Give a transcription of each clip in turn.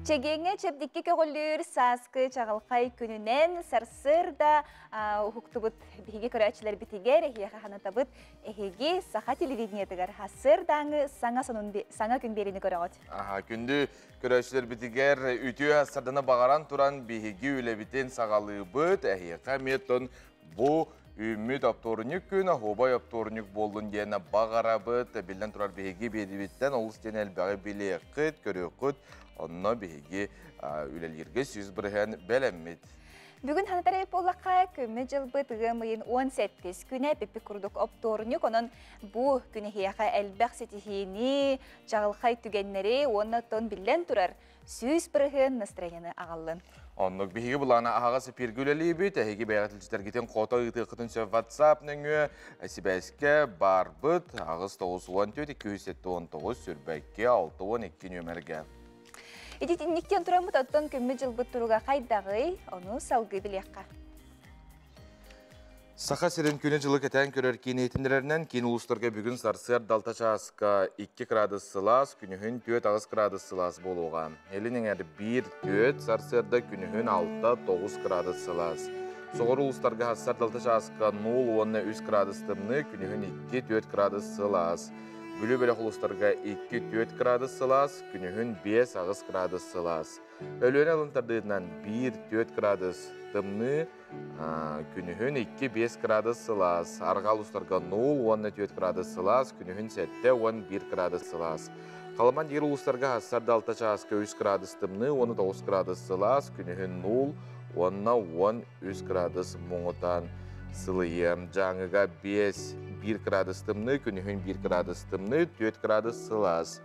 Чэгиэҥҥэ чэбдиккэ көҕүлүүр сааскы чаҕылхай күнүнэн сарсыарда уһуктубут биһиги көрөөччүлэрбитигэр эһиэхэ ханатабыт эһиги саха телевидениетыгар сарсыардааҥы саҥа сонун саҥа күн биэриини көрөҕүт. Аха, күндү көрөөччүлэрбитигэр үтүө сардана баҕаран туран биһиги үлэбитин саҕалыыбыт. Эһиэхэ эмиэ бу үүммүт оптуорунньук күн оһуобай оптуорунньук буоллун диэн баҕарабыт. Биллэн турар биһиги биэдибиттэн олус диэн элбэҕи билиэххит, көрүөххүт. Онно биһиги үлэлииргэ 100% бэлэммит. Бүгүн ханатар буоллахха күммүт дьылбыт ыам ыйын 18 күнэ пиппи курдук оптуорунньук. Онон бу күн эһиэхэ элбэх ситиһиини, чаҕылхай түгэннэри уонна тон биллэн турар 100% настроениены аҕаллын. Оннук биһиги былаана аһаҕас эпииргэ үлэлиибит. Эһиги бэйэҕит хото ыытыаххытын сөп WhatsApp нөҥүө сибээскэ барбыт 8 914 279 сүрбэкке 62 нүөмэргэ. Итинниктэн тураммыт оттон күммүт дьылбыт туруга хайдаҕый, ону салгыы билиэххэ. Саха сирин күнү жылы кэтээн көрөр киин иһитиннэрэринэн киин улуустарга бүгүн сарсыарда алта чааска 2 градус сылаас, күнүһүн 4-8 градус сылаас буолуоҕа. Илин эҥэр 1-4, сарсыарда күнүһүн 6-9 градус сылаас. Соҕуруу улуустарга сарсыарда алта чааска 0 уонна 3 градус тымныы, күнүһүн 2-4 градус сылаас. Бүлүү бөлөх улуустарга 2-4 градус сылаас, күнүһүн 5-8 градус сылаас. Өлүөнэ алын тардыытынан 1-4 градус тымныы, күнүһүн 2-5 градус сылаас. Арҕаа улуустарга 0 уонна 4 градус сылаас, күнүһүн 7-11 градус сылаас. Халыман диир улуустарга сарсыарда алта чааска 3 градус тымныы, 19 градус сылаас, күнүһүн 0 уонна 13 градус муҥутаан сылыйыа. Дьааҥыга 5-1 градус тымныы, күнүһүн 1 градус тымныы, 4 градус сылаас.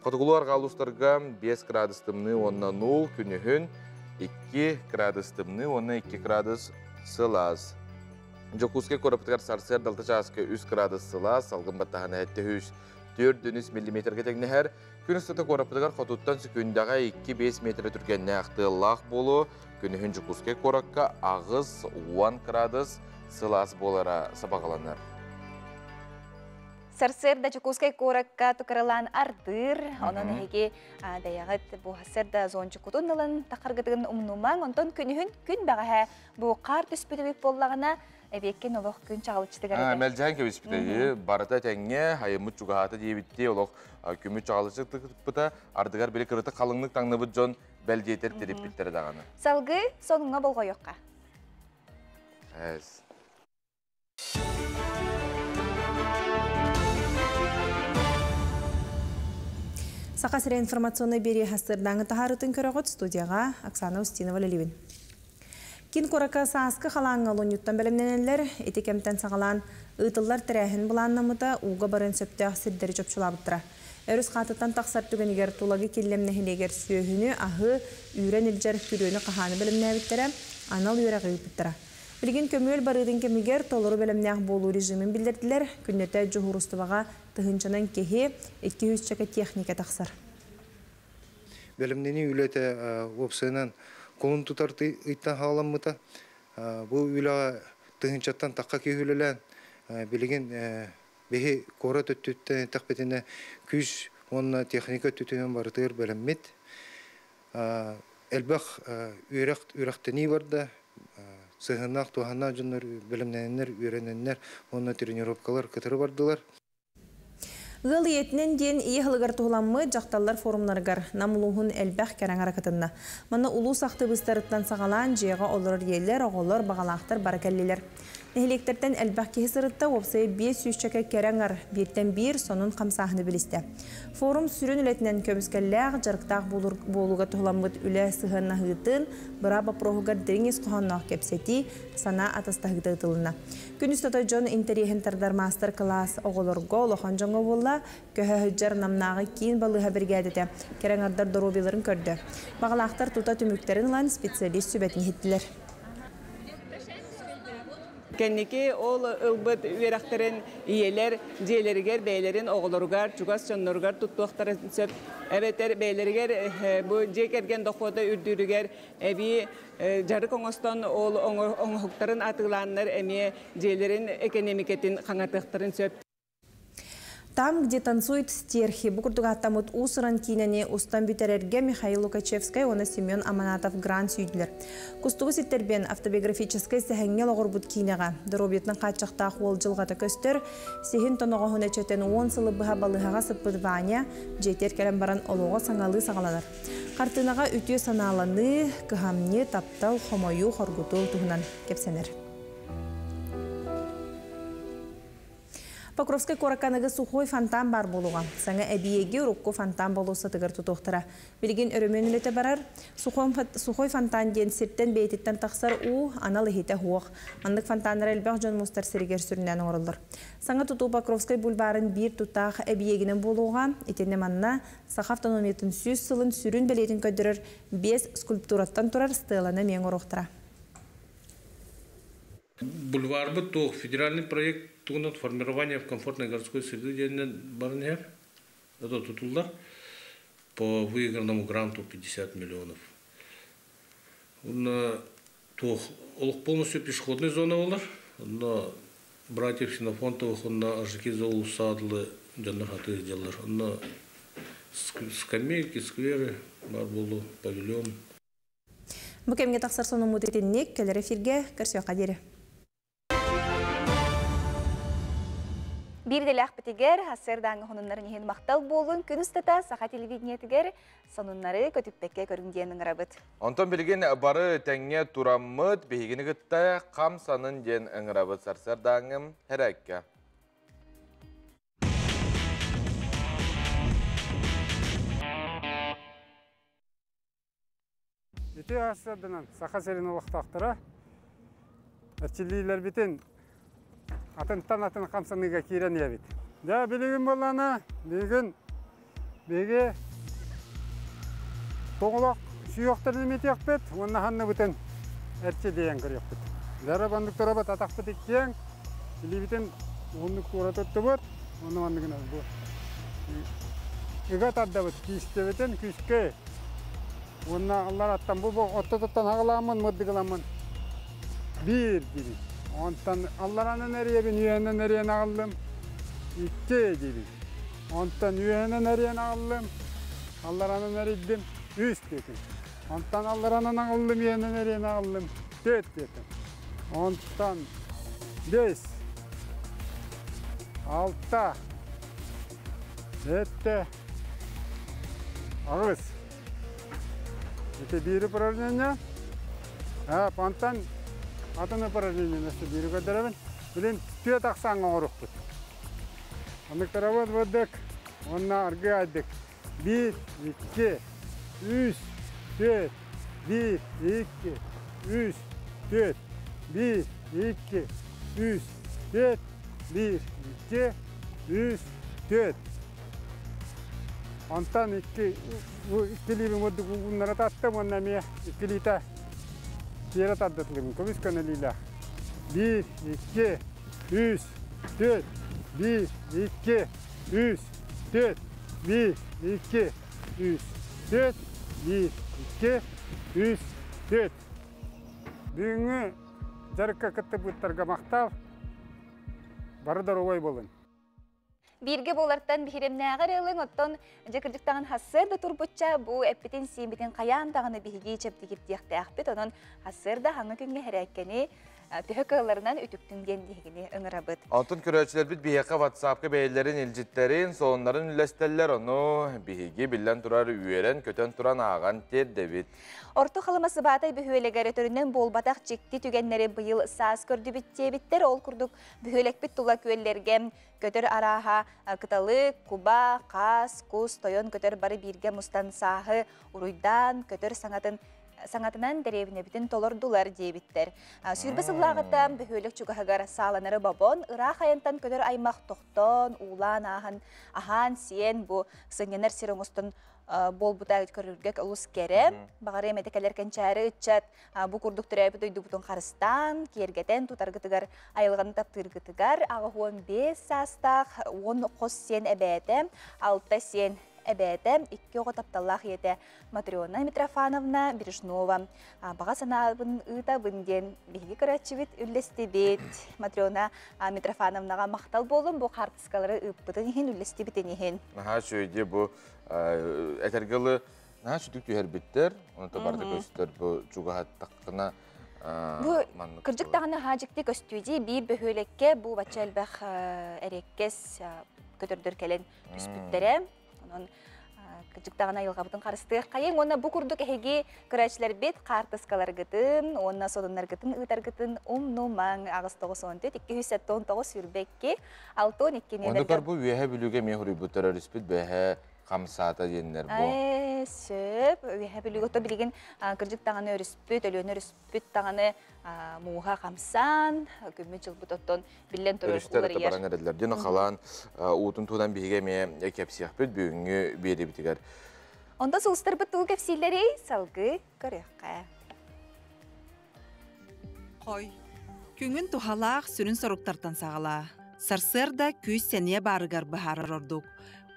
Хотугулуу арҕаа улуустарга 5 градус тымныы уонна 0, күнүһүн 2 градус тымныы уонна 2 градус сылаас. Дьокуускай куораппытыгар сарсыарда алта чааска 3 градус сылаас, салгын баттаһына 704 миллиметргэ тэҥнэһэр. Күн устата куораппытыгар хотуттан секундаҕа 2-5 метр түргэннээх тыаллаах буолуо. Күнүһүн Дьокуускай куоракка 8-10 градус сылаас буолара сабаҕаланар. Сарсыарда Дьокуускай куоракка тукаралаан ардыыр, онон эһиги бэйэҕит бу сарсыарда зончуккутун ылан тахаргытыгын умнумаҥ, онтон күнүһүн күн бэҕэһээ бу хаар түспүт эбит буоллаҕына, эбиэккин олох күн чаҕылыччытыгар этэ. Мэлдьэһэн кэбиспитэ, барыта тэҥҥэ, айыммыт чугаһаата диэбиттии олох күммүт чаҕылыччытыкпыта, ардыгар били кырытык халыҥнык таҥныбыт дьон бэл диэтэр тириппиттэрэ даҕаны. Салгыы сонуҥҥа болҕойуохха. Эс. Саха сирэ информационнай биэрии сарсыардааҥы таһаарыытын көрөҕүт студияҕа Оксана Устинова үлэлиибин. Киин куоракка сааскы халааҥҥа олунньуттан бэлэмнэнэллэр. Ити кэмтэн саҕалаан ыытыллар тэрээһин былааннаммыта ууга барыан сөптөөх сирдэри чопчулаабыттара. Өрүс хаатыттан тахсар түгэнигэр Тулагы Киллэм нэһилиэгэр сүөһүнү, аһы, үүрэн илдьэр күрүөнү-хаһааны бэлэмнээбиттэрэ, анал үөрэҕи ыыппыттара. Билигин көмүөл барыытын кэмигэр толору бэлэмнээх буолуу режимин биллэрдилэр. Күннэтэ дьуһуурустубаҕа тыһыынчанан киһи, 200 чэкэ техника тахсар. Бэлэмнэнии үлэтэ уопсайынан кулун тутар ыйтан хаҕаламмыта. Бу үлэҕэ тыһыынчаттан тахха киһи үлэлээн, билигин биһи куорат өттүттэн эттэхпитинэ күүс уонна техника өттүтүнэн барытыгар бэлэммит. Элбэх үөрэх үөрэхтэнии барда, сыһыаннаах туһааннаах дьоннор бэлэмнэнэннэр, үөрэнэннэр уонна тренировкалар кытары бардылар. Ыал ийэтинэн диэн ийэ сылыгар туһуламмыт дьахталлар форумнарыгар Нам улууһун элбэх кэрэ аҥара кытынна. Манна улуус актыбыыстарыттан саҕалаан дьиэҕэ олорор ийэлэр, оҕолор, баҕалаахтар бары кэллилэр. Нэһилиэктэртэн элбэх киһи сырытта, уопсайа 500 чэкэ кэрэ аҥар бииртэн биир сонун хамсааһыны билистэ. Форум сүрүн үлэтинэн көмүскэллээх, дьарыктаах буолууга туһуламмыт үлэ сыһыаннаһыытын, быраап боппуруоһугар дириҥ ис хоһоонноох кэпсэтии, санаа атастаһыыта ыытылынна. Күн устата дьон интэриэһин тардар маастар-кылаас оҕолорго, улахан дьоҥҥо буолла, көһө сылдьар Намнааҕы киин балыыһа биригээдэтэ кэрэ аҥардар доруобуйаларын көрдө. Баҕалаахтар тута түмүктэрин ылан специалист сүбэтин иһиттилэр. Кэнники ол ылбыт үөрэхтэрин ийэлэр дьиэлэригэр бэйэлэрин оҕолоругар, чугас дьонноругар туттуохтарын сөп. Эбэтэр бэйэлэригэр бу дьиэ кэргэн дохуота үрдүүрүгэр эбии дьарык оҥостон ол оҥоһуктарын атыылааннар эмиэ дьиэлэрин экэниэмикэтин хаҥатыахтарын сөп. Там, где танцуют стерхи, бу курдук ааттаммыт уус-уран киинэни устан бүтэрэргэ Михаил Лукачевскай уонна Семен Аманатов грант сүүйдүлэр. Кустугу ситтэрбиэн автобиографическай сэһэҥҥэ олоҕурбут киинэҕэ доруобуйатынан хааччахтаах уол дьылҕата көстөр, сиһин тоноҕоһун эчэтэн 10 сылы быһа балыыһаҕа сыппыт Ваня дьиэтигэр кэлэн баран олоҕо саҥалыы саҕаланар. Хартыынаҕа үтүө санааланыы, кыһамньы, таптал, хомойуу, хоргутуу туһунан кэпсэнэр. Покровскай куоракка аныгы сухой фонтан баар буолуоҕа. Саҥа эбийиэги урукку фонтан болуоссатыгар тутуохтара. Билигин өрөмүөн үлэтэ барар. Сухой фонтан диэн сиртэн бэйэтиттэн тахсар уу анал иһитэ суох. Маннык фонтаннары элбэх дьон мустар сиригэр сүрүннээн оҥороллор. Саҥа тутуу Покровскай бульварын биир тутаах эбийиэгинэн буолуоҕа. Итиннэ манна Саха автономиятын 100 сылын сүрүн бэлиэтин көрдөрөр биэс скульптураттан турар стеланы эмиэ оҥоруохтара. Бульварбыт туох федеральный проект тугунан формирование в комфортной городской среды диэнинэн баран иһэр. Это тутуллар по выигранному гранту 50 миллионов. Онно туох олох полностью пешеходный зона болар. Онно братьев Ксенофонтовых, онно Ажикиза Усадлы дьоннор хатыы дьаллар. Онно скамейки, скверы бар болу, павильон. Бу кэмҥэ тахсар сонуммут итинник, кэлэр эфиргэ көрсүөххэ диэри. Биир идэлээхпитигэр сарсыардааҥҥы сонуннарын иһин махтал буолун күн устата саха телевидениетигэр сонуннары көтүппэккэ көрүҥ диэн ыҥырабыт. Онтон билигин бары тэҥҥэ тураммыт, биһигини кытта хамсанын диэн ыҥырабыт сарсыардааҥҥым һэрэккэ. Үтүө сарсыарданан Саха сирин олохтоохторо эрчиллиилэрбитин атынтан атын хамсаныыга киирэн иһэбит. Дьэ, билигин буоллаҕына, билигин биһиги тоҕолох сүһүөхтэрин имитиэхпит уонна ханныбытын эрчилийэн көрүөхпүт. Дьэ, бандык турабыт атахпыт иккиэн, илиибитин уһуннук туора туттубут, уонна манныгынан бу ыга тардабыт киистэбитин күүскэ Уонна аллараттан бу ортотуттан аҕалааммын мырдыгыламмын биир диибин. Онтон алларанан эрийэбин, үөһэнэн эрийэн аҕаллым икки диибин. Онтон үөһэнэн эрийэн аҕаллым, алларанан эрийдим үс диэтим. Онтон алларанан аҕаллым, үөһэнэн эрийэн аҕаллым төрт диэтим. Онтон бес, алта, сэттэ, аҕыс. Ити биир упражнение. Онтон атын упражнение өссө биири көрдөрөбүн. Билин түө тахсан оҥорукпут. Оннуктарабыт бырдык уонна аргы айдык. Биир, икки, үс, түөрт, биир, икки, үс, түөрт, биир, икки, үс, түөрт, биир, икки, үс, түөрт. Онтон икки бу иккилиибин курдук ууннара таттым уонна эмиэ иккилиитэ тиэрэ тардытылыбын көмүс көнөлүүлээх. Биир, икки, үс, түөрт, биир, икки, үс, түөрт, биир, икки, үс, түөрт, биир, икки, үс, түөрт. Бүгүҥҥү дьарыкка кыттыбыттарга махтал. Бары доруобай буолун. Бииргэ буолартан биһирэмнээҕэр ылыҥ, оттон дьэ кырдьыктаҕын хассыарда турбучча бу эппитин-сииммитин хайаан даҕаны биһиги чэбдигирдиэхтээхпит. Онон хассыарда хаҥа күҥҥэ һэрээккэни төһө кыалларынан үтүктүҥ диэн биһигини ыҥырабыт. Онтон көрөөччүлэрбит биһиэхэ WhatsApp-ка бэйэлэрин илдьиттэрин, сонуннарын үллэстэллэр, ону биһиги биллэн турар үөрэн-көтөн туран ааҕан тиэрдэбит. Орто Халыма Сыбаатай бөһүөлэгэр өтөрүнэн буолбатах дьикти түгэннэри быйыл саас көрдүбүт диэбиттэр. Ол курдук бөһүөлэкпит тула күөллэргэ көтөр арааһа кыталык, куба, хаас, кус, тойон көтөр бары бииргэ мустан сааһы уруйдаан, көтөр саҥатын саҥатынан дэриэбинэбитин толордулар диэбиттэр. Сүүрбэ сыллааҕыта бөһүөлэк чугаһыгар сааланары бобон, ыраах айантан көтөр аймах тохтоон, уулаан ааһан, аһаан-сиэн бу сынньанар сир оҥостон буолбута көрөргө олус кэрэ. Баҕарыам этэ кэлэр кэнчээри ыччат бу курдук төрөөбүт дойдубутун харыстаан, киэргэтэн тутаргытыгар, айылҕаны таптыыргытыгар 85 саастаах 10 хос сиэн эбээтэ, 6 сиэн эбээтэ, икки оҕо тапталлаах ийэтэ Матрена Митрофановна Бережнова баҕа санаабын ыытабын диэн биһиги көрөөччүбүт үллэстибит. Матрена Митрофановнаҕа махтал буолун бу хаартыскалары ыыппытын иһин, үллэстибитин иһин. Наһаа үчүгэй бу этэргэ наһаа сүтүк түһэрбиттэр, оны барыта көстөр бу чугаһаттаххына. Бу кырдьык даҕаны хаадьыкты көстүүдии биир бөһүөлеккэ бу бачча элбэх эриэккэс көтөрдөр кэлэн түспүттэрэ. Онон кырдьык даҕаны айылҕабытын харыстыах хайыҥ уонна бу курдук эһиги көрөөччүлэрбит хаартыскаларгытын уонна содуннаргытын ыытаргытын умнумаҥ 894 279 22 62 Оннукар бу үөһэ бүлүүгэ эмиэ хуруйбуттар өрүспүт бэһэ хамсаата диэннэр бу. Сөп. Үөһэ бүлүүгэ то билигин кырдьык даҕаны өрүспүт, Өлүөнэ өрүспүт даҕаны мууһа хамсаан, күммүт дьылбыт оттон биллэн турар уларыйар. Баран эрэллэр. Дьон халаан уутун туһунан биһиги эмиэ кэпсиэхпит бүгүҥҥү биэрибитигэр. Онто сулустарбыт тугу кэпсииллэрий салгыы көрүөххэ. Хой. Күҥүн туһалаах сүрүн соруктартан саҕалаа. Сарсыарда күүс сэниэ баарыгар быһаарар ордук.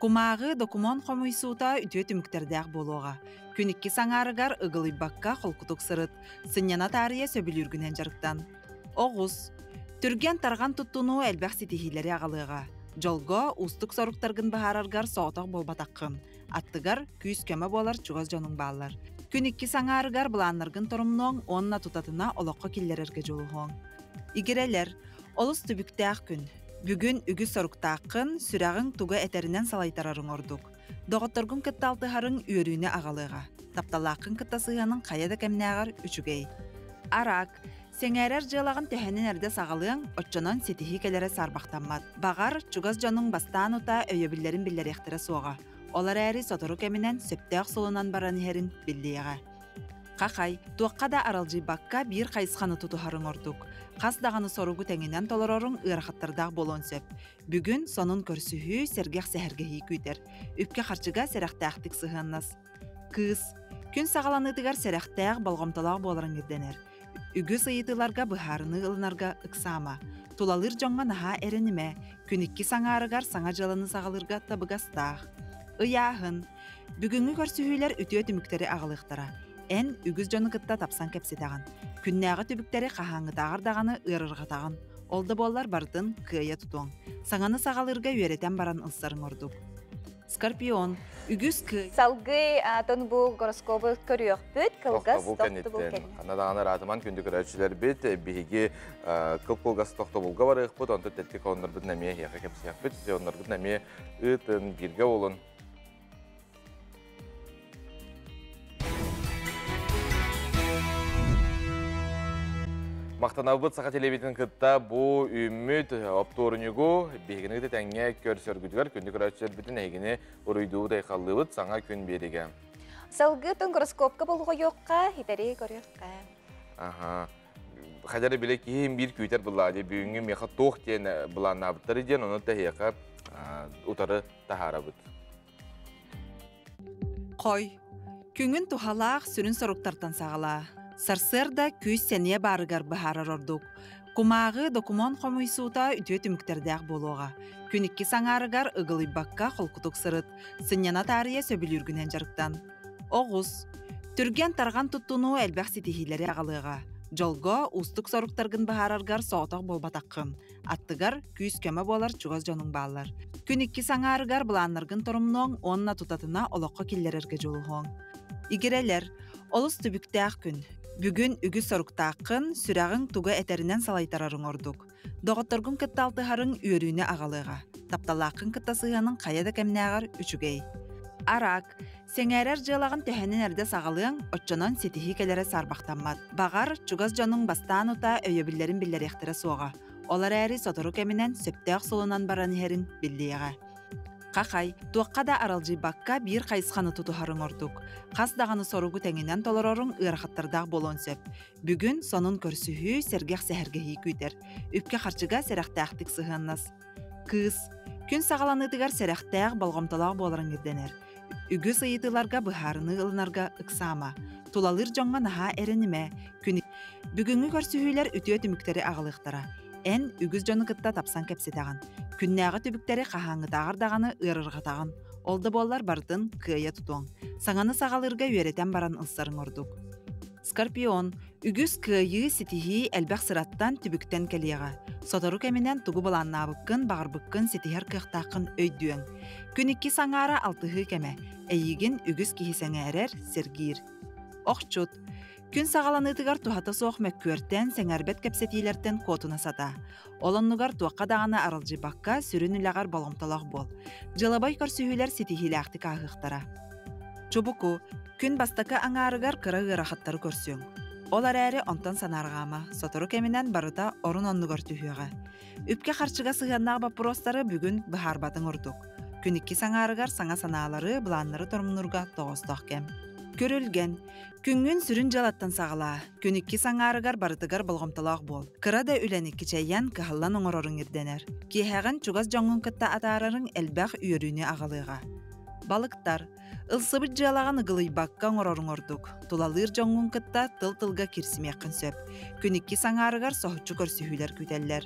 Кумааҕы докумуон хомуйсуута үтүө түмүктэрдээх буолуоҕа. Күн иккис аҥаарыгар ыгылыйбакка холкутук сырыт, сынньана таарыйа сөбүлүүргүнэн дьарыктан. Оҕус. Түргэн-тарҕан туттунуу элбэх ситиһиилэри аҕалыаҕа. Дьолго, уустук соруктаргын быһаараргар соҕотох буолбатаххын. Аттыгар күүс-көмө буолар чугас дьонуҥ бааллар. Күн иккис аҥаарыгар былааннаргын торумнуоҥ уонна тутатына олоххо киллэрэргэ дьулуһуоҥ. Игирэлэр, олус түбүктээх күн. Бүгүн үгүс соруктааххын, сүрэҕиҥ тугу этэринэн салайтарарыҥ ордук. Доҕотторгун кытта алтыһарыҥ үөрүүнү аҕалыаҕа. Тапталлааххын кытта сыһыаныҥ хайа да кэмнээҕэр үчүгэй. Араак, сэҥээрэр дьыалаҕын төһөнөн эрдэ саҕалыаҥ, оччонон ситиһии кэлэрэ саарбахтаммат. Баҕар, чугас дьонуҥ бастаан утаа өйөбүллэрин биллэриэхтэрэ суоҕа. Ол эрээри сотору кэминэн сөптөөх суолунан баран иһэрин биллиэҕэ. Хахай, туохха да аралдьыйбакка биир хайысханы тутуһарыҥ ордук. Хас даҕаны соругу тэҥинэн толороруҥ ыарахаттардаах буолуон сөп. Бүгүн сонун көрсүһүү, сэргэх сэһэргэһии күүтэр. Үпкэ-харчыга сэрэхтээхтик сыһыаннас. Кыыс, күн саҕаланыытыгар сэрэхтээх, болҕомтолоох буоларыҥ ирдэнэр. Үгүс ыйытыыларга быһаарыныы ылынарга ыксаама. Тулалыыр дьоҥҥо наһаа эрэнимэ, күн иккис аҥаарыгар саҥа дьыаланы саҕалыырга табыгастаах. Ыйааһын. Бүгүҥҥү көрсүһүүлэр үтүө түмүктэри аҕалыахтара. Эн үгүс дьону кытта тапсан кэпсэтэҕин. Күннээҕи түбүктэри хаһааҥҥытааҕар даҕаны ыарырҕатаҕын. Ол да буоллар барытын кыайа тутуоҥ. Саҥаны саҕалыырга үөрэтэн баран ылсарыҥ ордук. Скорпион. Үгүс кыай... Салгыы атын бу гороскобу көрүөхпүт. Кылгас тохтобул кэнниттэн. Ханна даҕаны ыраатыман күндү көрөөччүлэрбит биһиги кыл-кылгас тохтобулга барыахпыт, онтон тэттик оннорбутун эмиэ эһиэхэ кэпсиэхпит, оннорбутун эмиэ ыытын бииргэ буолун. Махтанабыт Саха телевидениетин кытта бу үүммүт оптуорунньугу биһигини кытта тэҥҥэ көрсөргүтүгэр күндү көрөөччүлэрбитин эһигини уруйдуубут айхаллыыбыт саҥа күн биэригэ. Салгыы тун гороскопка болҕойуохха, хитэри көрүөххэ. Аха. Хадары биле киһим биир күүтэр былаа бүгүҥҥү миэхэ туох диэн былааннаабыттары диэн ону тэһиэхэ утары таһаарабыт. Хой. Күҥүн туһалаах сүрүн соруктартан саҕалаа. Сарсыарда күүс сэниэ баарыгар быһаарар ордук. Кумааҕы докумуон хомуйсуута үтүө түмүктэрдээх буолуоҕа. Күн иккис аҥаарыгар ыгылыйбакка холкутук сырыт, сынньана таарыйа сөбүлүүргүнэн дьарыктан. Оҕус. Түргэн-тарҕан туттунуу элбэх ситиһиилэри аҕалыаҕа. Дьолго, уустук соруктаргын быһаараргар соҕотох буолбатаххын. Аттыгар күүс-көмө буолар чугас дьонуҥ бааллар. Күн иккис аҥаарыгар былааннаргын торумнуоҥ уонна тутатына олоххо киллэрэргэ дьулуһуоҥ. Игирэлэр, олус түбүктээх күн. Бүгүн үгүс соруктааххын, сүрэҕиҥ тугу этэринэн салайтарарыҥ ордук. Доҕотторгун кытта алтыһарыҥ үөрүүнү аҕалыаҕа. Тапталлааххын кытта сыһыаныҥ хайа да кэмнээҕэр үчүгэй. Араак, Сэҥээрэр дьыалаҕын төһөнөн эрдэ саҕалыаҥ, оччонон ситиһии кэлэрэ саарбахтаммат. Баҕар, чугас дьонуҥ бастаан утаа өйөбүллэрин биллэриэхтэрэ суоҕа. Ол эрээри сотору кэминэн сөптөөх суолунан баран иһэрин биллиэҕэ. Хахай, туохха да аралдьыйбакка биир хайысханы тутуһарыҥ ордук. Хас даҕаны соругу тэҥинэн толороруҥ ыарахаттардаах буолуон сөп. Бүгүн сонун көрсүһүү, сэргэх сэһэргэһии күүтэр. Үпкэ-харчыга сэрэхтээхтик сыһыаннас. Кыыс, күн саҕаланыытыгар сэрэхтээх, болҕомтолоох буоларыҥ ирдэнэр. Үгүс ыйытыыларга быһаарыныы ылынарга ыксаама. Тулалыыр дьоҥҥо наһаа эрэнимэ. Күн Бүгүҥҥү көрсүһүүлэр үтүө түмүктэри аҕалыахтара. Эн үгүс дьону кытта тапсан кэпсэтэҕин. Күннээҕи түбүктэри хаһааҥҥытааҕар даҕаны ыарырҕатаҕын. Ол да буоллар барытын кыайа тутуоҥ. Саҥаны саҕалыырга үөрэтэн баран ылсарыҥ ордук. Скорпион, үгүс кыайыы, ситиһии элбэх сыраттан, түбүктэн кэлиэҕэ. Сотору кэминэн тугу былааннаабыккын, баҕарбыккын ситиһэр кыахтааххын өйдүөҥ. Күн иккис аҥаара алтыһыы кэмэ. Эйигин үгүс киһи сэҥээрэр, сэргиир. Охчут, күн саҕаланыытыгар туһата суох мөккүөртэн, сэҥээрбэт кэпсэтиилэртэн куотуна сатаа. Ол оннугар туохха даҕаны аралдьыйбакка, сүрүн үлэҕэр болҕомтолоох буол. Дьыалабай көрсүһүүлэр ситиһиилээхтик ааһыахтара. Чубуку, күн бастакы аҥаарыгар кыра ыарахаттары көрсүөҥ. Ол эрээри онтон санаарҕаама, сотору кэминэн барыта орун-оннугар түһүөҕэ. Үпкэ-харчыга сыһыаннаах боппуруостары бүгүн быһаарбатыҥ ордук. Күн иккис аҥаарыгар саҥа санаалары, былааннары торумнуурга тоҕоостоох кэм. Көрүлгэн. Күҥҥүн сүрүн дьыалаттан саҕалаа. Күн иккис аҥаарыгар барытыгар болҕомтолоох буол. Кыра да үлэни кичэйэн, кыһаллан оҥороруҥ ирдэнэр. Киэһэҕин чугас дьоҥҥун кытта атаарарыҥ элбэх үөрүүнү аҕалыаҕа. Балыктар. Ылсыбыт дьыалаҕын ыгылыйбакка оҥороруҥ ордук. Тулалыыр дьоҥҥун кытта тыл-тылга киирсимиэххин сөп. Күн иккис аҥаарыгар соһуччу көрсүһүүлэр күүтэллэр.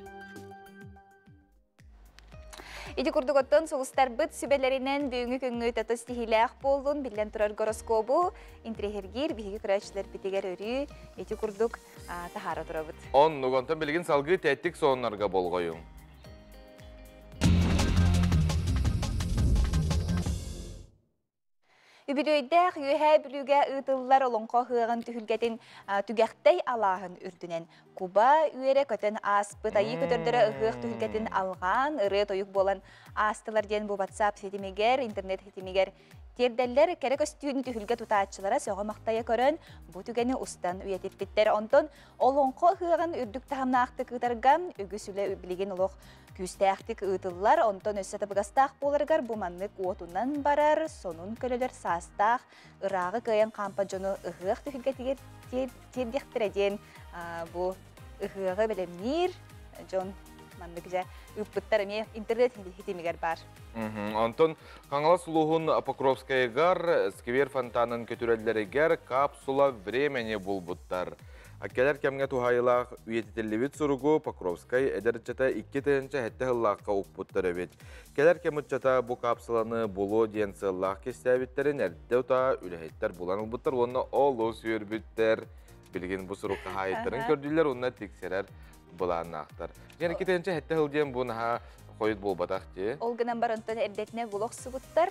Ити курдук оттон сулустарбыт сүбэлэринэн бүгүҥҥү күҥҥү татыс тиһилээх буоллун, биллэн турар гороскобу интриэһиргиир биһиги көрөөччүлэрбитигэр өрүү ити курдук таһаара турабыт. Оннук, онтон билигин салгыы тэттик сонуннарга болҕойуҥ. Үбүлүөйдээх Үөһээ Бүлүүгэ ыытыллар Олоҥхо ыһыаҕын түһүлгэтин Түгэхтэй алааһын үрдүнэн куба үөрэ көтөн ааспыт айыы көтөрдөрө ыһыах түһүлгэтин алҕаан, ырыа-тойук буолан аастылар диэн бу WhatsApp ситимигэр, интернет ситимигэр тиэрдэллэр. Кэрэ көстүүнү түһүлгэ тутааччылара сөҕө-махтайа көрөн, бу түгэни устан үйэтиппиттэр. Онтон Олоҥхо ыһыаҕын үрдүк таһымнаахтык ыытарга үгүс үлэ билигин олох күүстээхтик ыытыллар, онтон өссө табыгастаах буоларыгар бу маннык уотунан барар, сонун көлөлөр саастаах, ырааҕы кыайан хаампат дьону ыһыах түһүлгэтигэр тиэрдиэхтэрэ диэн бу ыһыаҕы бэлэмниир дьон маннык дьэ ыыппыттар эмиэ интернет ситимигэр баар. Онтон Хаҥалас улууһун Покровскайыгар сквер фонтанын көтүрэллэригэр капсула времени булбуттар. Кэлэр кэмҥэ туһаайыылаах үйэтитиллибит суругу Покровскай эдэр ыччата 2007 сыллаахха укпуттар эбит. Кэлэр кэм ыччата бу капсуланы булуо диэн сыаллаах кистээбиттэрин эрдэ утаа үлэһиттэр булан ылбыттар уонна олус үөрбүттэр. Билигин бу сурук хаһаайыттарын көрдүүллэр уонна тиксэрэр былааннаахтар. Дьиэн 2007 сыл диэн бу наһаа хойут буолбатах дии. Ол гынан баран онтон эрдэтинэ була охсубуттар.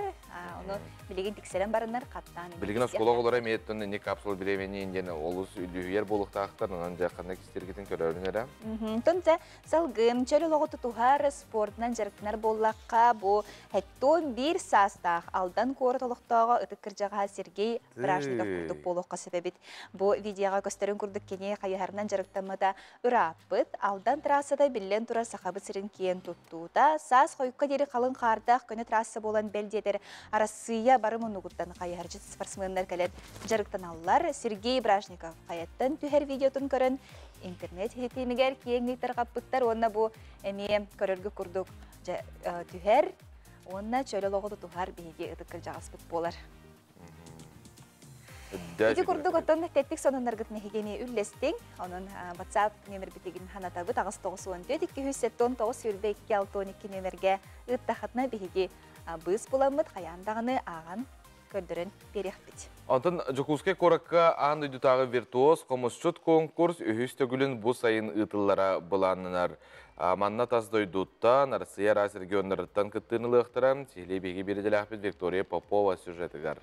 Ону билигин тиксэрэн бараннар хаттаан Билигин оскуола оҕолоро эмиэ инни капсула бириэмэни диэн олус үлүһүйэр буолуохтаахтар. Онон дьэ ханна кистиргитин көрөрүн эрэ. Онтон дьэ салгым чөл олоҕу тутуһар спордунан дьарыктанар буоллахха бу хеттон биир саастаах Алдан куорат олохтооҕо ытык кырдьаҕаһа Сергей Бражников курдук буолуохха сөп эбит. Бу видеоҕа көстөрүн курдук кини хайыһарынан дьарыктаммыта ырааппыт. Алдан трассата биллэн турар Сахабыт сирин киэн туттуута. Саас хойукка диэри халыҥ хаардаах көнө трасса буолан бэл диэтэр Арассыыйа бары муннугуттан хайыһарчыт спортсменнар кэлэн дьарыктаналлар. Сергей Бражников хайаттан түһэр видеотун көрөн интернет ситимигэр киэҥник тарҕаппыттар уонна бу эмиэ көрөргө курдук түһэр уонна чөл олоҕу тутуһар биһиги ытык кырдьаҕаспыт буолар. Ити курдук оттон тэттик сонуннаргытын эһигини үллэстиҥ. Онон WhatsApp нөмербитигин ханатабыт 894 279 22 62 нөмерге ыыттахатына биһиги быыс буламмыт хайаан даҕаны ааҕан көрдөрөн биэриэхпит. Онтон Дьокуускай куоракка аан дойдутааҕы виртуоз хомусчут конкурс үһүс төгүлүн бу сайын ыытыллара былааннанар. Манна тас дойдуттан, Россия араас регионнарыттан кыттыыны ылыахтара. Сиһилии биһиги биирдэлээхпит Виктория Попова сюжетыгар.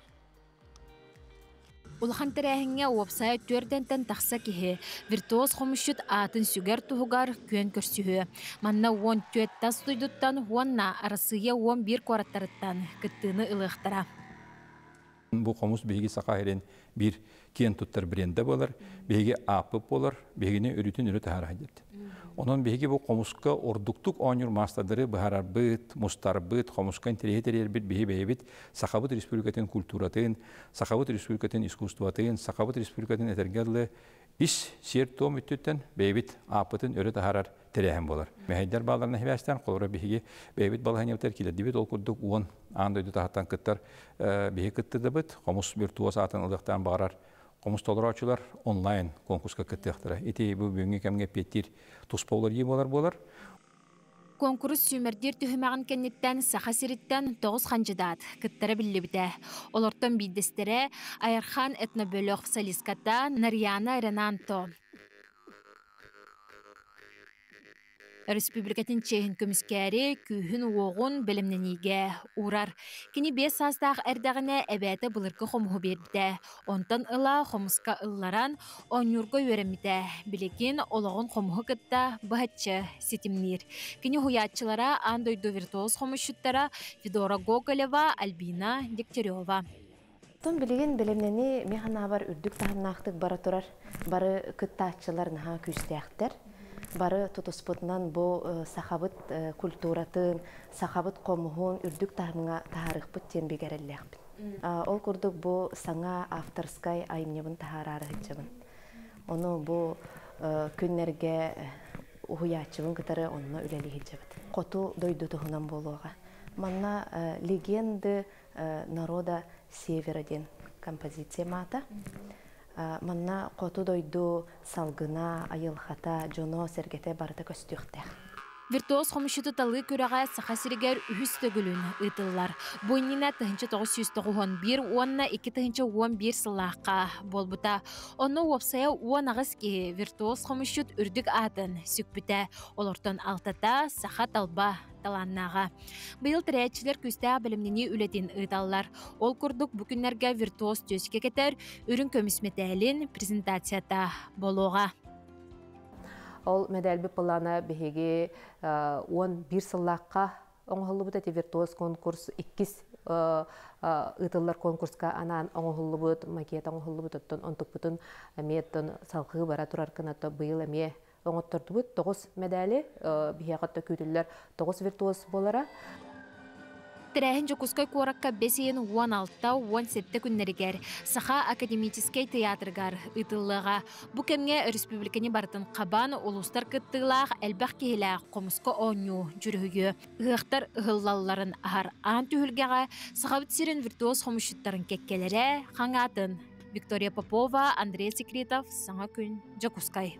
Улахан тэрээһиҥҥэ уопсайа түөртэнтэн тахса киһи виртуоз хомусчут аатын сүгэр туһугар күөн көрсүһүө. Манна 14 тас дойдуттан уонна Арассыыйа 11 куораттарыттан кыттыыны ылыахтара. Бу хомус биһиги Саха сирин биир киэн туттар брендэ буолар, биһиги ааппыт буолар, биһигини өрүтүн өрө таһаарар диэбит. Онон биһиги бу хомуска ордуктук оонньуур маастардары быһаарарбыт, мустарбыт, хомуска интэриэһи тэрийэрбит биһи бэйэбит Сахабыт Республикатын культуратын, Сахабыт Республикатын искусствотын, Сахабыт Республикатын этэргэ дылы ис сиэр-туом өттүттэн бэйэбит ааппытын өрө таһаарар тэрээһин буолар. Мэһэйдэр бааларына сибээстээн, холобура биһиги бэйэбит балаһыанньабытыгар киллэрдибит, ол курдук уон аан дойду таһыттан кыттар биһи кыттыдыбыт, хомус виртуоз аатын ылыахтаан баҕарар хомус толороочулар онлайн конкурска кыттыахтара. Ити бу бүгүҥҥү кэмҥэ эппиэттиир туспа уларыйыы буолар буолар. Конкурс сүүмэрдиир түһүмэҕин кэнниттэн Саха сириттэн 9 хандьыдаат кыттара биллибитэ. Олортон биирдэстэрэ Айархан этнобөлөх солистката Нарьяна Ренанто. Өрөспүүбүлүкэтин чиэһин көмүскээри күүһүн-уоҕун бэлэмнэниигэ уурар. Кини 5 саастаах эрдэҕинэ эбээтэ былыргы хомуһу биэрбитэ. Онтон ыла хомуска ылларан, оонньуурга үөрэммитэ. Билигин олоҕун хомуһу кытта быһаччы ситимниир. Кини уһуйааччылара аан дойду виртуоз хомусчуттара Федора Гоголева, Альбина Дегтярева. Оттон билигин бэлэмнэнии мин санаабар үрдүк таһымнаахтык бара турар. Бары кыттааччылар наһаа күүстээхтэр. Бары тутуспутунан бу сахабыт культуратын, сахабыт хомуһун үрдүк таһымҥа таһаарыахпыт диэн бигэ эрэллээхпин. Ол курдук бу саҥа авторскай айымньыбын таһаараары сылдьабын. Ону бу күннэргэ уһуйааччыбын кытары онно үлэлии сылдьабыт. Хоту дойду туһунан буолуоҕа. Манна легенды народа севера диэн композиция маата. Манна хоту дойду салгына, айылҕата, дьоно-сэргэтэ барыта көстүөхтээх. Виртуоз хомусчуту талыы күрэҕэ Саха сиригэр үһүс төгүлүн ыытыллар. Бу иннинэ 1991 уонна 2011 сыллаахха буолбута. Онно уопсайа 18 киһи виртуоз хомусчут үрдүк аатын сүкпүтэ. Олортон алтата саха талба талааннааҕа. Быйыл тэрээччилэр күүстээх бэлэмнэнии үлэтин ыыталлар. Ол курдук бу күннэргэ виртуоз түөскэ кэтэр үрүҥ көмүс мэтээлин презентацията буолуоҕа. Ол мэдээлбит былаана биһиги 11 сыллаахха оҥоһуллубут эти виртуоз конкурс иккис ыытыллар конкурска анаан оҥоһуллубут макет оҥоһуллубут оттон онтукпутун эмиэ оттон салҕыы бара турар гына быйыл эмиэ оҥоттордубут 9 медали биһиэхэ күүтүллэр 9 виртуоз буолара. Тэрээһин Дьокуускай куоракка бэс ыйын 16-17 күннэригэр Саха академическай театрыгар ыытыллыаҕа. Бу кэмҥэ өрөспүүбүлүкэни барытын хабан, улуустар кыттыылаах элбэх киһилээх хомуска оонньуу дьүрүһүйүө. Ыһыахтар ыһыллалларын аһар аан түһүлгэҕэ Сахабыт сирин виртуоз хомусчуттарын кэккэлэрэ хаҥаатын. Виктория Попова, Андрей Секретов, Саҥа күн, Дьокуускай.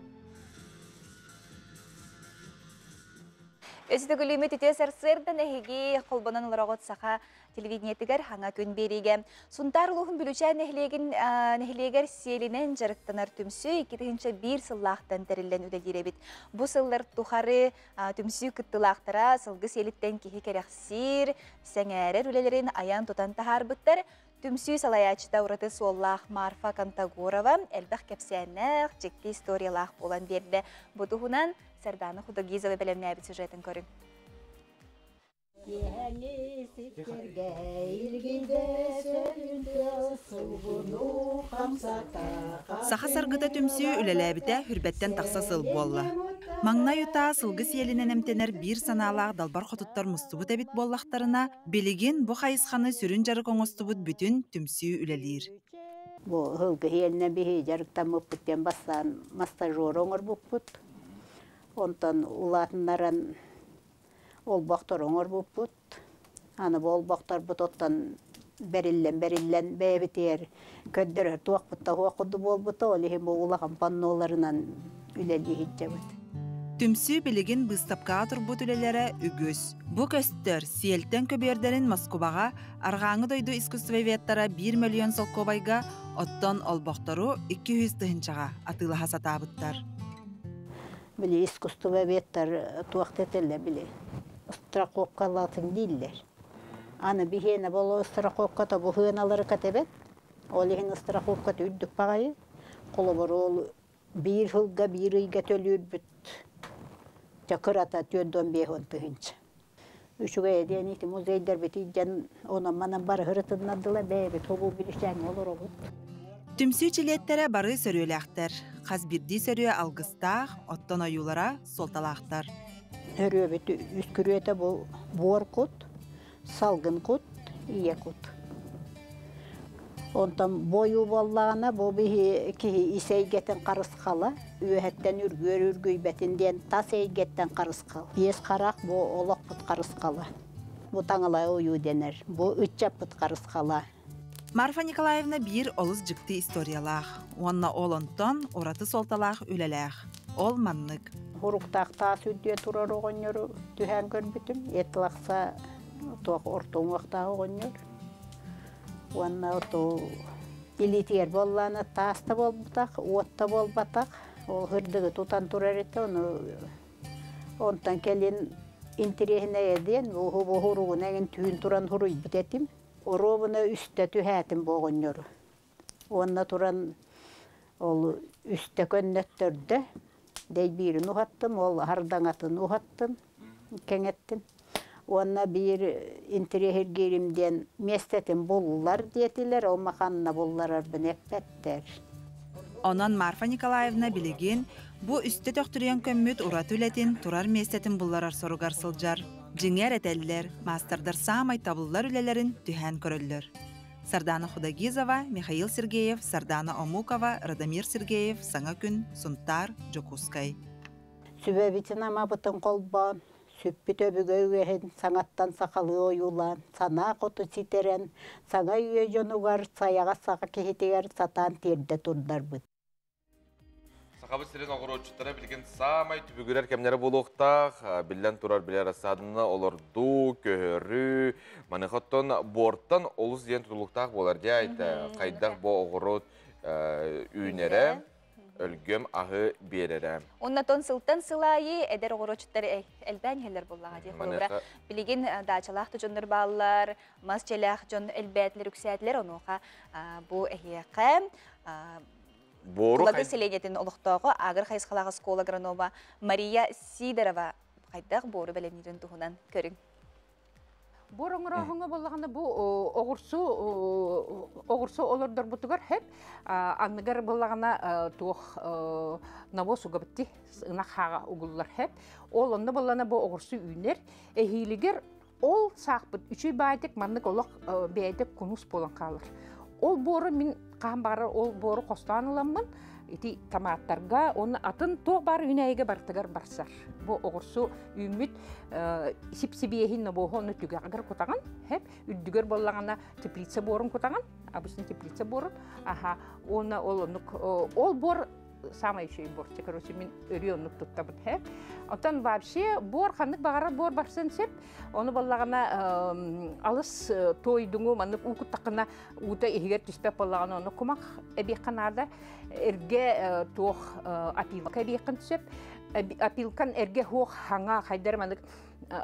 Өсө төгүлүмүт үтүө сарсыардан эһиги холбонон олороҕут саха телевидениетигэр хаҥа күн биэриигэ. Сунтаар улууһун Бүлүүчээн нэһилиэгин нэһилиэгэр сиэлинэн дьарыктанар түмсүү 2001 сыллаахтан тэриллэн үлэлиир эбит. Бу сыллар тухары түмсүү кыттыылаахтара сылгы сиэлиттэн киһи кэрэхсиир, сэҥээрэр үлэлэрин айан-тутан таһаарбыттар. Түмсүү салайааччыта ураты суоллаах Марфа Контагорова элбэх кэпсээннээх, дьикти историялаах буолан биэрдэ. Бу туһунан Сардаана Худогизова бэлэмнээбит сюжетын көрүҥ. Саха саргыта түмсүү үлэлээбитэ хүрбэттэн тахса сыл буолла. Маҥнай утаа сылгы сиэлинэн эмтэнэр биир санаалаах далбар хотуттар мустубут эбит буоллахтарына, билигин бу хайысханы сүрүн дьарык оҥостубут бүтүн түмсүү үлэлиир. Бу сылгы сиэлинэн биһи дьарыктаммыппыт диэн бастаан массажер оҥорбуппут. Онтон улаатыннаран олбохтор оҥорбуппут. Аны бу олбохторбут оттон бэриллэн-бэриллэн бэйэбитигэр көрдөрөр туохпут да суох курдук буолбута. Ол иһин бу улахан панноларынан үлэлии сылдьабыт. Түмсүү билигин быыстапкаҕа турбут үлэлэрэ үгүс. Бу көстөр сиэлтэн көбүөрдэрин Москубаҕа арҕааҥы дойду искусствоведтара 1 мөлүйүөн солкуобайга, оттон олбохтору 200 тыһыынчаҕа атыылаһа сатаабыттар. Били искусствоведтар туох дэтэллэр били страховкалаатын дииллэр. Аны биһиэнэ боло страховката бу сыаналары кэтэбэт. Ол иһин страховката үрдүк баҕайы. Холобур ол биир сылга биир ыйга төлүүрбүт кырата 450 тыһыынча. Үчүгэй диэн ити музейдарбыт илдьэн онон-манан бары ырытыннардылар бэйэбит хобуу бүлүчээҥҥэ олоробут. Түмсүү чилиэттэрэ бары сөрүөлээхтэр. Хас биирдии сөрүө алгыстаах, оттон ойуулара суолталаахтар. Сөрүөбүт үс күрүөтэ бу буор кут, салгын кут, ийэ кут. Онтон бойуу буоллаҕына бу биһи киһи ис эйгэтин харысхала, үөһэттэн үргүөр үргүйбэтин диэн тас эйгэттэн харысхал. Биэс харах бу олохпут харысхала. Бу таҥалай ойуу дэнэр. Бу ыччаппыт харысхала. Марфа Николаевна биир олус дьикти историялаах уонна ол онтон ураты суолталаах үлэлээх. Ол маннык. Хуруктаах таас үрдүө турар оҕонньору түһээн көрбүтүм. Эт лахса туох орто уҥуохтаах оҕонньор. Уонна ото илиитигэр буоллаана таас да буолбатах, уот да буолбатах. Ол хырдыгы тутан турар этэ, ону онтон кэлин интириэһинэйэ диэн бу хуругун эҥин түүн туран хуруйбут этим. Оруобуна үстэ түһээтим бу оҕонньору. Уонна туран ол үстэ көннөттөрдө. Дэйбиирин уһаттым, ол хардаҥатын уһаттым, кэҥэттим. Уонна биир интириэһиргиирим диэн миэстэтин буллар диэтилэр, ол маханна булларарбын эппэттэр. Онон Марфа Николаевна билигин бу үстэ төхтүрүйэн көммүт ураты үлэтин турар миэстэтин булларар соругар сылдьар. Дьиҥэр этэллэр, маастардар саамай табыллар үлэлэрин түһээн көрөллөр. Сардана Худогизова, Михаил Сергеев, Сардана Омукова, Радомир Сергеев, Саҥа күн, Сунтаар, Дьокуускай. Сүбэбитин амабытын холбоон, сүппүт өбүгэ үгэһин саҥаттан сахалыы ойуулаан, санаа хоту ситэрэн, саҥа үйэ дьонугар сайаҕас саха киһитигэр сатаан тиэрдэ турдарбыт. Сахабыт сирин оҕуруотчуттара билигин саамай түбүгүрэр кэмнэрэ буолуохтаах. Биллэн турар билэр рассаданы олордуу, көһөрүү, маныаха оттон буортан олус диэн тутулуктаах буолар дии айта. Хайдах бу оҕуруот үүнэрэ, өлгөм аһы биэрэрэ. Оннотон сылтан сыл аайы эдэр оҕуруотчуттар элбээн иһэллэр буоллаҕа дии. Холобура, билигин даачалаах да дьоннор бааллар, мас дьиэлээх дьон элбээтилэр, үксээтилэр. Онуоха бу эһиэхэ Тулагы селениетин олохтооҕо агр хайысхалаах оскуола агронома Мария Сидорова хайдах буору бэлэмниирин туһунан көрүҥ. Буор оҥорооһуҥҥа буоллаҕына бу оҕурсу оҕурсу олордорбутугар хэп анныгар буоллаҕына туох навоз угабытти ынах хааҕа угуллар хэп ол онно буоллаҕына бу оҕурсу үүнэр эһиилигэр ол саахпыт үчүй баайтык маннык олох бэйэтэ кунус буолан хаалар. Ол буору мин хаһан баҕарар ол буору хостоон ыламмын ити томаттарга уонна атын туох баар үүнээйигэ барытыгар барсар. Бу оҕурсу үүммүт сип-сибиэһин нобуоһу ону түгэҕигэр кутаҕын, хэп үрдүгэр буоллаҕына теплица буорун кутаҕын, обычно теплица буорун, аха, уонна ол оннук ол буор самый еще и бор. Короче, мин өрүү оннук туттабын. Хэ. Оттон вообще бор ханнык баҕарар бор барсын сөп. Ону баллаҕына алыс туойдуҥу маннык уу куттаххына уута иһигэр түспэт буоллаҕына ону кумах эбиэххэ наада. Эргэ туох опилка эбиэххин сөп. Опилкан эргэ хуох хаҥа хайдар маннык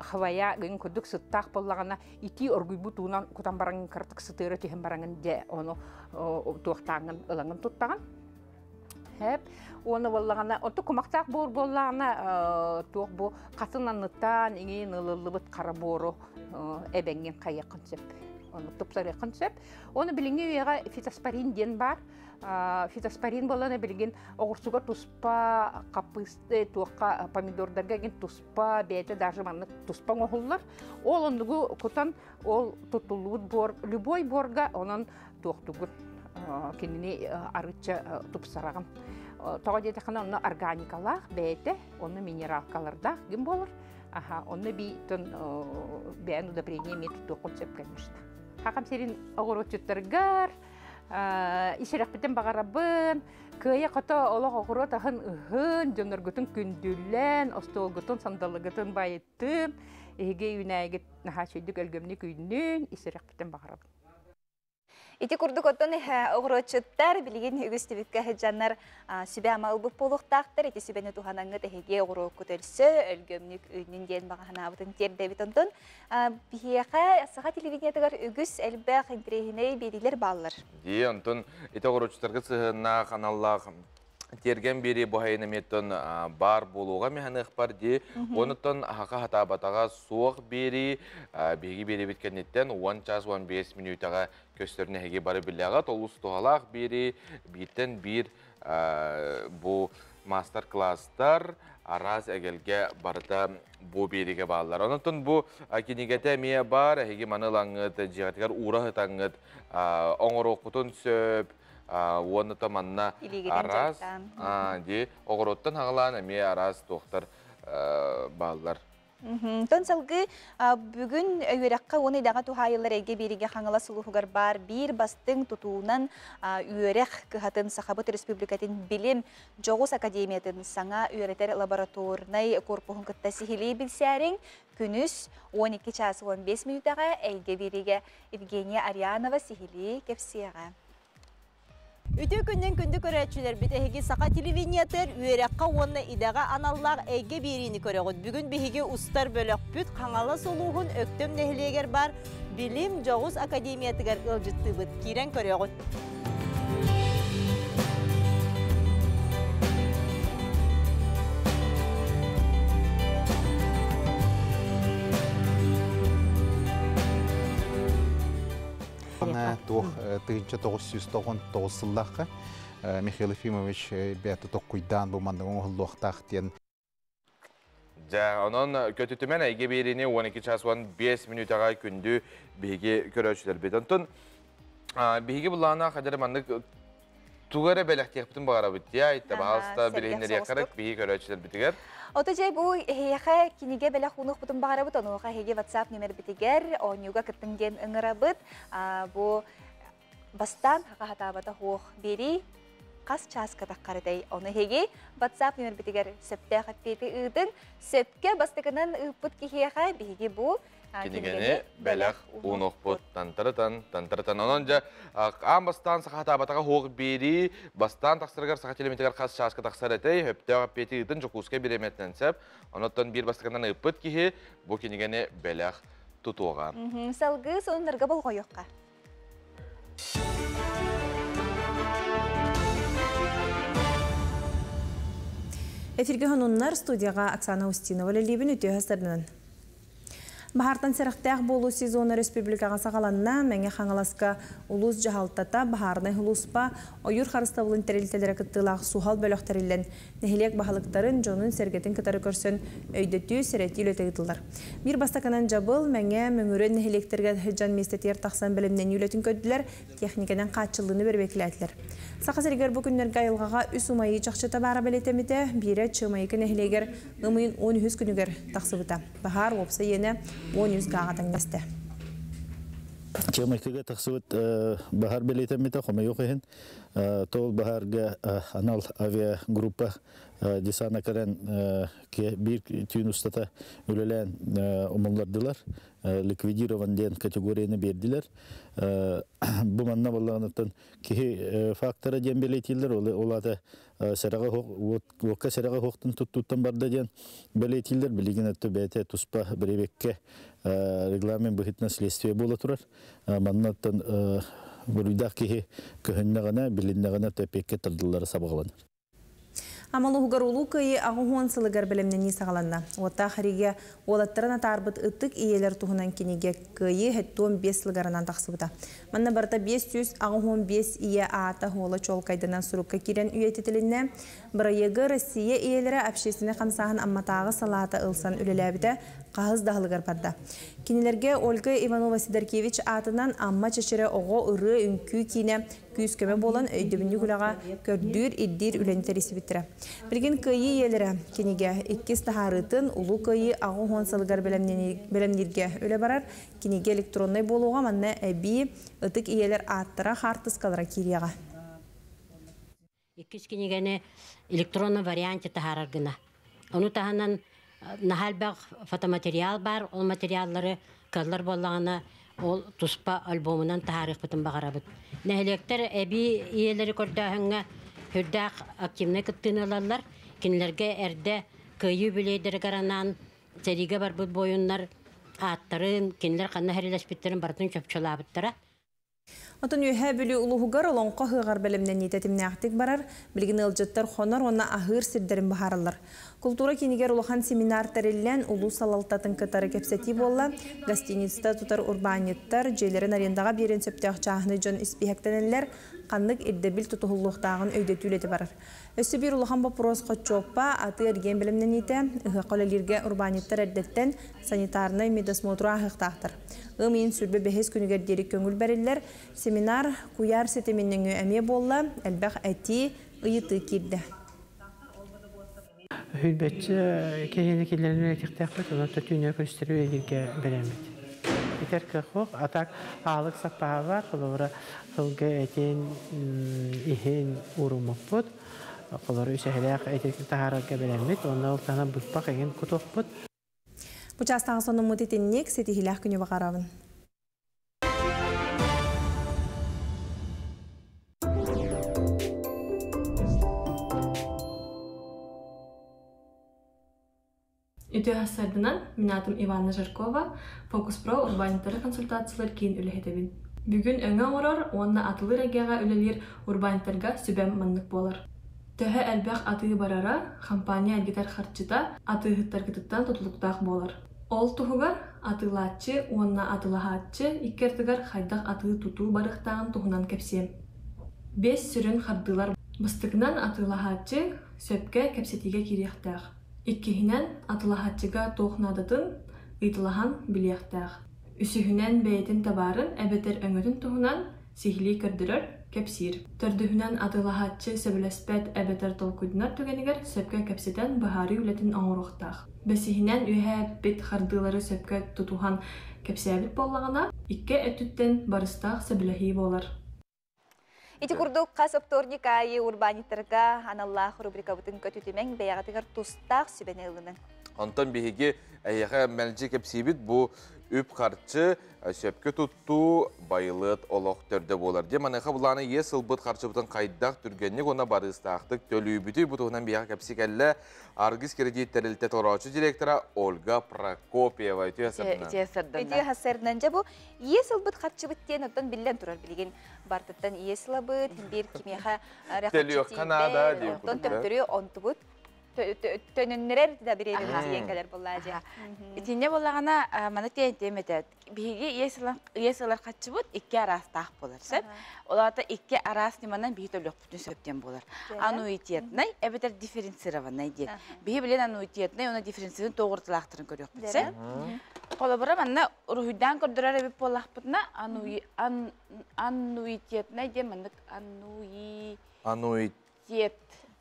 хвоя гын курдук сыттаах буоллаҕына итии оргуйбут уунан кутан бараҥын кыратык сытыара түһэн бараҥын дьэ ону туохтааҥын ылаҥын туттаҕын. Хэп. Уонна буоллаҕына, оттон кумахтаах буор буоллаҕына, туох бу хатын анныттаан иҥин ылыллыбыт хара буору эбэҥҥин хайыаххын сөп. Ону тупсарыаххын сөп. Оны билиҥҥи үйэҕэ фитоспорин диэн баар. Фитоспорин буоллаҕына билигин оҕурсуга туспа, хаппыысты туохха помидордарга игин туспа, бэйэтэ даже маннык туспа оҥоһуллар. Ол оннугу кутан ол туттуллубут буор любой буорга онон туохтугун кинини арычча тупсараҕын. Тоҕо диэтэххинэ онно органикалаах бэйэтэ, онно минералкалардаах гин буолар. Аха, онно биитон бэйэн удобрение эмиэ туттуоххун сөп конечно. Хахам сирин оҕуруотчуттаргар исирэхпитин баҕарабын, кыайа-хото олох оҕуруот аһын ыһын, дьонноргутун күндүллэн, остуолгутун, сандалыгытын байыттын, эһиги үүнээйигит наһаа үчүгдүк өлгөмнүк үүннүн, исирэхпитин баҕарабын. Ити курдук оттон оҕуруотчуттар билигин үгүс түбүккэ сылдьаннар сүбэ-ама ылбыт буолуохтаахтар. Ити сүбэни туһанаҥҥыт эһиги оҕуруоккут өлсө, өлгөмнүк үүннүн диэн баҕа санаабытын тиэрдэбит. Онтон биһиэхэ саха телевидениетыгар үгүс элбэх интэриэһинэй биэриилэр бааллар. Дии, онтон ити оҕуруотчуттарга сыһыаннаах аналлаах тиэргэн биэрии бу сайын эмиэттэн баар буолуоҕа миһаныахпар дии. Онуттан аһаха хатаабатаҕа суох биэрии биһиги биэрибит кэнниттэн 10 час 15 мүнүүтэҕэ көстөр нэһиги бары билэҕит. Олус туһалаах биэрии бииртэн биир бу мастер-класстар араас эгэлгэ барыта бу биэриигэ бааллар. Онон бу кинигэтэ эмиэ баар, эһиги маны ылаҥҥыт, дьиэҕитигэр уура сытаҥҥыт оҥоруоххутун сөп, уонна то манна араас дии оҕуруоттан хаҕалаан эмиэ араас туохтар бааллар. Тон салгыы бүгүн үөрэххэ уонна идэҕэ туһаайыллар эйгэ биэриигэ Хаҥалас улууһугар баар биир бастыҥ тутуунан үөрэх кыһатын Сахабыт Республикатын билим дьоҕус академиятын саҥа үөрэтэр лабораторнай корпуһун кытта сиһилии билсээриҥ күнүс 12 чаас 15 мүнүүтэҕэ эйгэ биэриигэ Евгения Арианова сиһилии кэпсиэҕэ. Үтүө күннүн күндү көрөөччүлэрбит эһиги Саха телевидениетыгар үөрэххэ уонна идэҕэ аналлаах эйгэ биэриини көрөҕүт. Бүгүн биһиги устар бөлөхпүт Хаҥалас улууһун Өктөм нэһилиэгэр баар Билим дьоҕус академиятыгар ыалдьыттыыбыт. Киирэн көрөҕүт. Туох 1999 сыллаахха Михаил Ефимович бэйэтэ токкуйдаан бу маннык оҥоһуллуохтаах диэн. Дьэ, онон көтүтүмэн эйгэ биэриини 12 час 15 мүнүүтэҕэ күндү биһиги көрөөччүлэрбит. Онтон биһиги былаана хадары маннык тугу эрэ бэлэхтиэхпитин баҕарабыт дии айтта баһаалыста билиһиннэриэххэ биһиги көрөөччүлэрбитигэр. Ото дьэ бу эһиэхэ кинигэ бэлэх уунуохпутун баҕарабыт, онуоха эһиги WhatsApp нүмербитигэр оонньууга кыттыҥ диэн ыҥырабыт. Бу бастаан хахаһатаабата хуох биэрии хас чааска таххарытай ону эһиги WhatsApp нүмербитигэр сөптөөх эппиэти ыытыҥ. Сөпкө бастакынан ыыппыт киһиэхэ биһиги бу кинигэни бэлэх уунуохпут тантарытан тантарытан онон дьэ аан бастаан сахатаабатаҕа хуох биэрии бастаан тахсарыгар саха телеметигэр хас чааска тахсар этэй өптөөх эппиэти ыытын Дьокуускай бириэмэтинэн сөп онуттан биир бастакынан ыыппыт киһи бу кинигэни бэлэх тутуоҕа. Салгыы сонуннарга болҕойуохха. Эфирге хонуннар студияға Оксана Устинова лебін үтіе хастарынан. Баһартан сэрэхтээх буолуу сезона республикаҕа саҕаланна, Мэҥэ Хаҥаласка улуус дьаһалтата, баһаарынай улууспа, ойуур харыстабылын тэрилтэлэрэ кыттыылаах суһал бөлөх тэриллэн, нэһилиэк баһылыктарын, дьонун-сэргэтин кытары көрсөн өйдөтүү, сэрэтии үлэтэ ыытыллар. Биир бастакынан дьабыл, Мэҥэ, Мөҥүрүөн нэһилиэктэргэ сылдьан миэстэтигэр тахсан бэлэмнэнии үлэтин көрдүлэр, техникэнэн хааччыллыыны бэрэбиэркэлээтилэр. Саха сиригэр бу күннэргэ айылҕаҕа үс умайыы чахчыта баара бэлиэтэммитэ, биирэ Чыамайыкы нэһилиэгэр ыам ыйын 13 күнүгэр тахсыбыта. Баһаар уопсай иэнэ 13 гааҕа тэҥнэстэ. Чыамайкыга тахсыбыт баһаар бэлиэтэммитэ, хомойуох иһин, тоол баһаарга анал авиагруппа десана кэлэн биир түүн устата үлэлээн умуллардылар. Ликвидирован диэн категорияны биэрдилэр. Бу манна баллаҕыныттан киһи фактора диэн бэлиэтииллэр, ол аата сэрэҕэ уокка сэрэҕэ хуохтан туттууттан барда диэн бэлиэтииллэр. Билигин өттө бэйэтэ туспа бирибекке регламент быһыытынан следствие буола турар. Маннаттан буруйдаах киһи көһүннэҕинэ, билиннэҕинэ эпиэккэ тардыллара сабаҕаланар. Амма улууһугар Улуу Кыайыы 80 сылыгар бэлэмнэнии саҕаланна. Уоттаах сэриигэ уолаттарын атаарбыт ытык ийэлэр туһунан кинигэ Кыайыы 75 сылыгарынан тахсыбыта. Манна барыта 585 ийэ аата уола чуолкайданан сурукка киирэн үйэтитилиннэ. Бырайыагы Россия ийэлэрэ общественнай хамсааһын Амматааҕы салаата ылсан үлэлээбитэ хаһыс да аһылыгар барда. Кинилэргэ Ольга Иванова-Сидоркевич аатынан Амма чэчирэ оҕо ырыа-үҥкүү киинэ күүс-көмө буолан өйдөбүнньүк үлэҕэ көрдүүр, ирдиир үлэни тэрийсибиттэрэ. Билигин Кыайыы ийэлэрэ кинигэ иккис таһаарыытын Улуу Кыайыы 80 сылыгар бэлэмнииргэ үлэ барар. Кинигэ электроннай буолуоҕа, манна эбии ытык ийэлэр ааттара, хаартыскалара киириэҕэ. Иккис кинигэни электронный варианте таһаарар гына. Ону таһынан наһаа элбэх фотоматериал баар, ол материаллары кыаллар буоллаҕына ол туспа альбомунан таһаарыахпытын баҕарабыт. Нэһилиэктэр эбии ийэлэри көрдөөһүҥҥэ сүрдээх активнай кыттыыны ылаллар. Кинилэргэ эрдэ кыайыы үбүлүөйдэригэр анаан сэриигэ барбыт буойуннар ааттарын, кинилэр ханна сэриилэспиттэрин барытын чопчулаабыттара. Оттон Үөһээ Бүлүү улууһугар Олоҥхо ыһыаҕар бэлэмнэнии тэтимнээхтик барар, билигин ыалдьыттар хонор уонна аһыыр сирдэрин быһаараллар. Култуура киинигэр улахан семинар тэриллэн, улуус салалтатын кытары кэпсэтии буолла. Гостиница тутар урбаанньыттар дьиэлэрин арендаҕа биэриэн сөптөөх чааһынай дьон испииһэктэнэллэр, ханнык ирдэбил тутуһуллуохтааҕын өйдөтүү үлэтэ барар. Өссө биир улахан боппуруос хоччуоппа, атыы-эргиэн бэлэмнэниитэ, ыһыахха үлэлииргэ урбаанньыттар эрдэттэн санитарнай медосмотру ааһыахтаахтар. Ыам ыйын сүрбэ бэһис күнүгэр диэри көҥүл бэриллэр. Семинар куйаар ситимин нөҥүө эмиэ буолла, элбэх этии, ыйытыы киирдэ. Хүлбәтче кehini киллерин үлэтихтээхпит, онон төтүүнө көрүстөрү үлэлииргэ бэлэммит. Итер кыах атак аалык саппаһа бар, холобура сылгы этин иһин ууруммуппут, холору үсэһэлээх эти таһаарарга бэлэммит, онно ол таһынан быспах эҥин кутуохпут. Бу частаҕа сонуммут итинник ситиһиилээх күнү баҕарабын. Үтүө сарсыарданан, мин аатым Иванна Жаркова, Фокус-Про урбаанньыттары консультациялар киин үлэһитэбин. Бүгүн өҥө оҥорор уонна атылыыр эйгэҕэ үлэлиир урбаанньыттарга сүбэм маннык буолар. Төһө элбэх атыы барара, хампаанньа эргитэр харчыта атыыһыттаргытыттан тутулуктаах буолар. Ол туһугар атыылааччы уонна атылаһааччы икки ардыгар хайдах атыы-тутуу барыахтааҕын туһунан кэпсиэм. Биэс сүрүн хардыылар бастакынан атыылаһааччы сөпкө кэпсэтиигэ киириэхтээх. Иккиһинэн, атылаһааччыга туох наадатын ыйыталаһан билиэхтээх. Үсүһүнэн, бэйэтин табаарын эбэтэр өҥөтүн туһунан сиһилии көрдөрөр, кэпсиир. Төрдүһүнэн, атыылаһааччы сөбүлэспэт эбэтэр толкуйданар түгэнигэр сөпкө кэпсэтэн быһаарыы үлэтин оҥоруохтаах. Бэсиһинэн, үөһээ эппит хардыылары сөпкө тутуһан кэпсээбит буоллаҕына, икки өттүттэн барыстаах сөбүлэһии буолар. Ити курдук хас оптуорник аайы урбаанньыттарга аналлаах рубрикабытын көтүтүмэҥ, бэйэҕитигэр тустаах сүбэни ылыныҥ. Онтон биһиги эһиэхэ мэлдьи кэпсиибит бу үп-харчы сөпкө туттуу байылыат олох төрдө буолар. Дьэ маныаха былааны иэс ылбыт харчыбытын хайдах түргэнник уонна барыыстаахтык төлүүбүтүй бу туһунан биһиэхэ кэпси кэллэ Аргыс кредит тэрилтэ толороочу директора Ольга Прокопьева. Үтүө сарсыарданан. Үтүө сарсыарданан. Дьэ бу иэс ылбыт харчыбыт диэн оттон биллэн турар билигин бартыттан иэс ылабыт, биир кимиэхэ Төлүөххэ наада диэн онтон төптөрү онтубут төнүннэрэр да бириэмэбит тиийэн кэлэр буоллаа дьэ. Итиннэ буоллаҕына маны тиэнтиэм этэ. Биһиги иэс ылар хаччыбыт икки араастаах буолар сөп. Ол аата икки араас ньыманан биһи төлүөхпүтүн сөп диэн буолар. Аннуитетнай эбэтэр дифференцированнай диэн. Биһи билэн аннуитетнай уонна дифференцированный тоҕурталаахтарын көрүөхпүт сөп. Холобура манна уруһуйдаан көрдөрөр эбит буоллахпытына аннуитетнай диэн маннык аннуи Ануитетнай.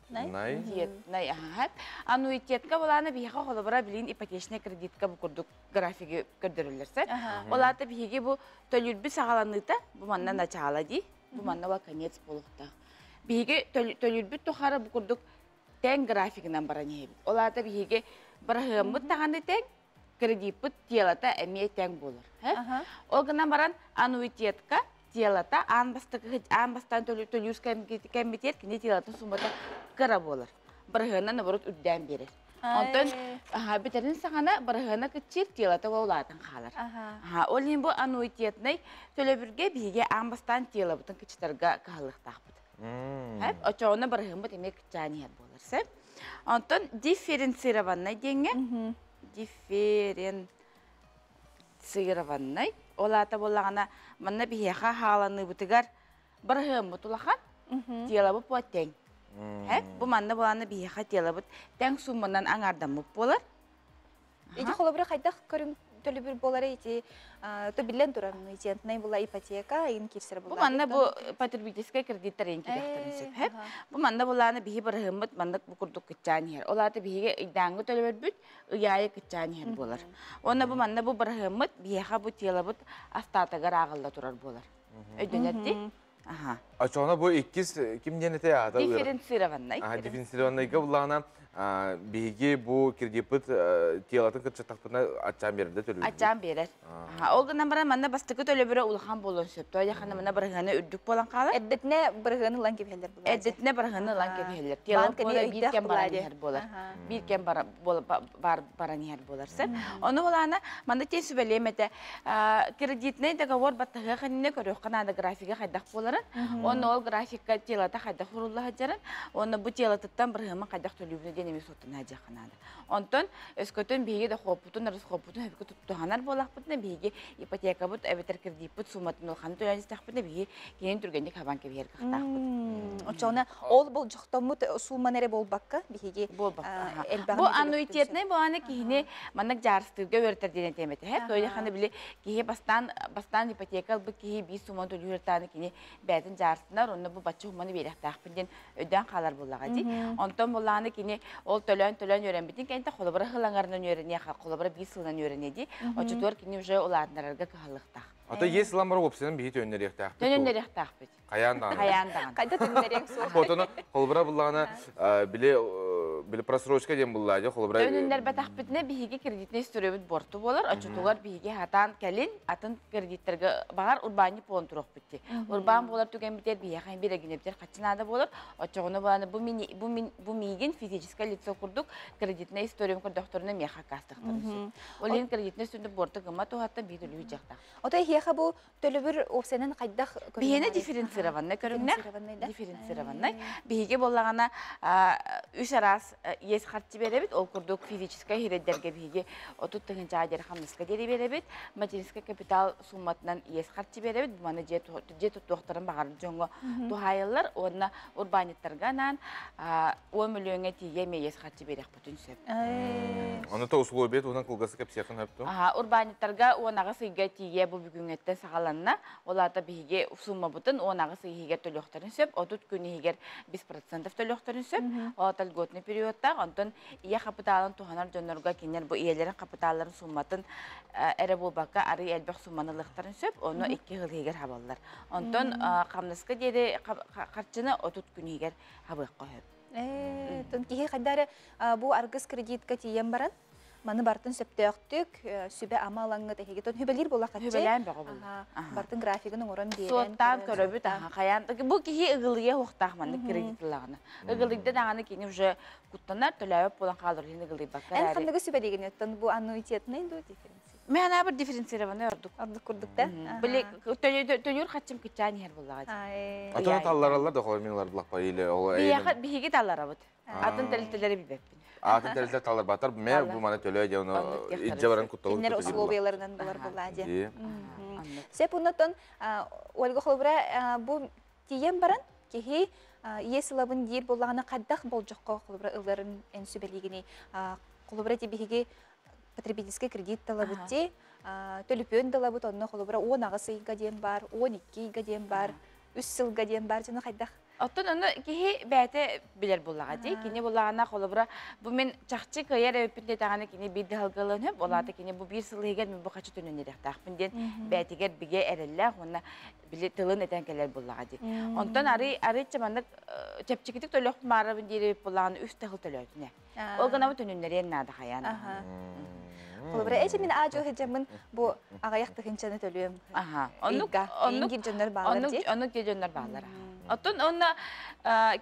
Тетнай, аха. Аннуитетка булаана биһиэхэ холобура билин ипотечный кредитка бу курдук графиги көрдөрөллөр сэр. Ол аата биһиги бу төлүүрбүт саҕаланыыта бу манна начало дии, бу манна ва конец буолуохтаах. Биһиги төлүүрбүт тухары бу курдук тэҥ графигынан баран иһэбит. Ол аата биһиги быраһыаммыт даҕаны тэҥ, кредиппыт телата эмиэ тэҥ буолар. Ол гынан баран аннуитетка телата аан бастакы аан бастаан төлүүр кэммитигэр кини телатын суммата кыра буолар. Бырыһыана наоборот үрдээн биэрэр. Онтон бүтэрин саҕана бырыһыана кыччыыр телата улаатан хаалар. Ол иһин бу аннуитетнай төлөбүргэ биһиги аан бастаан телабытын кыччатарга кыһаллыахтаахпыт. Оччоҕуна бырыһыаммыт эмиэ кыччаан иһэр буолар. Сөп. Онтон дифференцированнай диэҥҥэ дифференцированнай ол аата буоллаҕына манна биһиэхэ хааланыыбытыгар бырыһыаммыт улахан телобыт буо тэҥ. Бу манна буолаана биһиэхэ телобыт тэҥ сумманан аҥаардаммыт буолар. Ити холобура хайдах көрүҥ төлөбүр буолар ити то биллэн турар аннуитетнай була ипотека айын киирсэр була. Бу манна бу потребительскай кредиттэр эйин кириэхтэрин сөп. Бу манна булааны биһи бырыһыммыт маннык бу курдук кыччаан иһэр. Ол аата биһиги ыйдааҥҥы төлөбөрбүт ый аайы кыччаан иһэр буолар. Уонна бу манна бу бырыһыммыт биһиэхэ бу телобут астаатыгар ааҕылла турар буолар. Өйдөнөр дии? Аха. Очоҕуна бу иккис ким диэн этэ аата? Дифференцированнай. Дифференцированнайга буллаҕына биһиги бу кредиппыт телатын кыччаттахпытына аччаан биэрэр да төлүүр. Аччаан биэрэр. Ол гынан баран манна бастакы төлөбүрэ улахан буолуон сөп. Тоҕо диэххэ манна бырыһыана үрдүк буолан хаалар. Эрдэтинэ бырыһыаны ылан кэбиһэллэр буолар. Эрдэтинэ бырыһыаны ылан кэбиһэллэр. Тело буолар биир кэм баран иһэр буолар. Биир кэм баран иһэр буолар сөп. Ону булаана манна тиэн сүбэлиэм этэ. Кредитный договор баттаһыах иннинэ көрүөххэ наада графига хайдах буоларын, уонна ол графикка телата хайдах урулла сылдьарын, уонна бу телатыттан бырыһыамын хайдах төлүүбүнэ диэн эмиэ суоттана сылдьыахха наада. Онтон өскөтүн биһиги дохуоппутун, расхуоппутун хөпкө туттуһанар буоллахпытына, биһиги ипотекабыт эбэтэр кредиппит сумматын улаханы төлөөн истэхпитинэ, биһиги кинини түргэнник хабан кэбиһэр кыахтаахпыт. Оччоҕуна ол болдьохтоммут суумман эрэ буолбакка, биһиги элбэҕин Бу аннуитетнай буолааны киһини маннык дьаарыстыырга үөрэтэр диэн этиэм этэ. Тойханы били киһи бастаан бастаан ипотека ылбыт киһи биир сумманы төлүүр тааны кини бэйэтин дьаарыстынар, онно бу бачча сумманы биэриэхтээхпин диэн өйдөөн хаалар буоллаҕа дии. Онтон буоллаҕына кини ол төлөөн-төлөөн үөрэммитин кэннэ холобура сылаҥарынан үөрэниэ, холобура биир сылынан үөрэниэ дии. Оччотугар кини уже улаатынарарга кыһаллыахтаах. Ата ес сылан бар уопсайынан биһи төннөриэхтээхпит. Төннөриэхтээхпит. Хайаан даҕаны. Хайаан даҕаны. Хайда төннөриэҥ суох. Хотону холобура буллаҕына били били просрочка диэн буллаа дии холобура. Төнүннэрбэтэхпитинэ биһиги кредитнэй история борту буолар. Оччотугар биһиги хатаан кэлин атын кредиттерге баҕар урбаанньык буолан туруохпут дии. Урбаан буолар түгэммитигэр биһиэхэ биир эгинэбитигэр хаччы наада буолар. Оччоҕуна буоланы бу мини бу мин бу миигин физическое лицо курдук кредитнэй историям көрдөхтөрүнэ миэхэ аккаастыахтарын сөп. Ол иһин кредитнэй историяны буорту гымма туһаттан биир төлүүр дьахтаах. Ото эһиэхэ бу төлөбүр уопсайынан хайдах Биһиэнэ дифференцированнай көрүҥнээх. Дифференцированнай. Биһиги буоллаҕына үс араас иэс харчы биэрэбит. Ол курдук физическэй сирэйдэргэ биһиги 30 тыһыынчаҕа диэри хамнаска диэри биэрэбит. Материнскай капитал сумматынан иэс харчы биэрэбит. Маны дьиэ дьиэ туттуохтарын баҕарар дьоҥҥо туһаайыллар уонна урбаанньыттарга анаан 10 мөлүйүөҥҥэ тиийэ эмиэ иэс харчы биэриэхпитин сөп. Ону то условия туһунан кылгасы кэпсиэххин сөп дуо? Урбаанньыттарга 18 ыйга тиийэ бу бүгүҥҥэттэн саҕаланна. Ол аата биһиги суммабытын 18 ый иһигэр төлүөхтэрин сөп, 30 күн иһигэр 5% төлүөхтэрин сөп. Ол аата льготный периодтаах. Онтон ийэ хапытаалын туһанар дьоннорго кинилэр бу ийэлэрин хапытаалларын сумматын эрэ буолбакка арый элбэх сумманы ылыахтарын сөп, ону 2 сыл иһигэр хабаллар. Онтон хамнаска диэри харчыны 30 күн иһигэр хабыахха сөп. Тон киһи хайда эрэ бу аргыс кредитка тиийэн баран маны бартын сөптөөхтүк сүбэ ама алаҥҥыт эһиги тон хүбэлиир буола хаччы Хүбэлээн бөҕө буолла. Бартын графигын оҥорон биэрэн Суоттаан көрөбүт аха хайаан бу киһи ыгылыйа уохтаах маннык кредит ыллаҕына. Ыгылыйда даҕаны кини уже куттанар төлөөбөт буолан хаалар иһин ыгылыйбакка Эн ханныгы сүбэлиигин оттон бу аннуитетный дуу дифференцированный? Мен анаабыр дифференцированный ордук. Ордук курдук да? Били төлүүр хаччым кыччаан иһэр буоллаҕа дии. Атын таллараллар да холор мин лаппа или ол Биһиги талларабыт. Атын тэрилтэлэри билбэппин. Атын тэрилтэ талларбаттар мэ бу маны төлөө дьэ ону илдьэ баран кутталын Кинилэр условияларынан булар буоллаа дии. Сеп оннотон Ольга холобура бу тиийэн баран киһи иэс ылабын диир буоллаҕына хайдах болдьоххо холобура ыларын эн сүбэлиигиний? Холобура ти биһиги потребительский кредит талабыт ти төлөпүөн талабыт онно холобура 18 ыйга диэн бар, 12 ыйга диэн бар, 3 сылга диэн бар дьоно хайдах? Оттон ону киһи бэйэтэ билэр буоллаҕа дии. Кини буоллаҕына холобура бу мин чахчы кыайар эбиппин диэтэҕинэ кини биир дыһалгалыан сөп. Ол аата кини бу биир сыл иһигэр мин бу хаччы төннөнүөхтээхпин диэн бэйэтигэр бигэ эрэллээх уонна били тылын этэн кэлэр буоллаҕа дии. Онтон арый арыычча маннык чэпчэкитик төлөхпүн баарабын диир эбит буоллаҕына үс тыһыл төлөөтүнэ. Ол гынабы төнүннэриэн наада хайаан. Холобура, эчи мин аажу сылдьаммын бу аҕыйах тыһыынчаны төлүөм. Аха. Оннук оннук дьоннор баалар дии. Оннук дьоннор баалар. Оттон онно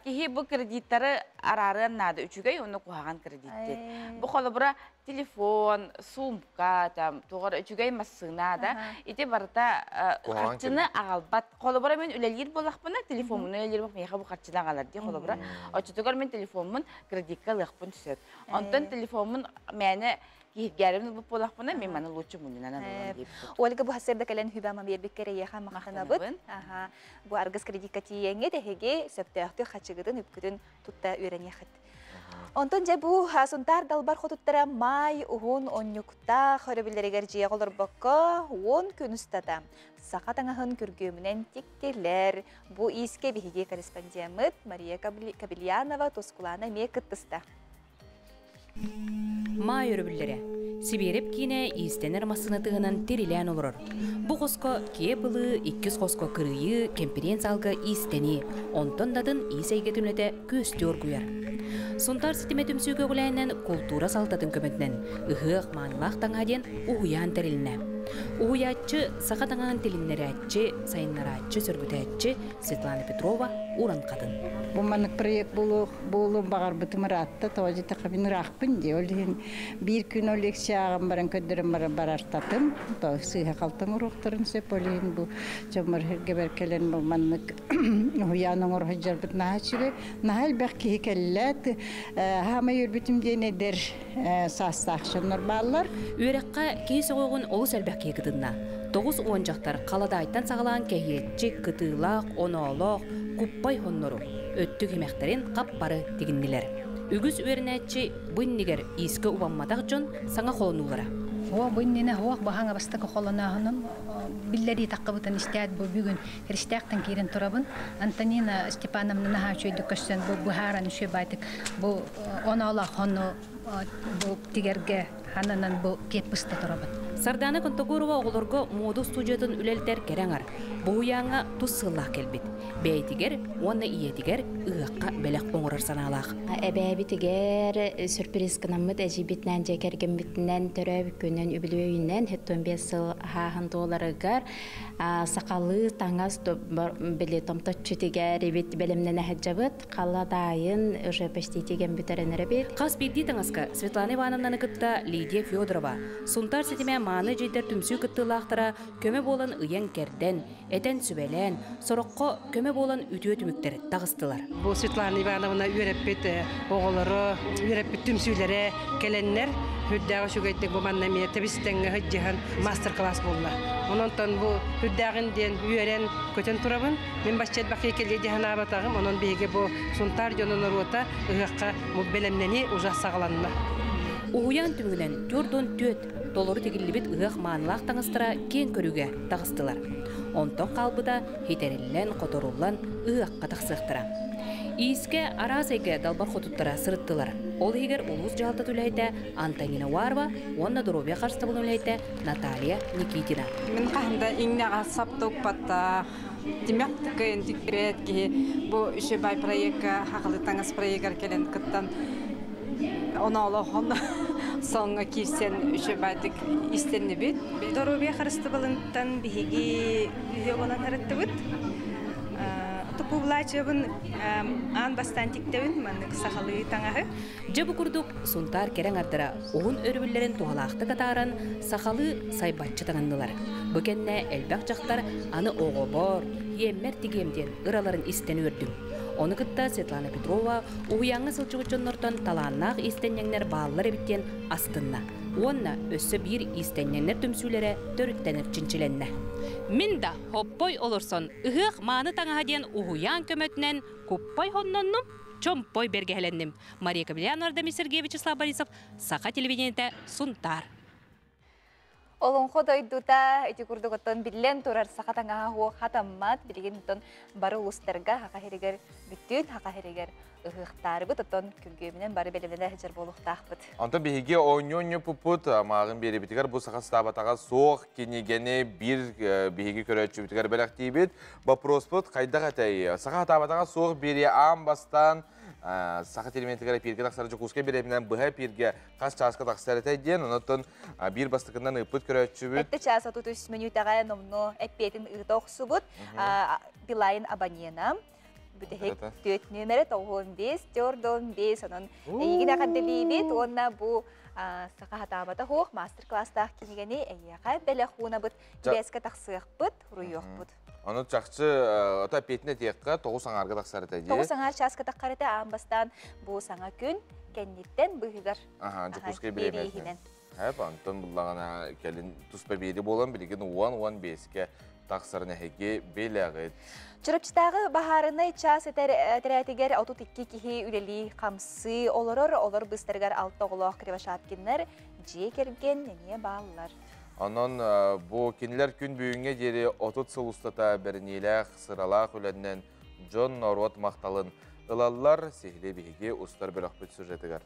киһи бу кредиттары араарыан наада үчүгэй уонна куһаҕан кредитти. Бу холобура телефон, сумка, там тугар үчүгэй массыына да ити барыта харчыны аҕалбат. Холобура мен үлэлиир буоллахпына телефоммун үлэлиир миэхэ бу харчыны аҕалар дии холобура. Оччотугар мен телефоммун кредикка ылыахпын сөп. Онтон телефоммун мээнэ киһиргээрим ылбыт буоллахпына мен маны лучше мунньунан ылыам диэбит. Ольга бу хасырда кэлэн хүбэ биэрбиккэр эйиэхэ махтанабыт. Бу аргыс кредикка тиийэҥҥит эһиги сөптөөхтүк хачыгытын үпкүтүн тутта үөрэниэххит. Онтон дьэ бу Сунтаар далбар хотуттара маай уһун онньуктаах өрөбүллэригэр дьиэҕэ олорбокко 10 күн устата саха таҥаһын күргүөмүнэн тиктилэр. Бу иискэ биһиги корреспондеммыт Мария Кабельянова Тускулаана эмиэ кыттыста. Маай өрөбүллэрэ. Сибиэрэп киинэ иистэнэр массыынатыгынан тирилээн олорор. Бу хоско киэп ылыы, иккис хоско кырыйыы, кэмпириэн-саалга иистэнии, онтон датын иис эйгэтин үлэтэ күөстүү оргуйар. Сунтаар ситимэ түмсүү көҕүлээнинэн култуура салалтатын көмөтүнэн ыһыах маанылаах таҥаһа диэн уһуйаан тэрилиннэ. Уһуйааччы, саха таҥаһын тилиннэрээччи, сайыннарааччы, сөргүтээччи Светлана Петрова уран хатын. Бу маннык проект буолуон баҕарбытым ыраатта, тоҕо диэтэххэ мин ыраахпын дии. Ол иһин биир күн ол лекция ааҕан баран көрдөрөн баран барартатым. Сыыһа халтаҥ уруоктарын сөп. Ол иһин бу дьоммор сиргэбэр кэлэн бу маннык уһуйаан оҥоро сылдьарбыт наһаа үчүгэй. Наһаа элбэх киһи кэллэ. Хаамай үөрбүтүм диэн эдэр саастаах дьоннор бааллар. Үөрэххэ киһи сөҕүөҕүн олус элбэх киһи кытынна. 90 дьахтар халадаайтан саҕалаан кэһиэччик, кытыылаах, оноолоох, куппай хоннору, өттүк имэхтэрин хап-бары тигиннилэр. Үгүс үөрэнээччи бу иннигэр иискэ убамматах дьон саҥа холонуулара. О, бу иннинэ хуох баһаҥа бастакы холонооһунум биллэрии таххыбытын истээт бу бүгүн Христээхтэн киирэн турабын. Антонина Степановна наһаа үчүгэйдик көрсөн бу быһааран үчүгэй баайтык бу оноолоох хону бу тигэргэ хананан бу киэп быста турабын. Сардаана Контогорова оҕолорго муода устуудьуйатын үлэлэтэр кэрэ аҥар. Бу уһуйааҥҥа тус сыаллаах кэлбит. Бэйэтигэр уонна ийэтигэр ыһыахха бэлэх оҥорор санаалаах. Эбээбитигэр сюрприз гынаммыт эдьиийбитинээн дьиэ кэргэммитинэн төрөөбүт күнүн үбүлүөйүнэн 75 сыл ааһан туоларыгар сахалыы таҥас били томточчу тигэр эбит бэлэмнэнэ сылдьабыт. Халадаайын уже почти тигэн бүтэрэн эрэбит. Хас биирдии таҥаска Светлана Ивановнаны кытта Лидия Федорова, Сунтаар ситимэ мааны дьиэдэр түмсүү кыттыылаахтара көмө буолан ыйан-кэрдэн, этэн-сүбэлээн, сороххо көмө буолан үтүө түмүктэр таҕыстылар. Бу Светлана Ивановна үөрэппит оҕолоро, үөрэппит түмсүүлэрэ кэлэннэр, үрдээҕи үчүгэйдик бу манна эмиэ тэбис-тэҥҥэ сылдьыһан мастер-класс буолла. Онон бу үрдээҕин диэн үөрэн көтөн турабын. Мин бачча элбэх кэлиэ дии санаабатаҕым. Онон биһиги бу Сунтаар дьоно норуота ыһыахха бу бэлэмнэнии уже саҕаланна. Уһуйаан түмүгүнэн 44 толору тигиллибит ыһыах маанылаах таҥастара киэҥ көрүүгэ таҕыстылар. Онтон хаалбыта хитэриллэн, хоторуллан ыһыахха тахсыахтара. Иискэ араас эйгэ далбар хотуттара сырыттылар. Ол иһигэр улуус дьаһалтата үлэһитэ Антонина Уарова уонна доруобуйа харыстабылын үлэһитэ Наталья Никитина. Мин хаһан да иҥнэҕэ сап туппаттаах, тимэх кыайан тикпэт киһи бу үчүгэй проекка хахалы таҥас проегар кэлэн кыттан оноолохон соҥҥо киирсэн үчүгэйдик истэннибит. Доруобуйа харыстабылынтан биһиги үһүө буолан ырыттыбыт. Тупуулаачыбын аан бастаан тиктэбин маннык сахалыы таҥаһы. Дьэ бу курдук Сунтаар кэрэ аҥардара уһун өрөбүллэрин туһалаахтык атааран сахалыы сайбаччы таҥыннылар. Бу кэннэ элбэх дьахтар аны оҕобор, иэммэр тигиэм диэн ыраларын истэн үөрдүм. Ону кытта Светлана Петрова уһуйааҥҥа сылдьыбыт дьоннортон талааннаах иистэнньэҥнэр бааллар эбит диэн астынна. Уонна өссө биир иистэнньэҥнэр түмсүүлэрэ төрүттэнэр чинчилэннэ. Мин да хоппой олорсон ыһыах мааны таҥаһа диэн уһуйаан көмөтүнэн куппай хонноннум, чомпой бэргэһэлэнним. Мария Кобельянова, Ардамир Сергеевич, Вячеслав Борисов, Саха телевидениетэ, Сунтаар. Олоҥхо дойдута ити курдук оттон биллэн турар саха таҥаһа хуох хатаммат билигин оттон бары улуустарга хаха сиригэр бүттүүн хаха сиригэр ыһыахтаарыбыт оттон күргүөмүнэн бары бэлэмнэнэ сылдьар буолуохтаахпыт. Онтон биһиги оонньуу пуппут мааҕын биэрибитигэр бу саха сатаабатаҕа суох кинигэни биир биһиги көрөөччүбүтүгэр бэлэхтиибит. Вопроспут хайдах этэй? Саха сатаабатаҕа суох биэриэ аан бастаан саха телевидениетигэр эпииргэ тахсар Дьокуускай бириэминэн быһа эпииргэ хас чааска тахсар этэй диэн, онон биир бастакынан ыыппыт көрөөччүбүт. Этте час 33 мүнүүтэҕэ номнуо эппиэтин ыыта охсубут. Билайн абонена бүтэһик түөт нүөмэрэ 95 45 онон эйигин эҕэрдэлиибит уонна бу саха хатаабата хуох мастер-класстаах кинигэни эйиэхэ бэлэх уунабыт бэскэ тахсыахпыт руйуохпут. Ону чахчы ото эппиэтин этиэххэ тоҕус аҥаарга тахсар этэ дии. Тоҕус аҥаар чааска таххар этэ аан бастаан бу саҥа күн кэнниттэн быыһыгар Дьокуускай бириэмэтинэн. Хэп, онтон буллаҕына кэлин туспа биэри буолан билигин 10-15-ке тахсарын эһиги билэҕит. Чурапчытааҕы баһаарынай чаас этэрээтигэр 32 киһи үлэлии хамсыы олорор, олор быыстарыгар алта оҕолоох Кривошапкиннар дьиэ кэргэн эмиэ бааллар. Онон бу кинилэр күн бүгүҥҥэ диэри 30 сыл устата бэриниилээх, сыралаах үлэннэн дьон норуот махталын ылаллар. Сиһили биһиги устар бөлөхпүт сюжетыгар.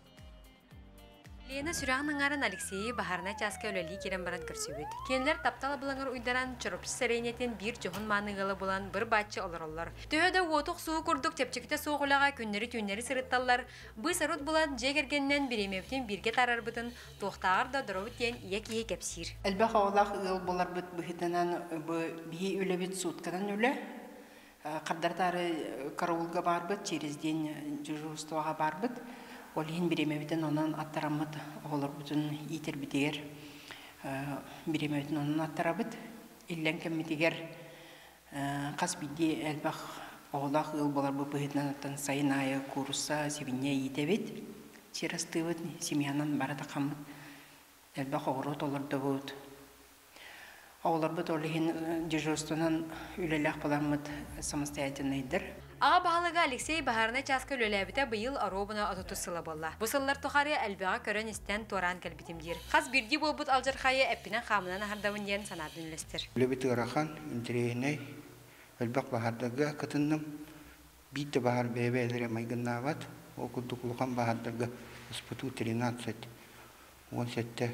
Лена сүрэҕин аҥаарын Алексейы баһаарынай чааска үлэлии киирэн баран көрсүбүт. Кинилэр таптал абылаҥар уйдаран, Чурапчы сэлиэнньэтин биир дьоһун мааны ыала булан быр-бааччы олороллор. Төһө да уоту охсуһуу курдук чэпчэкитэ суох үлэҕэ күннэри-түүннэри сырытталлар, быыс-арыт булан дьиэ кэргэнинэн бириэмэбитин бииргэ таарарбытын туохтааҕар да доробут диэн ийэ киһи кэпсиир. Элбэх оҕолоох ыал буоларбыт быһыытынан бу биһи үлэбит сутканан үлэ. Хардары-таары караулга барбыт, через день дежурствоҕа барбыт. Ол иһин бириэмэбитин онон аттараммыт оҕолорбутун иитэрбитигэр бириэмэбитин онон аттарабыт. Иллэҥ кэммитигэр хас биирдии элбэх оҕолоох ыал буоларбыт быһыытынан оттон сайын аайы куурусса, сибинньэ иитэбит, сир астыыбыт, семьянан бары тахаммыт элбэх оҕуруот олордобут. Оҕолорбут ол иһин дежурствонан үлэлээх буоламмыт самостоятельнайдар. Аҕа баһылыга Алексей баһаарынай чааска үлэлээбитэ быйыл оруобуна отутус сыла буолла. Бу сыллар тухары элбэҕи көрөн-истэн туораан кэлбитим диир. Хас биирдии буолбут алдьархайы эппинэн-хаамынан аһардабын диэн санаатын үллэстэр. Үлэбит ыарахан, интэриэһинэй, элбэх баһаардарга кытынным. Биир да баһаар бэйэ-бэйэлэрэ майгыннаабат. Ол курдук улахан баһаардарга СПТУ 13, 17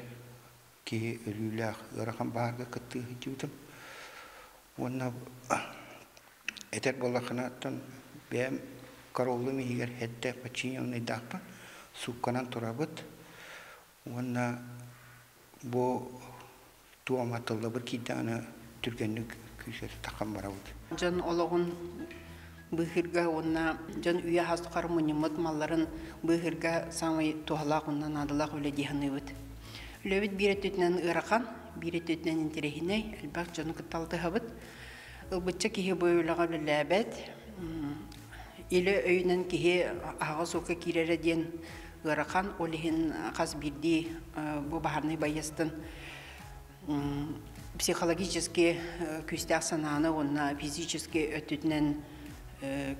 киһи өлүүлээх ыарахан баһаарга кыттыы сылдьыбытым. Уонна этэр буоллаххына, оттон бэйэм караулум иһигэр сэттэ подчиненныйдаахпын, суукканан турабыт. Уонна бу туома тыллабыр киирдэҕинэ түргэнник күүсэ таххан барабыт. Дьон олоҕун быыһыырга уонна дьон үйэ хас тухары мунньуммут малларын быыһыырга саамай туһалаах уонна наадалаах үлэ дии саныыбыт. Үлэбит биир өттүтүнэн ыарахан, биир өттүтүнэн интэриэһинэй, элбэх дьону кытта алтыһабыт. Ылбычча киһи бу үлэҕэ үлэлээбэт. Илэ өйүнэн киһи аһаҕас уокка киирэрэ диэн ыарахан, ол иһин хас биирдии бу баһаарнай байыастан психологически күүстээх санааны уонна физически өттүтүнэн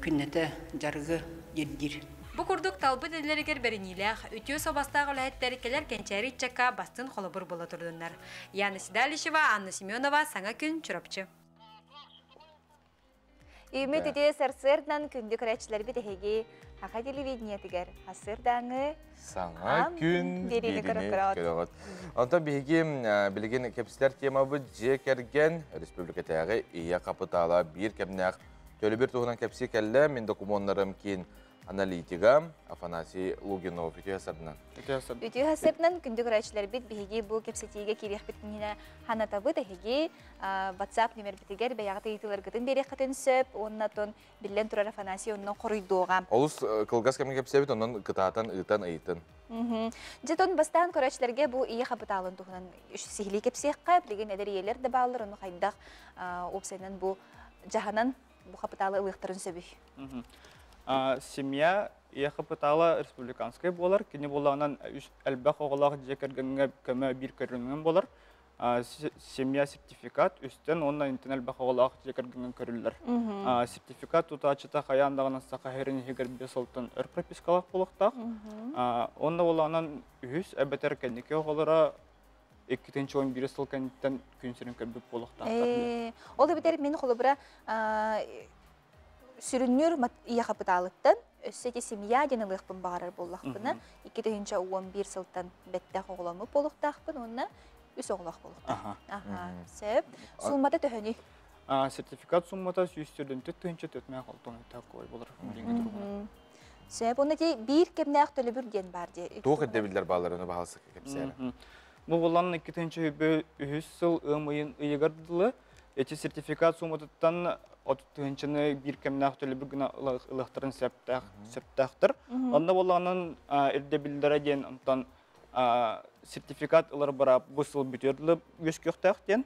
күннэтэ дьарыгы ирдиир. Бу курдук талбыт идэлэригэр бэриниилээх, үтүө суобастаах үлэһиттэр кэлэр кэнчээри ыччакка бастыҥ холобур буола турдуннар. Яна Седалищева, Анна Семенова, Саҥа күн, Чурапчы. Үмүт үтүө сарсыардан күндү көрөөччүлэрбит эһиги Хаха телевидениетигэр сарсыардааҥы Саҥа күн биэриини көрөҕүт. Онтон биһиги билигин кэпсэтэр темабыт дьиэ кэргэн республикатааҕы ийэ хапытаала биир кэмнээх төлөбүр туһунан кэпсии кэллэ. Мин докумуоннарым киин аналитига Афанасий Лугинов үтүө сарынан. Үтүө сарынан күндү көрөөччүлэрбит биһиги бу кэпсэтиигэ киириэхпит иннинэ ханатабыт эһиги WhatsApp нүмербитигэр бэйэҕит ыйытыыларгытын биэриэххитин сөп уонна тон биллэн турар Афанасий онно хоруйдуоҕа. Олус кылгас кэмҥэ кэпсээбит онон кытаатан ыытан ыйытын. Дьэ тон бастаан көрөөччүлэргэ бу ийэ хапытаалын туһунан сиһилии кэпсиэххэ билигин эдэр ийэлэр да бааллар ону хайдах уопсайынан бу дьаһанан бу хапытаалы ылыахтарын сөбүй? Семья ийэ хапытаала республиканскай буолар. Кини буолаҕынан элбэх оҕолоох дьиэ кэргэҥҥэ көмө биир көрүҥүнэн буолар. Семья сертификат үстэн уонна интэн элбэх оҕолоох дьиэ кэргэҥҥэ көрүллэр. Сертификат тутааччыта хайаан даҕаны саха сирин иһигэр биэс сылтан өр пропискалаах буолуохтаах. Уонна буолаҕынан үһүс эбэтэр кэнники оҕолоро 2011 сыл кэнниттэн күн сирин көрбүт буолуохтаахтар. Ол эбэтэр мин холобура сүрүннүүр ийэ хапытаалыттан өссө ити семья диэн ылыахпын баҕарар буоллахпына 2011 сылтан бэттэх оҕоломмут буолуохтаахпын уонна үс оҕолоох буолуохтаах. Аха, сөп. Сууммата төһөнүй? Сертификат суммата 104 тыһыынча төтмээх алтан кой болар билиҥҥи туругунан. Сөп. Онно ити биир кэмнээх төлөбүр диэн баар дии. Туох ирдэбиллэр баалларын баһалсыкка кэпсээн. Бу булан 2003 сыл ыам ыйын ыйыгар дылы эти сертификат сумматыттан 30 тыһыынчаны биир кэмнээх төлөбүр гына ылыахтарын сөптөөхтөр. Онно буоллаҕынан ирдэбиллэрэ диэн онтон сертификат ылар быраап бу сыл бүтүөр дылы үөскүөхтээх диэн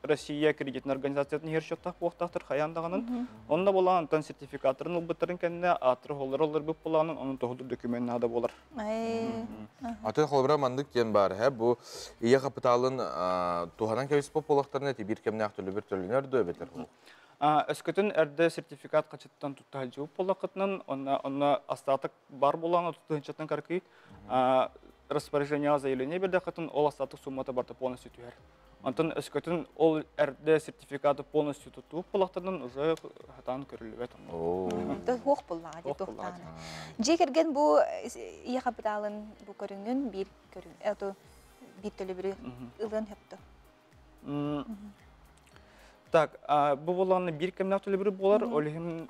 Россия кредитин организациятын иһэр счеттаах буолуохтаахтар хайаан даҕанан. Онно буолан онтон сертификаттарын ылбыттарын кэннэ ааттары холлор олорбут буолаанын онон тоһуду документ наада буолар. Атын холобура маннык диэн баар һэ бу ийэ хапытаалын туһанан кэбиспит буолуохтарына ити биир кэмнээх төлөбүр төлөнөр дуо эбэтэр Өскөтүн эрдэ сертификат хачыттан тутта сылдьыбыт буоллаххытынан онно онно остаток бар буолан тыһыынчаттан каркый распоряжение заявление бердэххитин ол остаток суммата барыта полностью түһэр. Онтон өскөтүн ол эрдэ сертификаты полностью тутуу буоллахтарынан уже хатаан көрүллүбэт. Туох буллаҕа дии туохтаана. Дьиэ кэргэн бу ийэ хапытаалын бу көрүҥүн биир көрүҥ биир төлөбүрү ылыан сөптө. Так, бу буоллаҕына биир кэмнээх төлөбүр буолар, ол иһин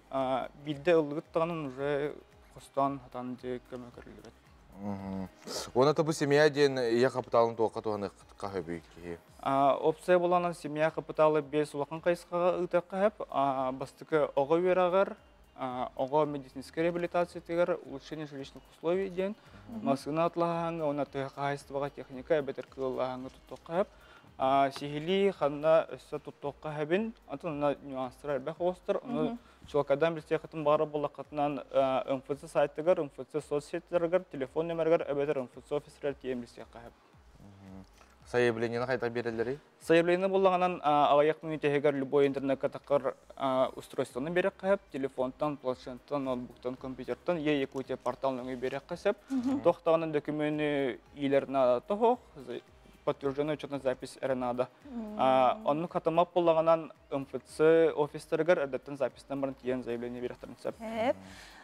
биирдэ ыллыгыт даҕаны уже хостоон хатаан дьиэ көмө көрүллүбэт. Уонна бу семья диэн ийэ хапытаалын туохха туһаныахха сөбүй киһи? Опция буланан семья капиталы 5 улахан хайысхаҕа ыытыахха сөп. Бастакы оҕо үөрэҕэр, оҕо медицинскэй реабилитациятыгар, улучшение жилищных условий диэн, массыына атлаһааҥҥа уонна тыа хаһаайыстыбаҕа техника эбэтэр кыыллааһыҥҥа туттуохха сөп. Сиһилии ханна өссө туттуохха сөбүн, атын онно нюанстар элбэх оҕустар, ону чуолкайдаан билсиэххитин баҕарар буоллаххытынан МФЦ сайтыгар, МФЦ соцсетьларыгар, телефон номерыгар эбэтэр МФЦ офисыгар тиийэн билсиэххэ сөп. Заявлениени хайдах биэрэллэрий? Заявление буллаҕынан аҕыйах мүнүүтэ иһигэр любой интернекка таххар устройствоны биэриэххэ сөп, телефонтан, планшеттан, ноутбуктан, компьютертан Е-Якутия портал нөҥүө биэриэххэ сөп. Туох даҕаны документы иилэр наадата суох, подтвержденная учетная запись эрэ наада. Оннук хатаммат буоллаҕынан МФЦ офистарыгар эрдэттэн записьтан баран тиийэн заявление биэриэхтэрин сөп.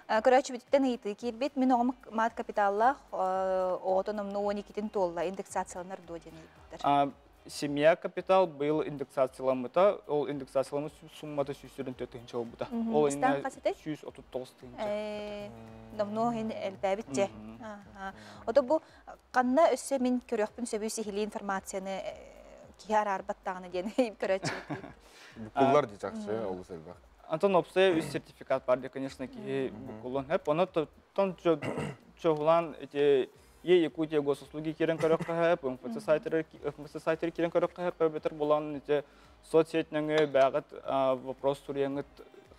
Көрөөччүбүтүттэн ыйытыы киирбит. Мин оҕом мат капиталлаах оҕото номнуо 12-тин туолла. Индексацияланар дуо диэн ыйыппыттар. Семья капитал быйыл индексацияламмыта. Ол индексацияламмыт суммата 144 тыһыынча буолбута. Ол иннэ 139 тыһыынча. Номнуо иһин элбээбит дьэ. Ото бу ханна өссө мин көрүөхпүн сөбүй сиһилии информацияны киһи араарбат даҕаны диэн көрөөччүбүт. Буккуллар дии чахчы олус элбэх. Антон опция үс сертификат бар дии, конечно, киһи буккуллуон сөп. Ону тон чоһулаан эти Е Якутия госуслуги киирэн көрөххө сөп, МФЦ сайтары МФЦ сайтары киирэн көрөххө сөп, эбэтэр булан ити соцсеть нөҥүө бэҕит вопрос суруйаҥыт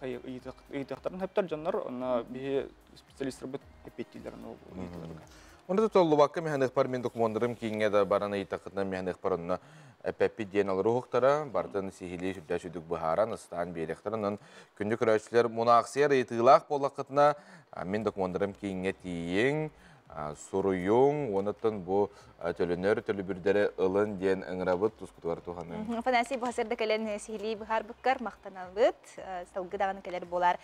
ыйытыахтарын сөптөр дьоннор, онно биһи специалистарбыт эппиэттииллэр ону ыйытыыларга. Онно да толлубакка механыхпар мин докумуоннарым кииҥҥэ да баран ыйытаххытына механыхпар онно эппэппит диэн олоруохтара, барытын сиһилии сүрдээх сүдүк быһааран, ыстаан биэриэхтэрэ. Онон күндү көрөөччүлэр мунаахсыйар ыйытыылаах буоллаххытына мин докумуоннарым кииҥҥэ тиийиҥ, суруйуҥ, уонуттан бу төлөнөр төлөбүрдэри ылын диэн ыҥырабыт, тускутугар туһаныҥ. Афанасий бу сырда кэлэн сиһилии быһаарбыккар махтанабыт, салгы даҕаны кэлэр буолар.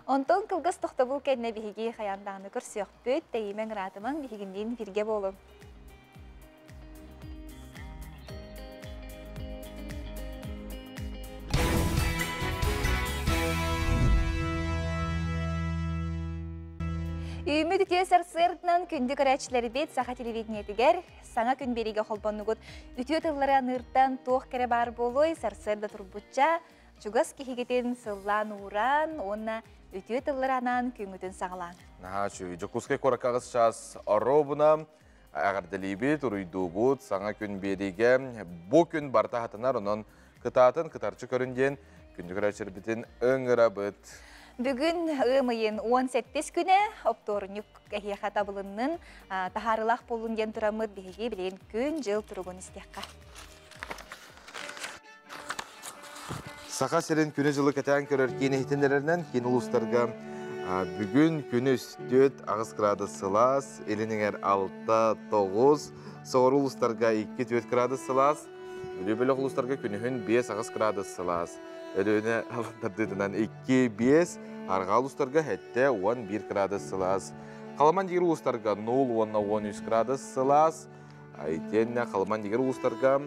Онтон кылгас тохтобул кэннэ биһиги хайаан даҕаны көрсүөхпүт, тэйимэҥ ыраатымаҥ, биһигинниин бииргэ буолуҥ. Үүммүт үтүө сарсыардынан күндү көрөөччүлэрбит Саха телевидениетигэр саҥа күн биэриигэ холбоннугут. Үтүө тыллары аныыртан туох кэрэ баар буолуой, сарсыарда турбучча чугас киһигитин сыллаан ууран уонна үтүө тыллары анаан күҥҥүтүн саҕалаан. Наһаа үчүгэй. Дьокуускай куоракка аҕыс чаас оруобуна эҕэрдэлиибит, уруйдуубут, саҥа күн биэриигэ. Бу күн барыта хатанар, онон кытаатын, кытарчы көрүн диэн күндү көрөөччүлэрбитин ыҥырабыт. Бүгүн ыам ыйын 18 күнэ оптуорунньук эһиэхэ табылыннын, таһаарылаах буоллун диэн тураммыт биһиги билигин күн-дьыл туругун истиэххэ. Саха сирин күнү-дьылы кэтээн көрөр киин иһитиннэрэринэн киин улуустарга бүгүн күнүс 4-8 градус сылаас, илин эҥэр 6-9, соҕуруу улуустарга 2-4 градус сылаас, Бүлүү бөлөх улуустарга күнүһүн 5-8 градус сылаас, Өлүөнэ тардыытынан 2-5, арҕаа улуустарга 7-11 градус сылаас. Халыман дигир улуустарга 0 уонна 13 градус сылаас, итиэннэ Халыман дигир улуустарга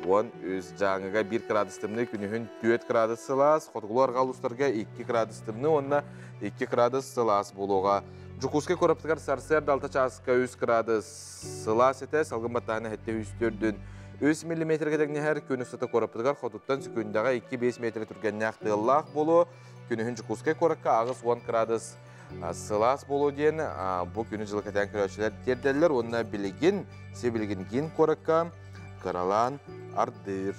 13, Дьааҥыга 1 градус тымныы, күнүһүн 4 градус сылаас, хотугулуу арҕаа улуустарга 2 градус тымныы уонна 2 градус сылаас буолуоҕа. Дьокуускай куораппытыгар сарсыарда 6 чааска 3 градус сылаас этэ, салгын баттааһына 704 3 миллиметргэ тэҥнэһэр. Күн устата куораппытыгар хотуттан секундаҕа 2-5 метр түргэннээх тыаллаах буолуо. Күнүһүн Дьокуускай куоракка 80 градус сылаас буолуо диэн бу күнү-дьылы кэтээн көрөөччүлэр тиэрдэллэр уонна билигин сибилигин киин куоракка кыралаан ардыыр.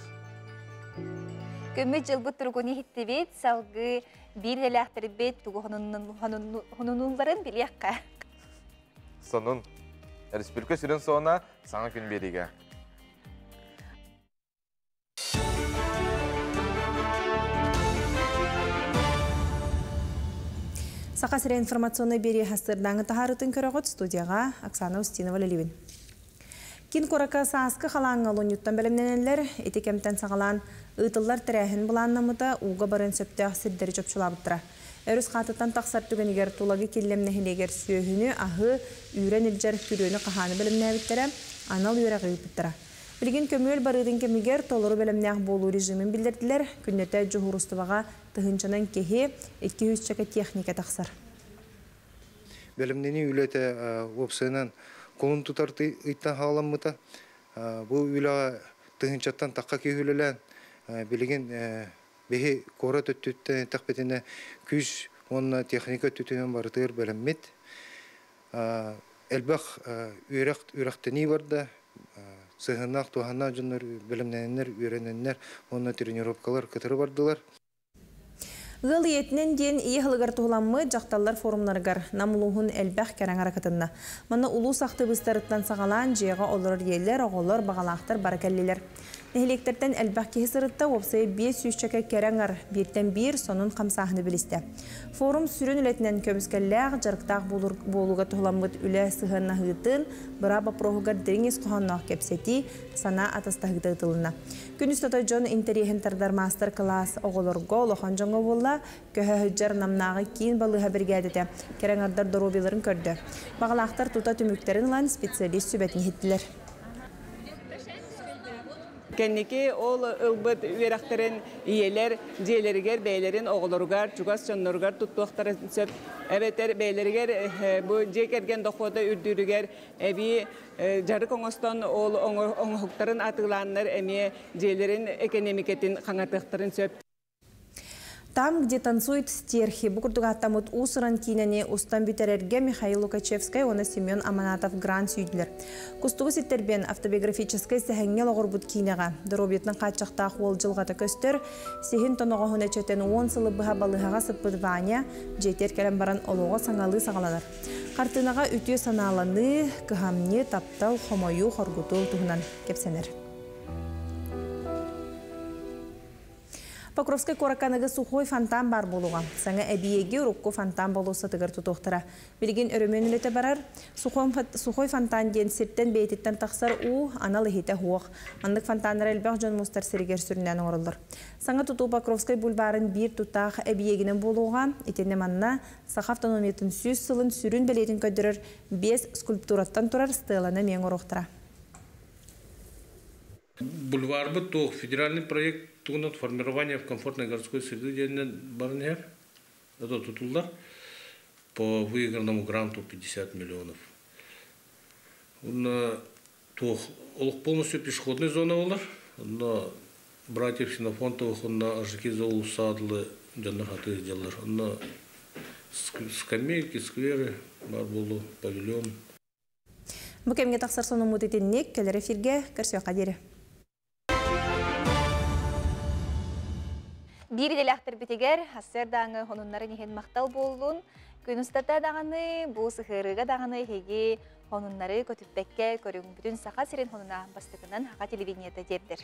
Күммүт дьылбыт туругун иһиттибит, салгыы биир идэлээхтэрбит тугу хонунуулларын билиэххэ. Сонун. Республика сүрүн суона саҥа күн биэриигэ. Саха сирэ информационнай биэрии хастырдааҥы таһаарытын көрөҕүт студияҕа Оксана Устинова үлэлиибин. Киин куоракка сааскы халааҥҥа олунньуттан бэлэмнэнэллэр. Ити кэмтэн саҕалаан ыытыллар тэрээһин былааннаммыта, ууга барыан сөптөөх сирдэри чопчулаабыттара. Өрүс хаатыттан тахсар түгэнигэр Тулагы Киллэм нэһилиэгэр сүөһүнү, аһы үүрэн илдьэр күрүөнү-хаһааны бэлэмнээбиттэрэ, анал үөрэҕи ыыппыттара. Билигин көмүөл барыытын кэмигэр толору бэлэмнээх буолуу режимин биллэрдилэр. Күннэтэ дьуһуурустубаҕа тыһыынчанан киһи, 200 чэкэ техника тахсар. Бэлэмнэнии үлэтэ уопсайынан Кулун тутар ыйтан хаҕаламмыта. Бу үлэҕэ тыһыынчаттан тахха киһи үлэлээн, билигин биһи куорат өттүттэн эттэхпитинэ күүс уонна техника өттүтүнэн барытыгар бэлэммит. Элбэх үөрэх үөрэхтэнии барда. Сыһыаннаах туһааннаах дьоннор бэлэмнэнэннэр, үөрэнэннэр уонна тренировкалар кытары бардылар. Ыал ийэтинэн диэн ийэ сылыгар туһуламмыт дьахталлар форумнарыгар Нам улууһун элбэх кэрэ аҥара кытынна. Манна улуус актыбыыстарыттан саҕалаан дьиэҕэ олорор ийэлэр, оҕолор, баҕалаахтар бары кэллилэр. Нэһилиэктэртэн элбэх киһи сырытта, уопсайа биэс сүүсчэкэ кэрэ аҥар бииртэн биир сонун хамсааһыны билистэ. Форум сүрүн үлэтинэн көмүскэллээх, дьарыктаах буолууга туһуламмыт үлэ сыһыаннаһыытын, быраап боппуруоһугар дириҥ ис хоһоонноох кэпсэтии, санаа атастаһыыта ыытылынна. Күн устата дьон интэриэһин тардар маастар-кылаас оҕолорго, улахан дьоҥҥо буолла, көһө сылдьар Намнааҕы киин балыыһа биригээдэтэ кэрэ аҥардар доруобуйаларын көрдө. Баҕалаахтар тута түмүктэрин ылан специалист сүбэтин иһиттилэр. Кэнники ол ылбыт үөрэхтэрин ийэлэр дьиэлэригэр бэйэлэрин оҕолоругар, чугас дьонноругар туттуохтарын сөп. Эбэтэр бэйэлэригэр бу дьиэ кэргэн дохуота үрдүүрүгэр эбии дьарык оҥостон ол оҥоһуктарын атыылааннар эмиэ дьиэлэрин экэниэмикэтин хаҥатыахтарын сөп. Там, где танцуют стерхи, бу курдук ааттаммыт уус-уран киинэни устан бүтэрэргэ Михаил Лукачевскай уонна Семен Аманатов грант сүүйдүлэр. Кустугу ситтэрбиэн автобиографическай сэһэҥҥэ олоҕурбут киинэҕэ доруобуйатынан хааччахтаах уол дьылҕата көстөр, сиһин тоноҕоһун эчэтэн уон сылы быһа балыыһаҕа сыппыт Ваня дьиэтигэр кэлэн баран олоҕо саҥалыы саҕаланар. Хартыынаҕа үтүө санааланыы, кыһамньы, таптал, хомойуу, хоргутуу туһунан кэпсэнэр. Покровскай куоракка аныгы сухой фонтан баар буолуоҕа. Саҥа эбийиэги урукку фонтан болуоссатыгар тутуохтара. Билигин өрөмүөн үлэтэ барар. Сухой фонтан диэн сиртэн бэйэтиттэн тахсар уу анал иһитэ суох. Маннык фонтаннары элбэх дьон мустар сиригэр сүрүннээн оҥороллор. Саҥа тутуу Покровскай бульварын биир тутаах эбийиэгинэн буолуоҕа. Итиннэ манна Саха автономиятын 100 сылын сүрүн бэлиэтин көрдөрөр биэс скульптураттан турар стеланы эмиэ оҥоруохтара. Бульварбыт туох федеральный проект тугунан формирование в комфортной городской среды диэнинэн баран иһэр. Это тутуллар по выигранному гранту 50 миллионов. Онно туох олох полностью пешеходный зона болар. Онно братьев Ксенофонтовых, онно Ажикиза уулуссаҕа дьоннор хатыы дьаллар. Онно скамейки, скверы бар болу, павильон. Бу кэмҥэ тахсар сонуммут итинник, кэлэр эфиргэ көрсүөххэ диэри. Биир идэлээхтэрбитигэр сарсыардааҥы сонуннарын иһин махтал буоллун. Күн устата даҕаны, бу сыһыарыыга даҕаны эһиги сонуннары көтүппэккэ көрүҥ. Бүтүн Саха сирин сонуна бастакынан Саха телевидениета тиэрдэр.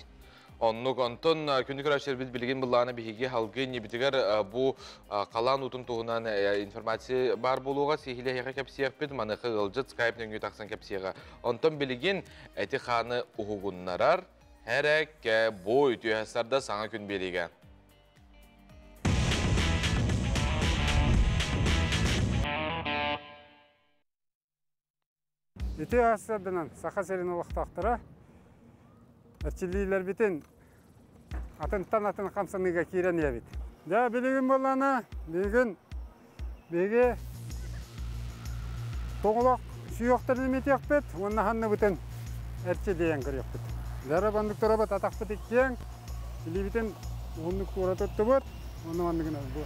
Оннук, онтон күндү көрөөччүлэрбит билигин былаана биһиги халгы иннибитигэр бу халаан уутун туһунан информация баар буолуоҕа сиһилэһиэхэ кэпсиэхпит, маныаха ыалдьыт скайп нөҥүө тахсан кэпсиэҕэ. Онтон билигин эти хааны уһугуннарар һэрэккэ бу үтүө сарда саҥа күн биэриигэ. Үтүө сарсыарданан Саха сирин олохтоохторо эрчиллиилэрбитин атынтан атын хамсаныыга киирэн иһэбит. Дьэ, билигин буоллаҕына, бүгүн биһиги тоҕолох сүһүөхтэрин имитиэхпит уонна ханныбытын эрчиллийэн көрүөхпүт. Дьэ, бандык турабыт, атахпыт иккиэн, илиибитин уһуннук туора туттубут, уонна манныгына бу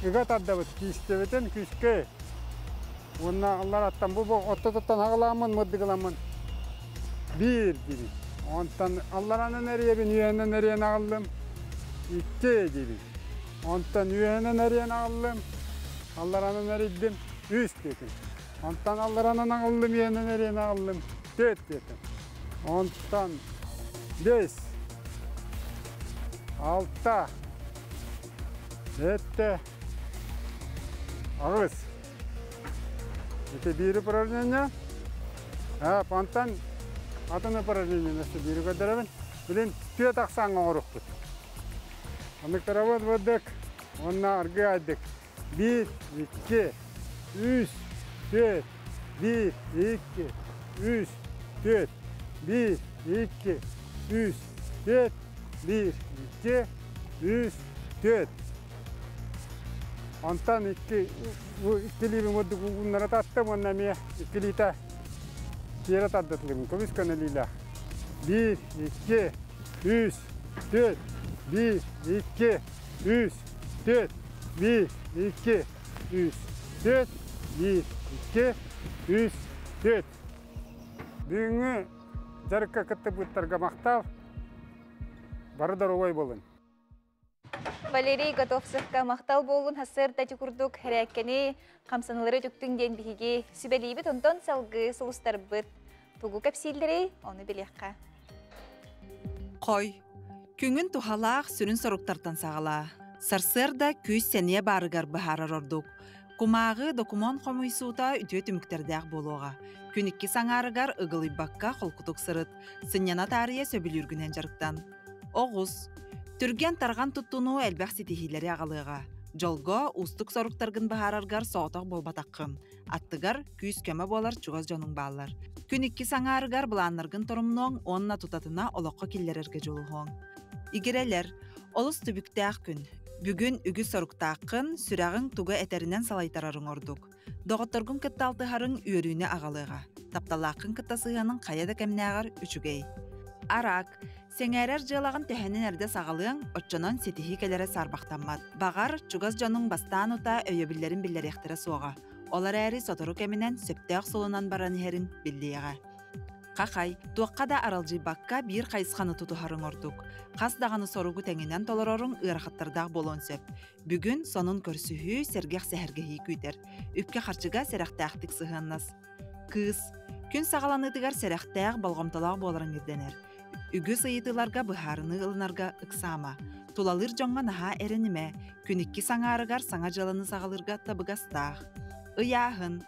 ыга тардабыт киистэбитин күүскэ уонна аллараттан бу ортотуттан аҕалааммын мырдыгыламмын биир диибин. Онтон алларанан эрийэбин, үөһэнэн эрийэн аҕаллым икки диибин. Онтон үөһэнэн эрийэн аҕаллым, алларанан эрийдим үс диэтим. Онтон алларанан аҕаллым, үөһэнэн эрийэн аҕаллым төрт диэтим. Онтон бес, алта, сэттэ, аҕыс. Ити биир упражнение. Онтон атын упражнение өссө биири көрдөрөбүн. Билин түөрт ахсааҥҥа оҥоруохпут. Оннуктарабыт бырдык уонна аргы айдык. Биир, икки, үс, түөрт, биир, икки, үс, түөрт, биир, икки, үс, түөрт, биир, икки, үс, түөрт. Онтон икки иккилиибин курдук ууннара таттым уонна эмиэ иккилиитэ тиэрэ тардытылыбын. Көмүс көнөлүүлээх. Биир, икки, үс, түөрт, биир, икки, үс, түөрт, биир, икки, үс, түөрт, биир, икки, үс, түөрт. Бүгүҥҥү дьарыкка кыттыбыттарга махтал. Бары доруобай буолун. Валерий Готовцевка махтал буолун сарсыарда ити курдук хэрээккэни хамсанылары үтүктүҥ диэн биһиги сүбэлиибит онтон салгыы сулустарбыт тугу кэпсииллэрий ону билиэххэ. Хой. Күҥүн туһалаах сүрүн соруктартан саҕалаа. Сарсыарда күүс-сэниэ баарыгар быһаарар ордук. Кумааҕы докумуон хомуйсуута үтүө түмүктэрдээх буолуоҕа. Күн иккис аҥаарыгар ыгылыйбакка холкутук сырыт, сынньана таарыйа сөбүлүүргүнэн дьарыктан. Оҕус. Түргэн-тарҕан туттунуу элбэх ситиһиилэри аҕалыаҕа. Дьолго, уустук соруктаргын быһаараргар соҕотох буолбатаххын. Аттыгар күүс-көмө буолар чугас дьонуҥ бааллар. Күн иккис аҥаарыгар былааннаргын торумнуоҥ уонна тутатына олоххо киллэрэргэ дьулуһуоҥ. Игирэлэр. Олус түбүктээх күн. Бүгүн үгүс соруктааххын, сүрэҕиҥ тугу этэринэн салайтарарыҥ ордук. Доҕотторгун кытта алтыһарыҥ үөрүүнү аҕалыаҕа. Тапталлааххын кытта сыһыаныҥ хайа да кэмнээҕэр үчүгэй. Араак. Сэҥээрэр дьыалаҕын төһөнөн эрдэ саҕалыаҥ, оччонон ситиһии кэлэрэ саарбахтаммат. Баҕар, чугас дьонуҥ бастаан утаа өйөбүллэрин биллэриэхтэрэ суоҕа. Ол эрээри сотору кэминэн сөптөөх суолунан баран иһэрин биллиэҕэ. Хахай, туохха да аралдьыйбакка биир хайысханы тутуһарыҥ ордук. Хас даҕаны соругу тэҥинэн толороруҥ ыарахаттардаах буолуон сөп. Бүгүн сонун көрсүһүү, сэргэх сэһэргэһии күүтэр. Үпкэ-харчыга сэрэхтээхтик сыһыаннас. Кыыс. Күн саҕаланыытыгар сэрэхтээх, болҕомтолоох буоларыҥ ирдэнэр. Үгүс ыйытыыларга быһаарыныы ылынарга ыксаама. Тулалыыр дьоҥҥо наһаа эрэнимэ, күн иккис аҥаарыгар саҥа дьыаланы саҕалыырга табыгастаах. Ыйааһын.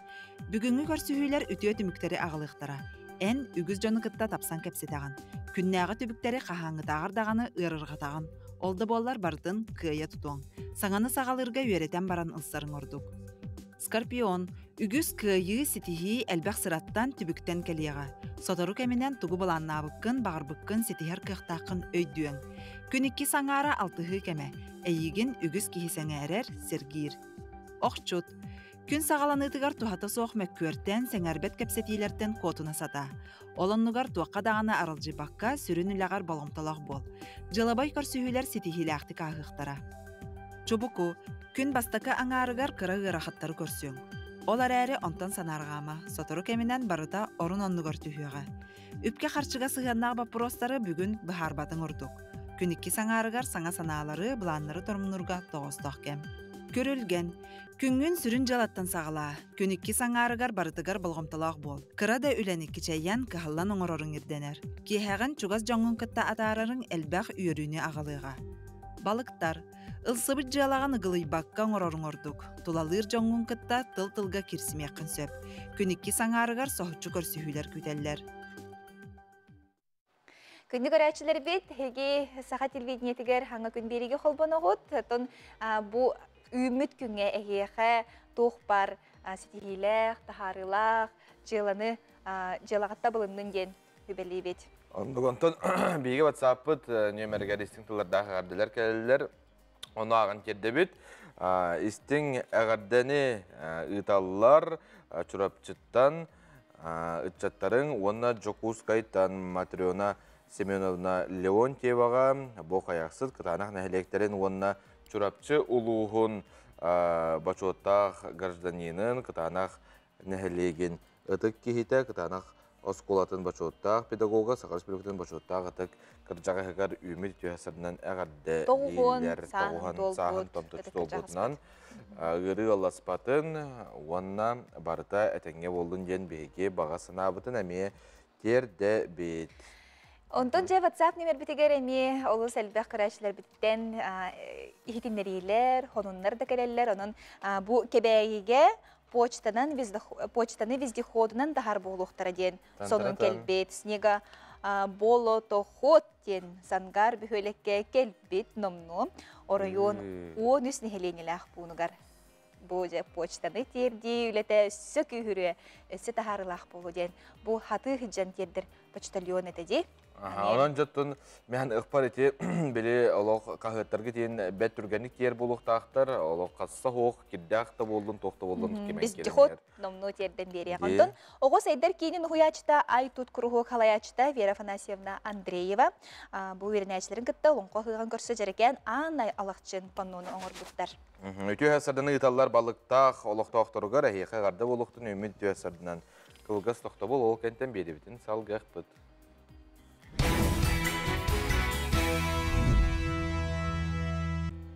Бүгүҥҥү көрсүһүүлэр үтүө түмүктэри аҕалыахтара. Эн үгүс дьону кытта тапсан кэпсэтэҕин. Күннээҕи түбүктэри хаһааҥҥытааҕар даҕаны ыарырҕатаҕын. Ол да буоллар барытын кыайа тутуоҥ. Саҥаны саҕалыырга үөрэтэн баран ылсарыҥ ордук. Скорпион. Үгүс кыайыы, ситиһии элбэх сыраттан, түбүктэн кэлиэҕэ. Сотору кэминэн тугу былааннаабыккын, баҕарбыккын ситиһэр кыахтааххын өйдүөҥ. Күн иккис аҥаара алтыһыы кэмэ. Эйигин үгүс киһи сэҥээрэр, сэргиир. Охчут. Күн саҕаланыытыгар туһата суох мөккүөртэн, сэҥээрбэт кэпсэтиилэртэн куотуна сатаа. Ол оннугар туохха даҕаны аралдьыйбакка, сүрүн үлэҕэр болҕомтолоох буол. Дьыалабай көрсүһүүлэр ситиһиилээхтик ааһыахтара. Чубуку, күн бастакы аҥаарыгар кыра ыарахаттары көрсүөҥ. Ол эрээри онтон санаарҕаама, сотору кэминэн барыта орун-оннугар түһүөҕэ. Үпкэ-харчыга сыһыаннаах боппуруостары бүгүн быһаарбатыҥ ордук. Күн иккис аҥаарыгар саҥа санаалары, былааннары торумнуурга тоҕоостоох кэм. Күрүлгэн. Күҥҥүн сүрүн дьыалаттан саҕалаа. Күн иккис аҥаарыгар барытыгар болҕомтолоох буол. Кыра да үлэни кичэйэн, кыһаллан оҥороруҥ ирдэнэр. Киэһэҕин чугас дьоҥҥун кытта атаарарыҥ элбэх үөрүүнү аҕалыаҕа. Балыктар. Ылсыбыт дьыалаҕын ыгылыйбакка оҥороруҥ ордук. Тулалыыр дьоҥҥун кытта тыл-тылга киирсимиэххин сөп. Күн иккис аҥаарыгар соһуччу көрсүһүүлэр күүтэллэр. Күндү көрөөччүлэрбит, эһиги саха телевидениетигэр хаҥа күн биэриигэ холбоноҕут. Оттон бу үүммүт күҥҥэ эһиэхэ туох бар ситиһиилээх, таһаарыылаах дьыаланы дьыалаҕытта булуннун диэн үбэлиибит. Оннук онтон биһиги WhatsApp-пыт нүөмэригэр истиҥ тыллардаах эҕэрдэлэр кэлэллэр. Ону ааҕан тиэрдэбит. Истиҥ эҕэрдэни ыыталлар Чурапчыттан ыччаттарыҥ уонна Дьокуускайтан Матрена Семеновна Леонтьеваҕа бу Хайахсыт кытаанах нэһилиэктэрин уонна Чурапчы улууһун бочуоттаах гражданинын кытаанах нэһилиэгин ытык киһитэ, кытаанах оскуолатын бочуоттаах педагога, Саха Республикатын бочуоттаах ытык кырдьаҕаһыгар үүммүт үтүө сырынан эҕэрдэлииллэр, тоҕуһан сааһын томточу туолбутунан ыарыы ылласпатын уонна барыта этэҥҥэ буоллун диэн биһиги баҕа санаабытын эмиэ тиэрдэбит. Онтон дьэ WhatsApp нүмербитигэр эмиэ олус элбэх көрөөччүлэрбиттэн иһитиннэриилэр, сонуннар да кэлэллэр. Онон бу Кэбээйигэ почтанан почтаны вездеходунан таһар буолуохтара диэн сонун кэлбит. Снега болотоход диэн Сангар бөһүөлэккэ кэлбит номнуо оройуон 13 нэһилиэнньэлээх пуунугар бу дьэ почтаны тиэрдии үлэтэ өссө күүһүрүө, өссө таһаарыылаах буолуо диэн бу хатыы сылдьан тиэрдэр почтальон этэ дии. Онон жоттун мен ыкпар ити били олох каһыаттарга тиен бэт түргэнник тиэр буолуохтаахтар, олох хасса хоох кирдээх та буоллун, туох та буоллун кимен Вездеход номнуо тиэрдэн биэриэх. Онтон оҕо сайдар киинин уһуйааччыта Ай-Тут куруһуок халайааччыта Вера Афанасьевна Андреева бу үөрэнээччилэрин кытта олоҥхо ыһыаҕын көрсө дьэрэкээн аан алахчын паннону оҥорбуттар. Үтүө сарданы ыыталлар балыктаах олохтоохторугар эһиэхэ эҕэрдэ буолуохтун үүммүт үтүө сардынан кылгас тохтобул ол кэнтэн биэдибитин салгыахпыт.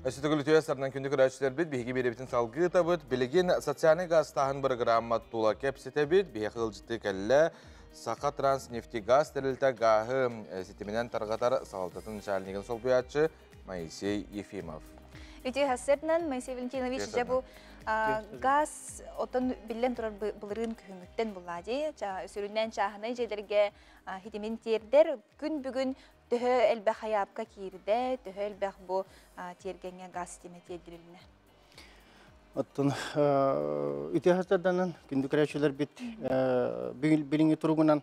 Өссө төгүл үтүө сарынан күндү көрөөччүлэрбит биһиги биэрэбитин салгыы табыт. Билигин социальный газтааһын бырагыраамма тула кэпсэтэбит. Биһиэхэ ыалдьыты кэллэ. Саха Транснефтегаз тэрилтэ гааһы ситиминэн тарҕатар салалтатын начальнигын солбуйааччы Моисей Ефимов. Үтүө сарсыарданан Моисей Валентинович дьэ бу газ отон биллэн турар былырыын күһүҥҥүттэн булла дии. Сүрүннээн чааһынай дьиэлэргэ хитимин тиэрдэр. Күн бүгүн төһө элбэх хайаапка киирдэ, төһө элбэх бу тиэргэҥҥэ газ ситимэ тиэрдилиннэ? Оттон үтүө сарсыарданан күндү көрөөччүлэрбит билиҥҥи туругунан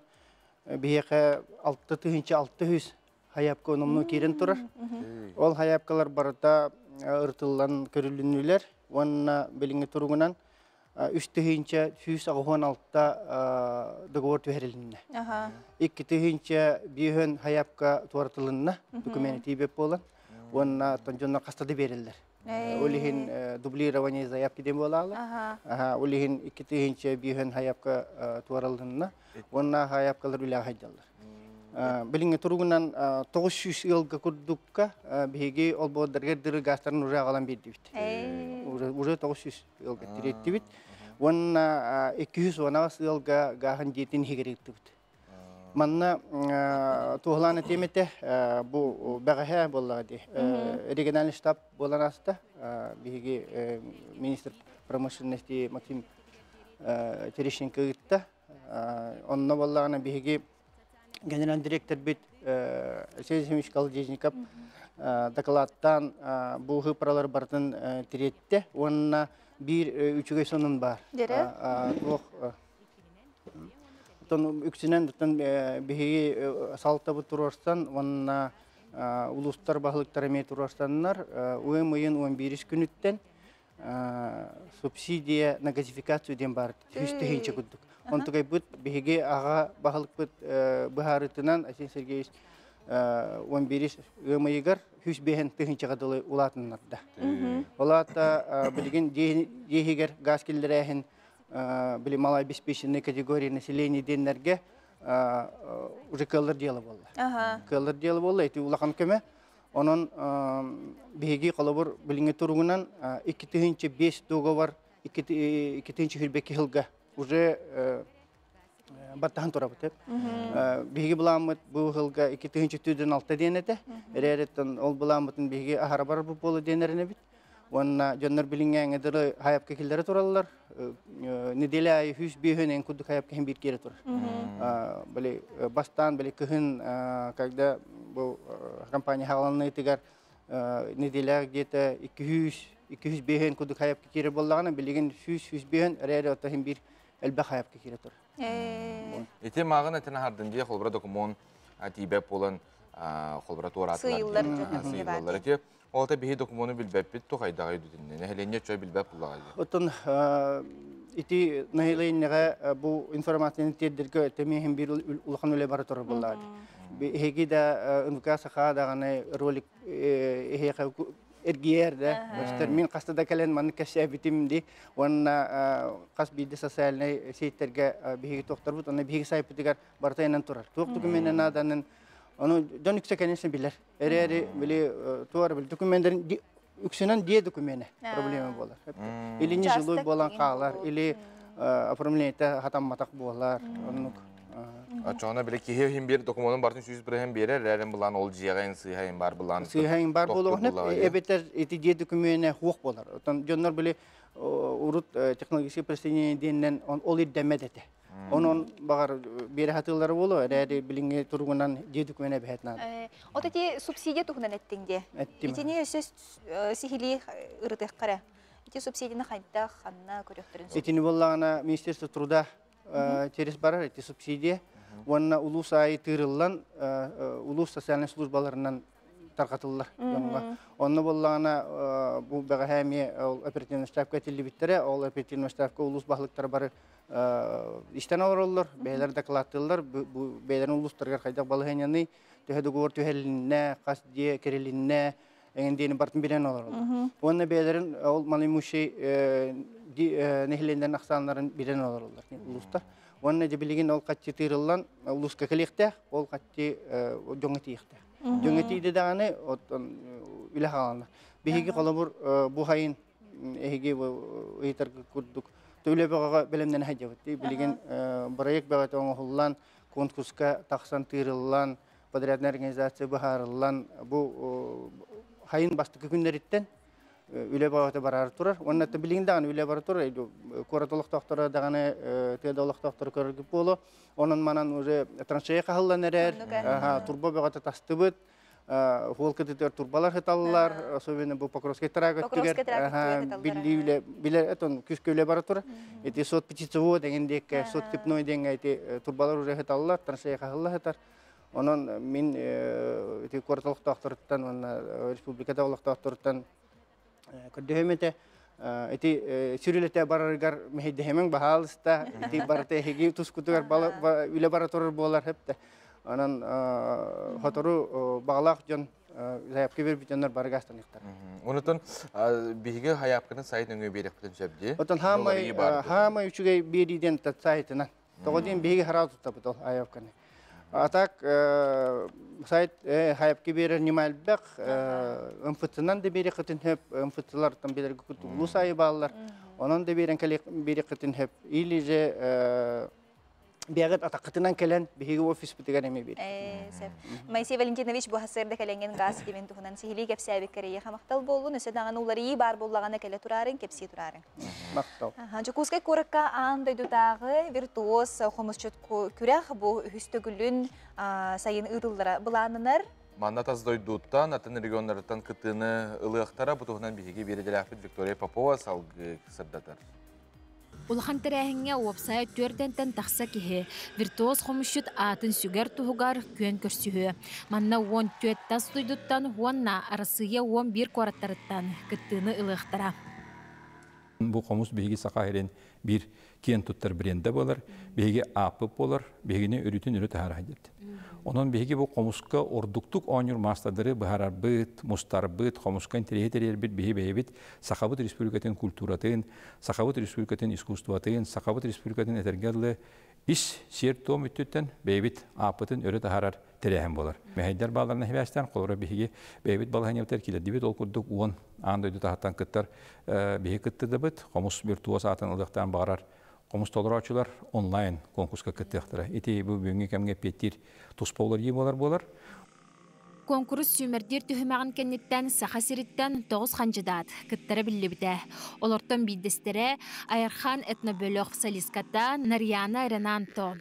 биһиэхэ 6600 хайаапка номнуо киирэн турар. Ол хайаапкалар барыта ырытыллан көрүлүннүлэр уонна билиҥҥи туругунан 3186 договор түһэрилиннэ. 2005 хайаапка туоратылынна, документы тиийбэт буолан, уонна дьоннор хаста да биэрэллэр. Ол иһин дублирование заявки диэн буолаалар. Ол иһин 2005 хайаапка туоралынна, уонна хайаапкалар үлэҕэ сылдьаллар. Билиҥҥи туругунан 900 ыалга курдукка биһиги олбуордарыгар дыры газтарын уже аҕалан биэрдибит. Уже 900 ыалга тириэттибит. Уонна 218 ыалга гааһын дьиэтин иһигэр ыыттыбыт. Манна туоһулаан этиэм этэ, бу бэҕэһээ буоллаҕа дии. Региональный штаб буолан ааста. Биһиги министр промышленности Максим Терещенко ыытта. Онно буоллаҕына биһиги генеральный директорбит Алексей Ефимович Колодезников докладтаан бу ыһыпаралар барытын тириэттэ уонна биир үчүгэй сонун баар. Туох Оттон үксүнэн оттон биһиги салтабыт туруорсан уонна улуустар баһылыктара эмиэ туруорсаннар ыам ыйын 11 күнүттэн субсидия на газификацию диэн баар үс тыһыынча курдук. Онтукайбыт биһиги аҕа баһылыкпыт быһаарыытынан Айсен Сергеевич 11 ыам ыйыгар 105 тыһыынчаҕа дылы улаатыннарда. Ол аата билигин дьиэһигэр газ киллэрээһин били малообеспеченной категории населения диэннэргэ уже кыаллар дьыала буолла. Кыаллар дьыала буолла, ити улахан көмө. Онон биһиги холобур билиҥҥи туругунан 2005 договор 2022 сылга уже баттаһан турабыт. Биһиги былааммыт бу сылга 2004 диэн этэ. Эрээриттэн ол былааммытын биһиги аһара барбыт буола диэн эрэнэбит. Уонна дьоннор билиҥҥээҥҥэ дылы хайапка киллэрэ тураллар. Неделя аайы 105 эн курдук хайапка иһин биир киирэ турар. Били бастаан били кыһын когда бу компания хааланныытыгар неделя где-то 200 205 курдук хайапка киирэр буоллаҕына билигин 100 105 эрээри оттон иһин биир элбэх хайапка киирэ турар. Ити мааҕын этин аһардын дии холбура докумуон тиийбэт буолан холбура туораатылар. Сыйыллар. Ити Ол та биһи докумуону билбэппит ту хайдаҕай үдүтүннэ. Нэһилиэнньэ чой билбэт буллаҕай. Оттон ити нэһилиэнньэҕэ бу информацияны тиэрдэргэ тэмиэһин биир улахан үлэ бара турар буоллаҕа. Эһиги да НВК Саха даҕаны ролик эһиэхэ эргийэр да көстөр. Мин хаста да кэлэн маннык кэпсээбитим ди уонна хас биирдэ социальнай сетьтергэ биһиги туохтарбыт уонна биһиги сайпытыгар барыта турар. Туох докуменна нааданын ону дьон үксэ конечно билэр. Эрээри били туар били документарын үксүнэн дьиэ докумена проблема буолар. Или нежилой буолан хаалар, или оформлениета хатамматах буолар. Оннук. Очоҕуна били киһи иһин биэр докумуонун бартын 100% биэрэр, эрээрин былаан ол дьиэҕэ ин сыыһа ин бар былаан. Сыыһа ин бар буолуохна, эбэтэр ити дьиэ докумена хуох буолар. Отон дьоннор били урут технологическое присоединение диэннэн ол ирдэммэт этэ. Онон баҕар биэрэ сатыыллара буолуо, эрээри билиҥҥи туругунан дьиэ докумена эбэһээт наада. От ити субсидия туһунан эттиҥ дии. Эттим. Итини өссө сиһилии ырытыахха эрэ. Ити субсидияны хайдах, ханна көрүөхтэрин сөп? Итини буоллаҕына Министерство труда через барар ити субсидия. Уонна улуус аайы тыырыллан улуус социальнай службаларынан тарҕатыллар дьоҥҥо. Онно буоллаҕына бу бэҕэһээ эмиэ ол оперативный штабка этиллибиттэрэ, ол оперативный штабка улуус баһылыктара бары истэн олороллор, бэйэлэр дакылааттыыллар, бу бэйэлэрин улуустарыгар хайдах балаһыанньаный, төһө договор түһэрилиннэ, хас дьиэ кэрилиннэ, эҥин диэни барытын билэн олороллор. Уонна бэйэлэрин ол малоимущий нэһилиэнньэлэрин ахсааннарын билэн олороллор улуустар. Уонна дьэ билигин ол хаччы тыырыллан улууска кэлиэхтээх, ол хаччы дьоҥҥо тиийиэхтээх. Дьоҥҥо тиийдэ даҕаны оттон үлэ хааланар. Биһиги холобур бу хайын эһиги ыйытарга курдук үлэ бөҕөҕө бэлэмнэнэ сылдьабыт. Билигин проект бөҕөтө оҥоһуллан, конкурска тахсан тыырыллан, подрядная организация быһаарыллан бу хайын бастакы күннэриттэн үлэ бөҕөтө бараары турар. Уонна билигин даҕаны үлэ бара турар. Куорат олохтоохторо даҕаны тыа да олохтоохторо көрөргүт буолуо. Онон манан уже траншея хаһыллан эрэр, турба бөҕөтө тастыбыт. Хуол кытытыгар турбалар хыталлар, особенно бу Покровскай трак өттүгэр билли үлэ билер этон күскө үлэ бара турар. Ити сот птицевод деген диэкке, сот степной деген ити турбалар уже хыталлар, траншея хаһылла хытар. Онон мин ити куорат олохтоохторуттан уонна республикада олохтоохторуттан көрдөһөм этэ ити сүрүлэтэ барарыгар мэһэйдэһэмэҥ баһаалыста ити барыта эһиги тускутугар үлэ бара турар буолар хэптэ онон хотору баҕалаах дьон заявка бербит дьоннор бары гастаныктар. Онутун биһиги хайаапканы сайт өҥө биэрэхпитин сөп дии. Отон хаамай хаамай үчүгэй биэрииден сайтынан. Тоҕо диэн биһиги хараал туттабыт ол аявканы. А так сайт хайапки берер ньыма элбэх, МФЦ-нан да биэриэххитин сөп, МФЦ-лартан билэргэ курдук улуус аайы бааллар. Онон да биэрэн биэриэххитин сөп. Или же бэйэҕит атаххытынан кэлэн биһиги офиспытыгар эмиэ биэриэххит. Сөп. Моисей Валентинович бу сарсыарда кэлэҥҥин гаас ситимин туһунан сиһилии кэпсээбиккэр эйиэхэ махтал буоллун. Өссө даҕаны уларыйыы баар буоллаҕына кэлэ тураарыҥ, кэпсии тураарыҥ. Махтал. Дьокуускай куоракка аан дойдутааҕы виртуоз хомусчут күрэх бу үһүс төгүлүн сайын ыытыллара былааннанар. Манна тас дойдуттан, атын регионнарыттан кыттыыны ылыахтара. Бу туһунан биһиги биэрэдэлээхпит Виктория Попова салгыы сырдатар. Улахан тэрээһиҥҥэ уопсайа түөртэнтэн тахса киһи виртуоз хомусчут аатын сүгэр туһугар күөн көрсүһүө. Манна 14 тас дойдуттан уонна Арассыыйа 11 куораттарыттан кыттыыны ылыахтара. Бу хомус биһиги Саха сирин биир киэн туттар брендэ буолар, биһиги ааппыт буолар, биһигини өрүтүн өрө таһара сылдьабыт. Онон биһиги бу хомуска ордуктук оонньуур маастардары быһаарарбыт, мустарбыт, хомуска интэриэһи тэрийэрбит биһи бэйэбит Сахабыт Республикатын культуратын, Сахабыт Республикатын искусствотын, Сахабыт Республикатын этэргэ дылы ис сиэр-туом өттүттэн бэйэбит ааппытын өрө таһаарар тэрээһин буолар. Мэһэйдэр бааларына сибээстээн, холобура биһиги бэйэбит балаһыанньабытыгар киллэрдибит, ол курдук уон аан дойду таһыттан кыттар биһиги кыттыдыбыт, хомус виртуоз аатын ылыахтаан баҕарар хомус толорооччулар онлайн конкурска кыттыахтара. Ити бу бүгүҥҥү кэмҥэ эппиэттиир туспа уларыйыы буолар буолар. Куонкурус сүүмэрдиир түһүмэҕин кэнниттэн Саха сириттэн тоҕус хандьыдаат кыттара биллибитэ. Олортон биирдэстэрэ Айархан этнобөлөх солистката Нарьяна Ренанто.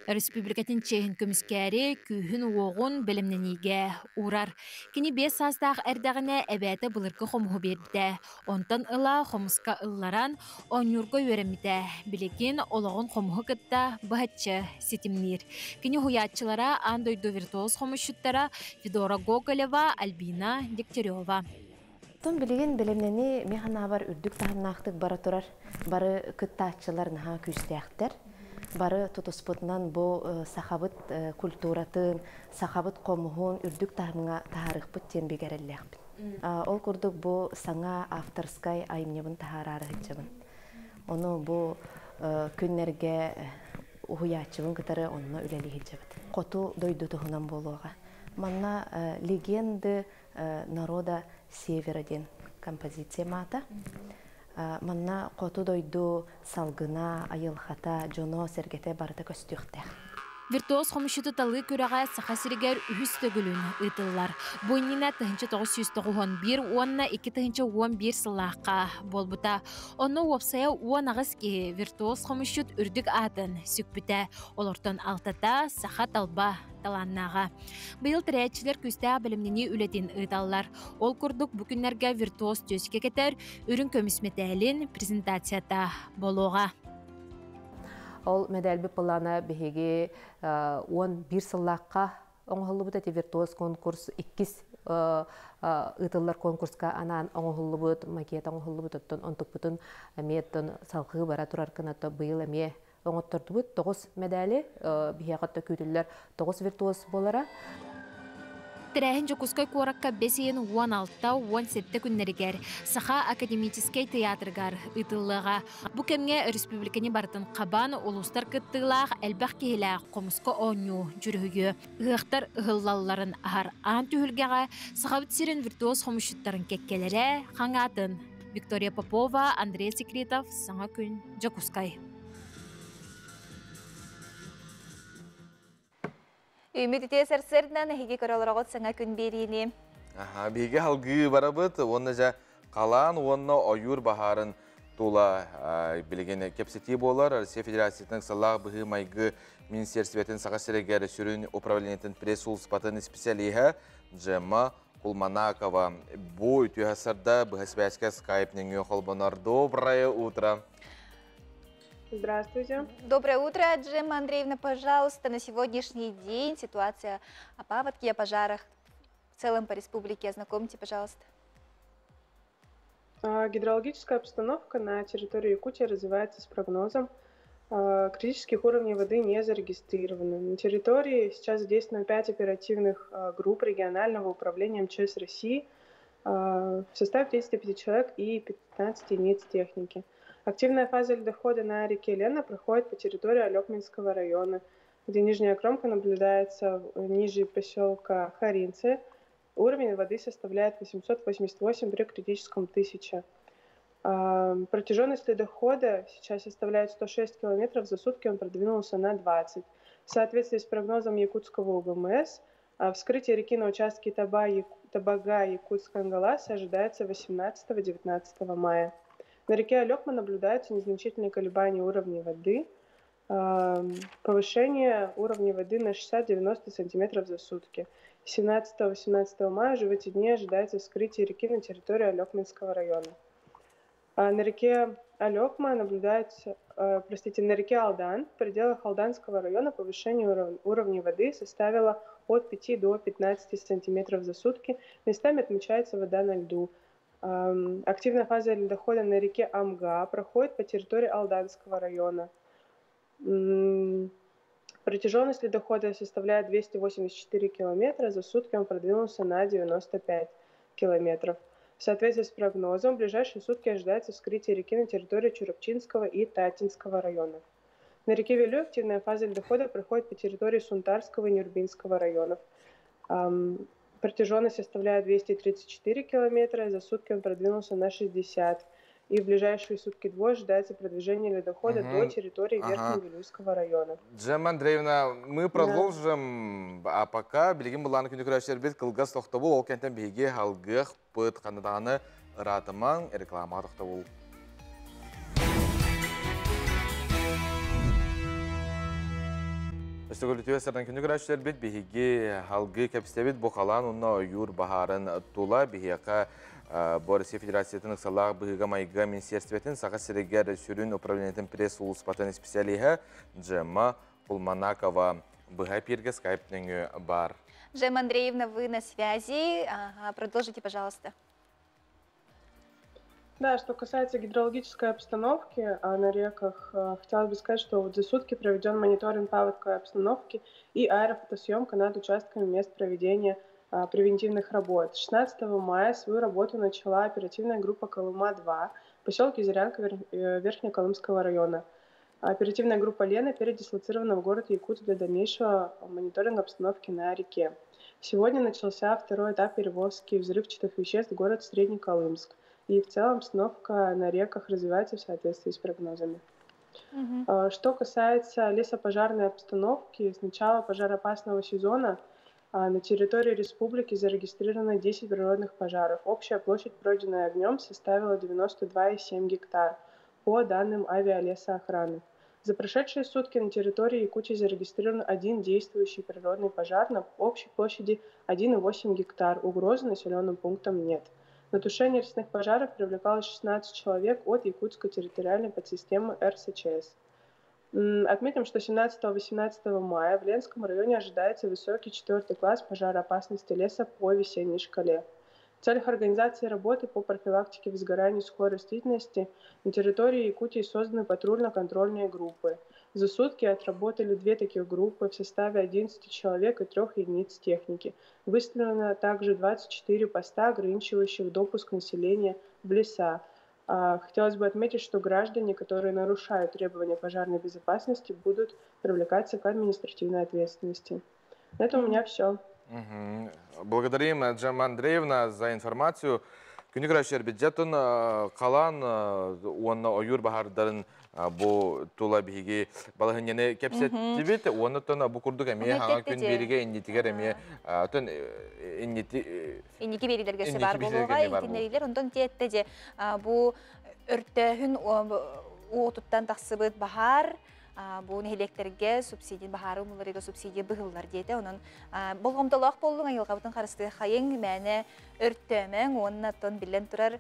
Өрөспүүбүлүкэтин чиэһин көмүскээри күүһүн-уоҕун бэлэмнэниигэ уурар. Кини биэс саастаах эрдэҕинэ эбээтэ былыргы хомуһу биэрбитэ. Онтон ыла хомуска ылларан, оонньуурга үөрэммитэ. Билигин олоҕун хомуһу кытта быһаччы ситимниир. Кини уһуйааччылара аан дойду виртуоз хомусчуттара Федора Гоголева, Альбина Дегтярева. Оттон билигин бэлэмнэнии мин санаабар үрдүк таһымнаахтык бара турар. Бары кыттааччылар наһаа күүстээхтэр. Бары тутуспутунан бу сахабыт культуратын, сахабыт хомуһун үрдүк таһымҥа таһаарыахпыт диэн бигэ эрэллээхпин. Ол курдук бу саҥа авторскай айымньыбын таһаараары сылдьабын. Ону бу күннэргэ уһуйааччыбын кытары онно үлэлии сылдьабыт. Хоту дойду туһунан буолуоҕа. Манна легенды народа севера диэн композиция маата. Манна хоту дойду салгына, айылҕата, дьоно-сэргэтэ барыта көстүөхтээх. Виртуоз хомусчуту талыы күрэҕэ Саха сиригэр үһүс төгүлүн ыытыллар. Бу иннинэ 1991 уонна 2011 сыллаахха буолбута. Онно уопсайа 18 киһи виртуоз хомусчут үрдүк аатын сүкпүтэ. Олортон алтата саха талба талааннааҕа. Быйыл тэрээччилэр күүстээх бэлэмнэнии үлэтин ыыталлар. Ол курдук бу күннэргэ виртуоз түөскэ кэтэр үрүҥ көмүс мэтээлин презентацията буолуоҕа. Ол медальбит былаана биһиги 11 сыллаахха оҥоһуллубут эти виртуоз конкурс иккис ыытыллар конкурска анаан оҥоһуллубут макет оҥоһуллубут оттон онтукпутун эмиэ оттон салҕыы бара турар гына быйыл эмиэ оҥоттордубут тоҕус медали биһиэхэ күүтүллэр тоҕус виртуоз буолара. Тэрээһин Дьокуускай куоракка бэс ыйын 16-17 күннэригэр Саха академическай тыйаатырыгар ыытыллыаҕа. Бу кэмҥэ өрөспүүбүлүкэни барытын хабан, улуустар кыттыылаах элбэх киһилээх хомуска оонньуу дьүрүһүйүө. Ыһыахтар ыһыллалларын аһар аан түһүлгэҕэ Сахабыт сирин виртуоз хомусчуттарын кэккэлэрэ хаҥаатын. Виктория Попова, Андрей Секретов, Саҥа күн, Дьокуускай. Үмүт үтүө сарсыардан эһиги көрө саҥа күн биэриини. Аха, биһиги халгыы барабыт, уонна жа қалаан уонна ойуур баһаарын тула билигин кэпсэтии буолар. Россия Федерациятын ыксаллаах быһыы-майгы министерствотын Саха сиригэр сүрүн управлениетын пресс-сулууспатын исписэлииһэ Джемма Кулманакова бу үтүө сарда быһа сибээскэ скайп нөҥүө холбонор. Доброе утро! Здравствуйте. Доброе утро, Джемма Андреевна. Пожалуйста, на сегодняшний день ситуация о паводке, о пожарах в целом по республике. Ознакомьте, пожалуйста. Гидрологическая обстановка на территории Якутии развивается с прогнозом. Критических уровней воды не зарегистрировано. На территории сейчас задействовано 5 оперативных групп регионального управления МЧС России в составе 35 человек и 15 единиц техники. Активная фаза ледохода на реке Лена проходит по территории Олекминского района, где нижняя кромка наблюдается ниже поселка Харинцы. Уровень воды составляет 888 при критическом 1000. Протяженность ледохода сейчас составляет 106 километров, за сутки он продвинулся на 20. В соответствии с прогнозом Якутского УГМС, вскрытие реки на участке Табага-Якутск-Ангалас ожидается 18-19 мая. На реке Олекма наблюдаются незначительные колебания уровня воды, повышение уровня воды на 60-90 сантиметров за сутки. 17-18 мая уже в эти дни ожидается вскрытие реки на территории Олекминского района. На реке Олекма наблюдается, простите, на реке Алдан, в пределах Алданского района повышение уровня воды составило от 5 до 15 сантиметров за сутки. Местами отмечается вода на льду. Активная фаза ледохода на реке Амга проходит по территории Алданского района. Протяженность ледохода составляет 284 километра, за сутки он продвинулся на 95 километров. В соответствии с прогнозом, в ближайшие сутки ожидается вскрытие реки на территории Чурапчинского и Татинского районов. На реке Вилюй активная фаза ледохода проходит по территории Сунтарского и Нюрбинского районов. Протяженность составляет 234 километра, за сутки он продвинулся на 60. И в ближайшие сутки двое ожидается продвижение ледохода до территории Верхневилюйского района. Джемма Андреевна, мы продолжим, а пока билигин былааны күнү көрөөччүлэрбит кылгас тохтобул, ол кэнтэн биһиги халгыахпыт ханна даҕаны ыраатымаҥ реклама тохтобул. Өстөгөлүтүө сардан күнү көрөөччүлэрбит биһиги халгыы кэпсэбит бу халаан уонна ойуур баһаарын тула биһиэхэ бу Россия Федерациятын ыксалаах быһыыга-майгыга министерствотын Саха сиригэр сүрүн управлениетын пресс-сулууспатын исписэлииһэ Джемма Кулманакова быһа эпииргэ скайп нөҥүө баар. Джемма Андреевна, вы на связи. Ага, продолжите, пожалуйста. Да, что касается гидрологической обстановки на реках, хотелось бы сказать, что вот за сутки проведен мониторинг паводковой обстановки и аэрофотосъемка над участками мест проведения превентивных работ. 16 мая свою работу начала оперативная группа «Колыма-2» в поселке Зырянка Верхнеколымского района. Оперативная группа «Лена» передислоцирована в город Якутск для дальнейшего мониторинга обстановки на реке. Сегодня начался второй этап перевозки взрывчатых веществ в город Среднеколымск. И в целом обстановка на реках развивается в соответствии с прогнозами. Что касается лесопожарной обстановки, с начала пожароопасного сезона на территории республики зарегистрировано 10 природных пожаров. Общая площадь, пройденная огнем, составила 92,7 гектар, по данным авиалесоохраны. За прошедшие сутки на территории Якутии зарегистрирован один действующий природный пожар на общей площади 1,8 гектар. Угрозы населенным пунктам нет. На тушение лесных пожаров привлекалось 16 человек от Якутской территориальной подсистемы РСЧС. Отметим, что 17-18 мая в Ленском районе ожидается высокий четвертый класс пожароопасности леса по весенней шкале. В целях организации работы по профилактике возгораний сухой растительности на территории Якутии созданы патрульно-контрольные группы. За сутки отработали две таких группы в составе 11 человек и трех единиц техники. Выставлено также 24 поста, ограничивающих допуск населения в леса. Хотелось бы отметить, что граждане, которые нарушают требования пожарной безопасности, будут привлекаться к административной ответственности. На этом у меня все. Благодарим, Джема Андреевна, за информацию. Күнү көрөччүлэр бюджетын халаан уонна ойуур баһаардарын бу тула биһиги балаһыанньаны кэпсэттибит. Уонна бу курдук эмиэ хаҥа күн биэригэ иннитигэр эмиэ тон иннити инники биэрилерге бар болуға итиннерилер онтон тиэтте же бу өртөөһүн уотуттан тахсыбыт баһаар бу нэһилиэктэргэ субсидия баһаары умуларыга субсидия быһыллар диэтэ. Онон болҕомтолоох буоллуҥ айылҕабытын харыстыы хайыҥ мээнэ өртөөмөҥ уонна тон биллэн турар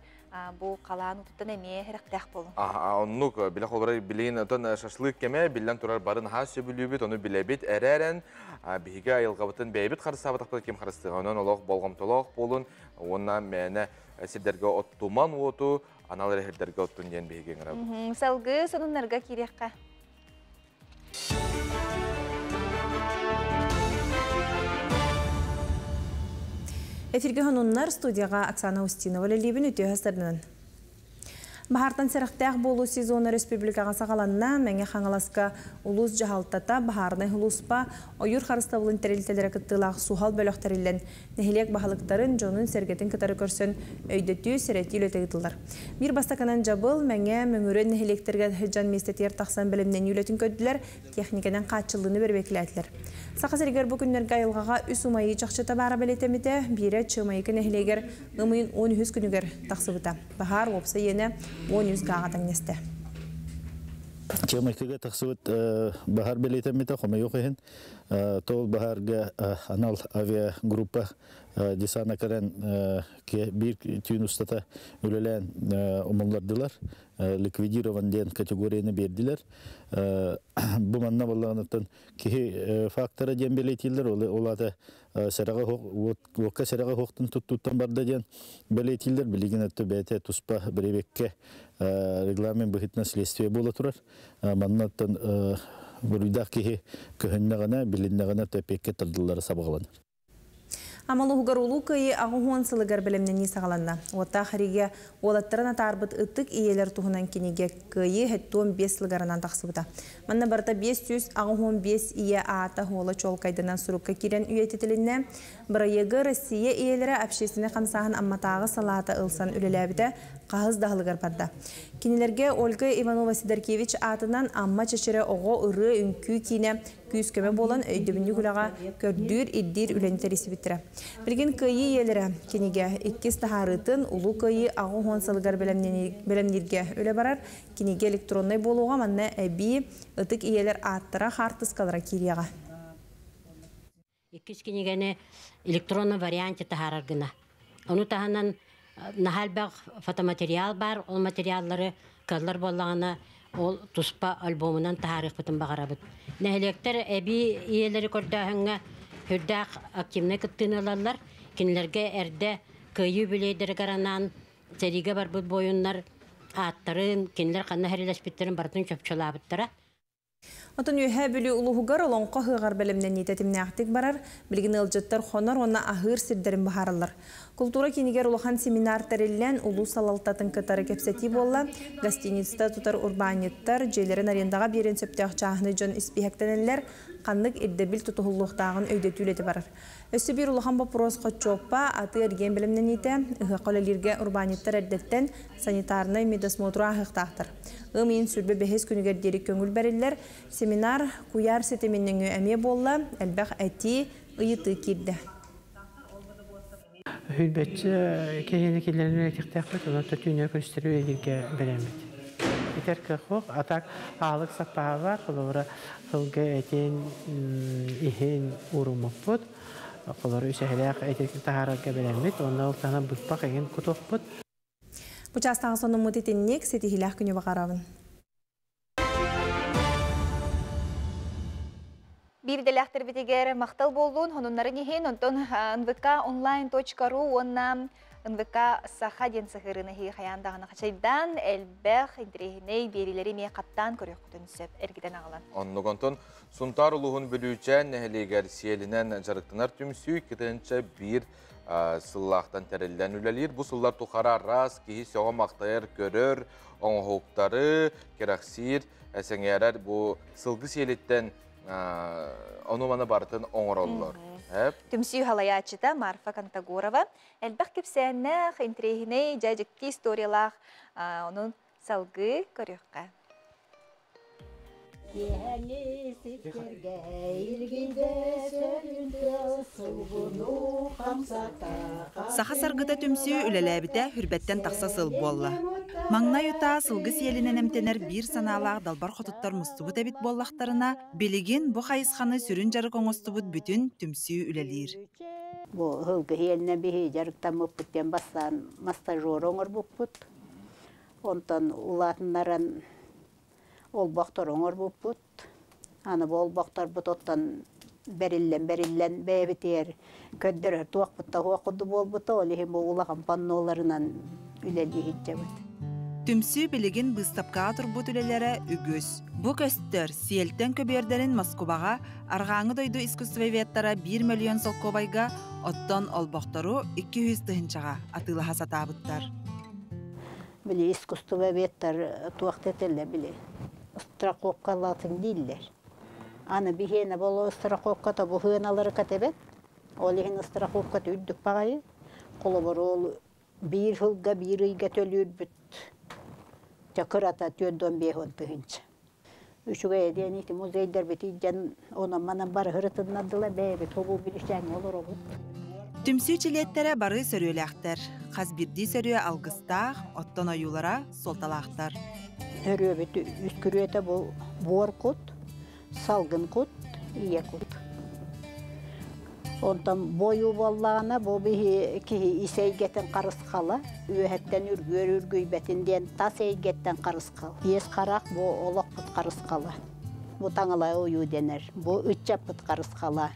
бу халаан утуттан эмиэ эрэхтээх буолуҥ. Оннук билэ холбора билигин отон шашлык кэмэ биллэн турар барын наһаа сөбүлүүбүт, ону билэбит эрээрэн биһиги айылҕабытын бэйэбит харыстаабатахпыт ким харыстыаҕа. Онон олох болҕомтолоох буолун уонна мээнэ сирдэргэ оттуман уоту анал эрэһирдэргэ оттун диэн биһиги ыҥырабыт. Салгыы сонуннарга киириэххэ. Эфирге хонуннар студияға Оксана Устинова лебін өте хастарынан. Баһартан сэрихтээх буолуу сезона республикаҕа саҕаланна, Мэҥэ Хаҥаласка улуус дьаһалтата, баһаарынай сулууспа, ойуур харыстабылын тэрилтэлэрэ кыттыылаах суһал бөлөх тэриллэн, нэһилиэк баһылыктарын, дьонун-сэргэтин кытары көрсөн өйдөтүү, сэрэтии үлэтэ ыытыллар. Биир бастакынан Дьабыл, Мэҥэ, Мөҥүрүөн нэһилиэктэргэ сылдьан миэстэтигэр тахсан бэлэмнэнии үлэтин көрдүлэр, техникэнэн хааччыллыыны бэрэбиэркэлээтилэр. Саха сиригэр бу күннэргэ айылҕаҕа үс умайыы чахчыта баара бэлиэтэммитэ, биирэ Чыамайыкы нэһилиэгэр ыам ыйын 13 күнүгэр тахсыбыта. Баһаар уопсай иэнэ 13 гааҕа тэҥнэстэ. Чыамайкыга тахсыбыт баһаар бэлиэтэммитэ, хомойуох иһин, тоол баһаарга анал авиагруппа десана кэлэн биир түүн устата үлэлээн умуллардылар. Ликвидирован диэн категорияны биэрдилэр. Бу манна боллаҕыныттан киһи фактора диэн бэлиэтииллэр, ол аата сэрэҕэ уокка сэрэҕэ хуохтун туттууттан барда диэн бэлиэтииллэр. Билигин өттө бэйэтэ туспа бирибекке регламент быһыытынан следствие буола турар. Маннаттан буруйдаах киһи көһүннэҕинэ, билиннэҕинэ эпиэккэ тардыллара сабаҕаланар. Амал уһугар Улуу Кыайыы 80 сылыгар бэлэмнэнии саҕаланна. Уоттаах сэриигэ уолаттарын атаарбыт ытык ийэлэр туһунан кинигэ Кыайыы 75 сылыгарынан тахсыбыта. Манна барыта 585 ийэ аата уола чуолкайданан сурукка киирэн үйэтитилиннэ. Бырайыагы Россия ийэлэрэ общественнай хамсааһын Амматааҕы салаата ылсан үлэлээбитэ хаһыс да аһылыгар барда. Кинилэргэ Ольга Иванова-Сидоркевич аатынан Амма чэчирэ оҕо ырыа-үҥкүү киинэ күүс-көмө буолан өйдөбүнньүк үлэҕэ көрдүүр, ирдиир үлэни тэрийсибиттэрэ. Билигин Кыайыы ийэлэрэ кинигэ иккис таһаарыытын Улуу Кыайыы 80 сылыгар бэлэмнииргэ үлэ барар. Кинигэ электроннай буолуоҕа, манна эбии ытык ийэлэр ааттара, хаартыскалара киириэҕэ. Иккис кинигэни электронный варианте таһаарар гына. Ону таһынан наһаа элбэх фотоматериал баар, ол материаллары кыаллар буоллаҕына ол туспа альбомунан таһаарыахпытын баҕарабыт. Нэһилиэктэр эбии ийэлэри көрдөөһүҥҥэ сүрдээх активнай кыттыыны ылаллар. Кинилэргэ эрдэ кыайыы үбүлүөйдэригэр анаан сэриигэ барбыт буойуннар ааттарын, кинилэр ханна сэриилэспиттэрин барытын чопчулаабыттара. Оттон Үөһээ Бүлүү улууһугар Олоҥхо ыһыаҕар бэлэмнэнии тэтимнээхтик барар, билигин ыалдьыттар хонор уонна аһыыр сирдэрин быһаараллар. Култуура киинигэр улахан семинар тэриллэн, улуус салалтатын кытары кэпсэтии буолла. Гостиница тутар урбаанньыттар дьиэлэрин арендаҕа биэриэн сөптөөх чааһынай дьон испииһэктэнэллэр, ханнык ирдэбил тутуһуллуохтааҕын өйдөтүү үлэтэ барар. Өссө биир улахан боппуруос хоччуоппа, атыы-эргиэн бэлэмнэниитэ, ыһыахха үлэлииргэ урбаанньыттар эрдэттэн санитарнай медосмотру ааһыахтаахтар. Ыам ыйын сүрбэ бэһис күнүгэр диэри көҥүл бэриллэр. Семинар куйаар ситимин нөҥүө эмиэ буолла, элбэх этии, ыйытыы киирдэ. Хүлбэччи киһини киллэрэн үлэтиэхтээхпит, онон түүнү көрүстэрэ үлэлииргэ бэлэммит. Итэр кыах а так аалык саппааһа бар, холобура сылгы этин иһин ууруммуппут, холобура үсэһэлээх эти таһаарарга бэлэммит, онно ол таһынан быппах эҥин кутуохпут. Бу чаастааҕы сонуммут итинник, ситиһиилээх күнү баҕарабын. Биир идэлээхтэрбитигэр махтал буоллун, хонуннарын иһин, онтон nvkonline.ru уонна НВК Саха диэн сыһыарыыны эһиги хайаан даҕаны хачайдаан, элбэх интэриэһинэй биэриилэри эмиэ хаттаан көрүөххүтүн сөп, эргитэн аҕалан. Оннук онтон Сунтаар улууһун Бүлүүчээн нэһилиэгэр сиэлинэн дьарыктанар түмсүү 2001 сыллаахтан тэриллэн үлэлиир. Бу сыллар тухары араас киһи сөҕө-махтайар, көрөр, оҥоһуктары кэрэхсиир, сэҥээрэр бу сылгы сиэлиттэн ону-маны барытын оҥороллор. Түмсүү салайааччыта Марфа Контагорова элбэх кэпсээннээх, интэриэһинэй, дьэ дьикти историялаах, онун салгыы көрүөххэ. Саха саргыта түмсүү үлэлээбитэ хүрбэттэн тахса сыл буолла. Маҥнай утаа сылгы сиэлинэн эмтэнэр биир санаалаах далбар хотуттар мустубут эбит буоллахтарына, билигин бу хайысханы сүрүн дьарык оҥостубут бүтүн түмсүү үлэлиир. Бу сылгы сиэлинэн биһи дьарыктаммыппыт диэн бастаан массажер оҥорбуппут. Онтон улаатыннаран олбохтор оҥорбуппут. Аны бу олбохторбут оттон бэриллэн-бэриллэн бэйэбитигэр көрдөрөр туохпут да суох курдук буолбута. Ол иһин бу улахан панноларынан үлэлии сылдьабыт. Түмсүү билигин быыстапкаҕа турбут үлэлэрэ үгүс. Бу көстөр, сиэлтэн көбүөрдэрин Москубаҕа арҕааҥы дойду искусствоведтара биир мөлүйүөн солкуобайга, оттон олбохтору 200 тыһыынчаҕа атыылаһа сатаабыттар. Били искусствоведтар туох да били страховкалаатын дииллэр. Аны биһиэнэ боло страховката бу хыаналары катэбэт. Ол иһин страховката үрдүк баҕайы. Холобур ол биир сылга биир ыйга төлүүрбүт чакырата 45 тыһыынча. Үчүгэй диэн ити музейдарбыт илдьэн онон манан бары ырытыннардылар бэйэбит хобуу билисээҥҥэ олоробут. Түмсүү чилиэттэрэ бары сөрүөлээхтэр. Хас биирдии сөрүө алгыстаах, оттон ойуулара суолталаахтар. Сөрүөбүт үс күрүөтэ бу буор кут, салгын кут, ийэ кут. Онтон бойуу буоллаҕына бу биһи киһи ис эйгэтин харысхала, үөһэттэн үргүөр үргүйбэтин диэн тас эйгэттэн харысхал. Иэс харах бу олохпут харысхала. Бу таҥалай ойуу дэнэр. Бу ыччаппыт харысхала.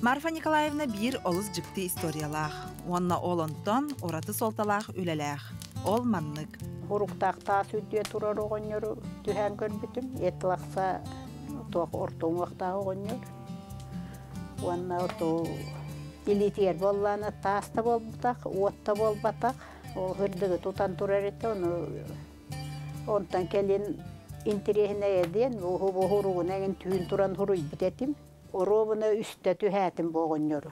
Марфа Николаевна биир олус дьикти историялаах уонна ол онтон ураты суолталаах үлэлээх. Ол маннык. Уруктаах таас үрдүө турар оҕонньору түһээн көрбүтүм. Этлахса туох орто уҥуохтаах оҕонньор. Уонна оту илиитигэр буоллаана таас да буолбатах, уот да буолбатах. Ол ырдыгы тутан турар этэ, ону онтон кэлин интэриэһинэйэ диэн уһу уһуругуна эҥин түүн туран хуруйбут этим. Оруобуна үстэ түһээтим бу оҕонньору.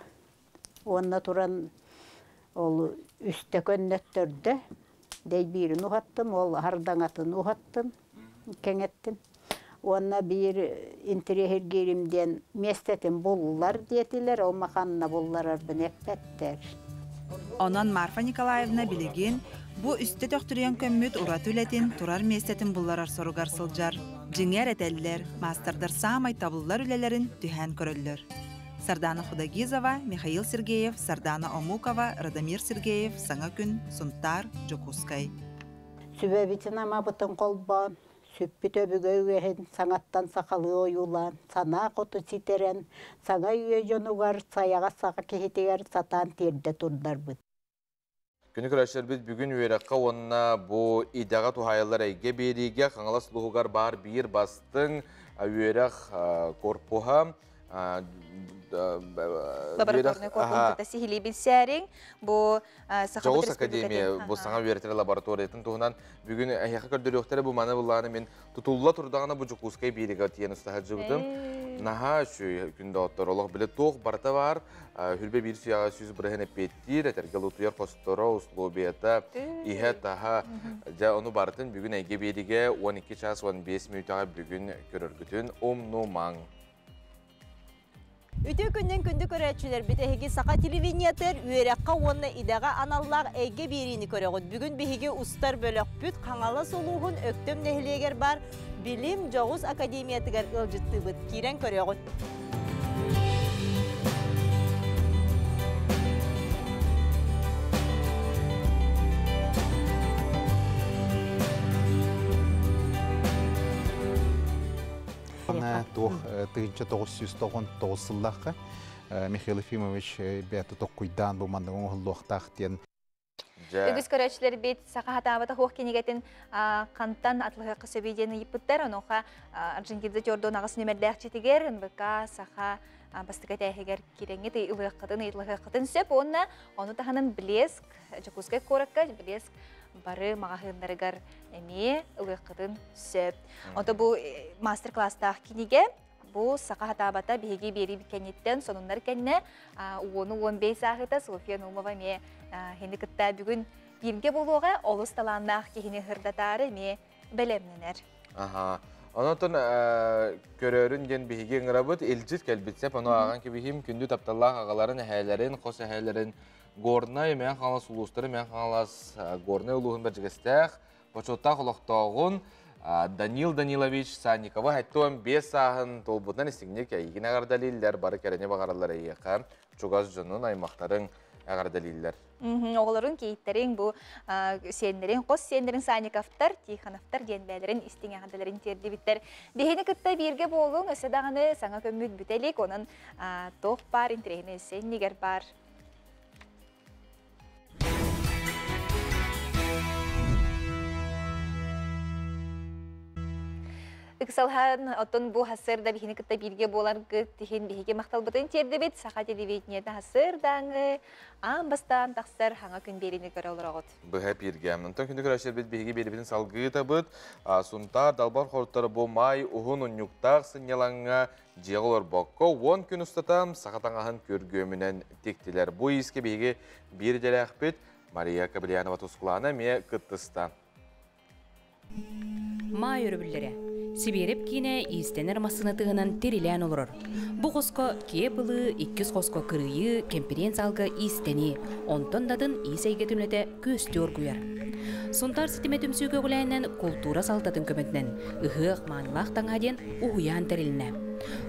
Уонна туран ол үстэ көннөттөрдө. Дэйбиирин уһаттым, ол хардаҥатын уһаттым, кэҥэттим. Уонна биир интэриэһиргиирим диэн миэстэтин буллар диэтилэр, ол маханна булларарбын эппэттэр. Онон Марфа Николаевна билигин бу үстэ төхтүрүйэн көммүт ураты үлэтин турар миэстэтин булларар соругар сылдьар. Дьиҥэр этэллэр, маастардар саамай табыллар үлэлэрин түһээн көрөллөр. Сардана Худагизова, Михаил Сергеев, Сардана Омукова, Радомир Сергеев, Саҥа күн, Сунтаар, Дьокуускай. Сүбэбитин амабытын холбоон, сүппүт өбүгэ үгэһин саҥаттан сахалыы ойуулаан, санаа хоту ситэрэн, саҥа үйэ дьонугар сайаҕас саха киһитигэр сатаан тиэрдэ турдарбыт. Күнү көрөөччүлэрбит бүгүн үөрэххэ уонна бу идэҕэ туһаайыллар эйгэ биэриигэ Хаҥалас улууһугар баар биир бастыҥ үөрэх корпуһа лабораторнай корпуһун кытта сиһилии билсээриҥ. Бу Сахабыт Академия бу саҥа үөрэтэр лабораториятын туһунан бүгүн эһиэхэ көрдөрүөхтэрэ. Бу маны былааны мин тутулла турдаҕына бу Дьокуускай биэригэ тиийэн устаһа сылдьыбытым. Наһаа үчүгэй күндэ оттор олох биле туох барыта бар. Хүрбэ биир сүйэҕэ 100% эппиэттиир, этэргэ лутуйар хосторо, условията, иһэ, таһа. Дьэ, ону барытын бүгүн эйгэ биэригэ 12 час 15 мүнүүтэҕэ бүгүн көрөргүтүн умнумаҥ. Үтүө күннэн күндү көрөөччүлэрбит эһиги Саха телевидениетыгар үөрэххэ уонна идэҕэ аналлаах эйгэ биэриини көрөҕүт. Бүгүн биһиги устар бөлөхпүт Хаҥалас улууһун Өктөм нэһилиэгэр баар Билим Дьоҕус академиятыгар ыалдьыттыыбыт. Киирэн көрөҕүт. Туох 1999 сыллаахха Михаил Ефимович бэйэтэ токкуйдаан бу маннык оҥоһуллуохтаах диэн. Үгүс көрөөччүлэрбит саха хатаабата хуох кинигэтин хантан атлыһыахха сөбүй диэн ыйыппыттар. Онуоха Арджентинза Тёрдон аҕыс нүмердээх читигэр НВК саха бастакы этээһигэр кирэҥҥит ылыаххытын, ыйытылыһыаххытын сөп. Уонна ону таһынан Блеск, Дьокуускай куоракка Блеск бары маҕаһыыннарыгар эмиэ ылыаххытын сөп. Ото бу мастер-класстаах кинигэ бу саха хатаабата биһиги биэрии кэнниттэн сонуннар кэннэ уону 15 ааһыта Софья Наумова эмиэ хини кытта бүгүн бииргэ буолуоҕа олус талааннаах киһини һырдатаары эмиэ бэлэмнэнэр. Аха. Онотон көрөрүн диэн биһиги ыҥырабыт, илдьит кэлбит сеп, ону ааҕан кэбиһим, күндү тапталлаах аҕаларын, эһээлэрин, хос эһээлэрин Горнай, Мэҥэ Хаҥалас улуустары, Мэҥэ Хаҥалас Горнай улууһун бэрдьигэстээх, бочуоттаах олохтооҕун Данил Данилович Санниковы 75 сааһын туолбутунан истиҥник эйигин эҕэрдэлииллэр, бары кэрэни баҕараллар эйиэхэ, чугас дьонун, аймахтарыҥ эҕэрдэлииллэр. Оҕолорун, кийииттэриҥ, бу сиэннэриҥ, хос сиэннэриҥ Санниковтар, Тихоновтар диэн бэйэлэрин истиҥ эҕэрдэлэрин тиэрдибиттэр. Биһини кытта бииргэ буолуҥ, өссө даҕаны саҥа көммүт бүтэ илик, онон туох баар интэриэһинэй өссө иннигэр баар. Ыксалһан, оттон бу хасырда биһини кытта бииргэ буоларгыт иһин биһиги махталбытын тиэрдибит. Саха телевидениетэ хасырдааҥы аан бастаан тахсар хаҥа күн биэриини көрө олороҕут. Быһа бииргэ. Онтон күндү көрөөччүлэрбит биһиги биэрибитин салгыы табыт. Сунтаар далбар хоруттара бу маай уһун унньуктаах сынньалаҥҥа дьиэҕэ олорбокко 10 күн устата саха таҥаһын күргүөмүнэн тиктилэр. Бу иискэ биһиги биир идэлээхпит Мария Кобельянова Тускулаана эмиэ кыттыста. Маай өрөбүллэрэ. Сибиэрэп киинэ иистэнэр массыынатыгынан тирилээн олорор. Бу хоско киэп ылыы, иккис хоско кырыйыы, кэмпириэн-саалга иистэнии, онтон да атын иис эйгэтин үлэтэ күөстүү оргуйар. Сунтаар ситимэ түмсүү көҕүлээнинэн култуура салалтатын көмөтүнэн ыһыах маанылаах таҥаһа диэн уһуйаан тэрилиннэ.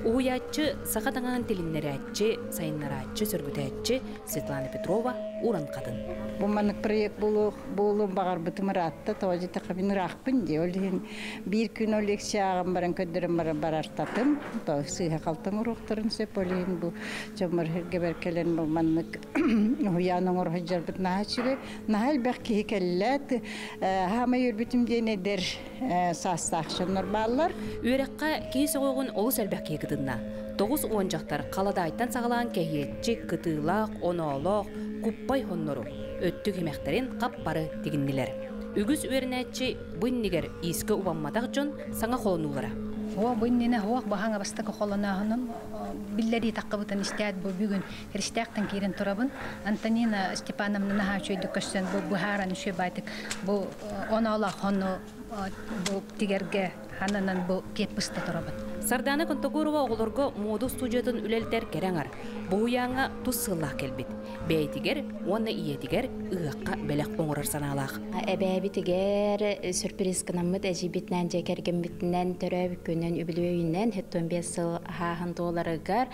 Уһуйааччы, саха таҥаһын тилиннэрээччи, сайыннарааччы, сөргүтээччи Светлана Петрова уран хатын. Бу маннык проект буолуон баҕарбытым ыраатта, тоҕо диэтэххэ мин ыраахпын дии. Ол иһин биир күн ол лекция ааҕан баран көрдөрөн баран барартатым. Сыыһа-халты оҥоруохтарын сөп. Ол иһин бу дьоммор сиргэбэр кэлэн бу маннык уһуйаан оҥоро сылдьарбыт наһаа үчүгэй. Наһаа элбэх киһи кэллэ. Хаамай үөрбүтүм диэн эдэр саастаах дьоннор бааллар. Үөрэххэ киһи сөҕүөҕүн олус элбэх киһи кытынна. 90 дьахтар халадаайтан саҕалаан кэһиэччик, кытыылаах, оноолоох, куппай хоннору, өттүк имэхтэрин хап-бары тигиннилэр. Үгүс үөрэнээччи бу иннигэр иискэ убамматах дьон саҥа холонуулара. О, бу иннинэ хуох баһаҥа бастакы холонооһунум биллэрии таххыбытын истээт бу бүгүн Киристээхтэн киирэн турабын. Антонина Степановна наһаа үчүгэйдик көрсөн бу быһааран үчүгэй баайтык бу оноолоох хону бу тигэргэ хананан бу киэп быста турабын. Сардаана Контогорова оҕолорго муода устуудьуйатын үлэлэтэр кэрэ аҥар. Бу уһуйааҥҥа тус сыаллаах кэлбит. Бэйэтигэр уонна ийэтигэр ыһыахха бэлэх оҥорор санаалаах. Эбээбитигэр сюрприз гынаммыт эдьиийбитинээн дьиэ кэргэммитинэн төрөөбүт күнүн үбүлүөйүнэн 75 сыл ааһан туоларыгар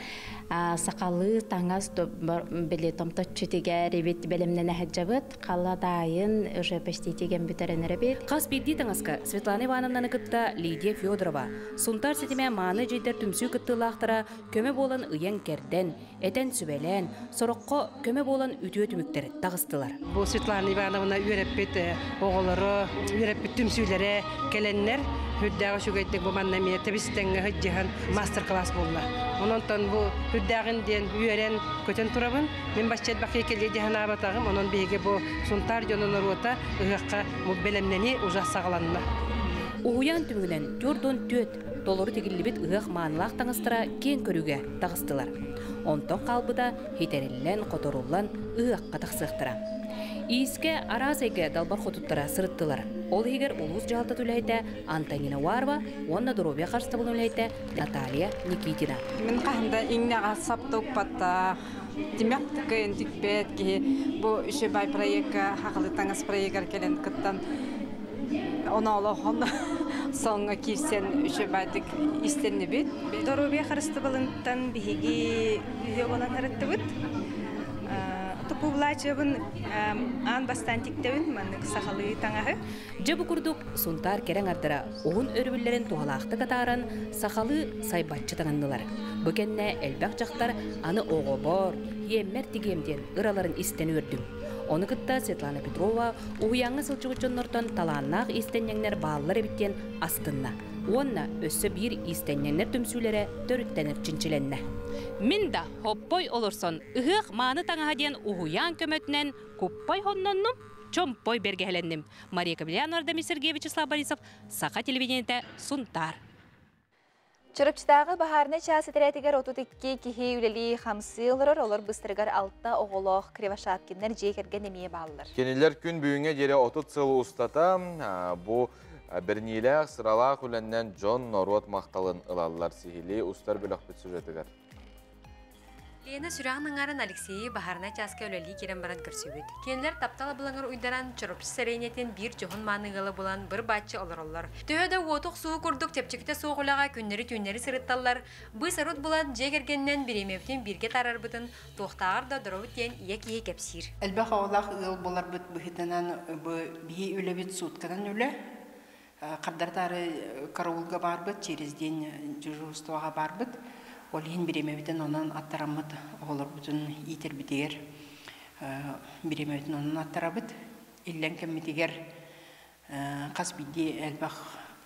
сахалыы таҥас били томточчу тигэр эбит бэлэмнэнэ сылдьабыт. Халадаайын уже почти тигэн бүтэрэн эрэбит. Хас биирдии таҥаска Светлана Ивановнаны кытта Лидия Федорова, Сунтаар ситимэ мааны дьиэдэр түмсүү кыттыылаахтара көмө буолан ыйан-кэрдэн, этэн-сүбэлээн, сороххо көмө буолан үтүө түмүктэр таҕыстылар. Бу Светлана Ивановна үөрэппит оҕолоро, үөрэппит түмсүүлэрэ кэлэннэр үрдээҕи үчүгэйдик бу манна эмиэ тэбис-тэҥҥэ сылдьыһан мастер-класс буолла. Онон бу үрдээҕин диэн үөрэн көтөн турабын. Мин бачча элбэх кэлиэ дии санаабатаҕым. Онон биһиги бу Сунтаар дьоно норуота ыһыахха бэлэмнэнии уже саҕаланна. Уһуйаан түмүгүнэн 44 толору тигиллибит ыһыах маанылаах таҥастара киэҥ көрүүгэ таҕыстылар. Онтон хаалбыта хитэриллэн, хоторуллан ыһыахха тахсыахтара. Иискэ араас эйгэ далбар хотуттара сырыттылар. Ол иһигэр улуус дьаһалтата үлэһитэ Антонина Уарова уонна доруобуйа харыстабылын үлэһитэ Наталья Никитина. Мин хаһан да иҥнэҕэ сапта укпаттаах, тимэх кыайан тикпэт киһи бу үчүгэй проекка хахалы таҥас проегар кэлэн кыттан оноолохон соҥҥо киирсэн үчүгэйдик истэннибит. Доруобуйа харыстабылынтан биһиги үһүө буолан ырыттыбыт. Бастакы былаачыйабын аан бастаан тиктебин, маннык сахалыы таҥаһы. Дьэ бу курдук Сунтаар кэрэ аҥардара уһун өрөбүллэрин туһалаахтык атааран, сахалыы сайбаччы таҥыннылар. Бу кэннэ элбэх дьахтар аны оҕобор, иэммэр тигиэм диэн ыраларын истэн үөрдүм. Ону кытта Светлана Петрова уһуйааҥҥа сылдьыбыт дьоннортон талааннаах иистэнньэҥнэр бааллар эбит диэн астынна. Уонна өссө биир иистэнньэҥнэр түмсүүлэрэ төрүттэнэр чинчилэннэ. Мин да хоппой олорсон ыһыах мааны таҥаһа диэн уһуйаан көмөтүнэн куппай хонноннум, чомпой бэргэһэлэнним. Мария Кобельянова, Ардамир Сергеевич, Вячеслав Борисов, Саха телевидениетэ, Сунтаар. Чурапчытааҕы баһаарынай чаас этэрээтигэр 32 киһи үлэлии-хамсыы олорор, олор быстарыгар алта оҕолоох Кривошапкиннар дьиэ кэргэн эмиэ бааллар. Кинилэр күн бүгүҥҥэ диэри 30 сыл устата бу бэриниилээх, сыралаах үлэннэн дьон, норуот махталын ылаллар сиһилии устар бөлөхпүт сюжетыгар. Лена сүрэҕин аҥаарын Алексейы баһаарынай чааска үлэлии киирэн баран көрсүбүт. Кинилэр таптал абылаҥар уйдаран, Чурапчы сэлиэнньэтин биир дьоһун-мааны ыала булан быр-бааччы олороллор. Төһө да уоту охсуһуу курдук чэпчэкитэ суох үлэҕэ күннэри-түүннэри сырытталлар, быыс-арыт булан дьиэ кэргэнинэн бириэмэбитин бииргэ таарарбытын туохтааҕар да доробут диэн ийэ киһи кэпсиир. Элбэх оҕолоох ыал буоларбыт быһыытынан бу биһи үлэбит суутканан үлэ. Хардары-таары караулга барбыт, через день дежурствоҕа барбыт. Ол иһин бириэмэбитин онон аттараммыт оҕолорбутун иитэрбитигэр бириэмэбитин онон аттарабыт. Иллэҥ кэммитигэр хас биирдии элбэх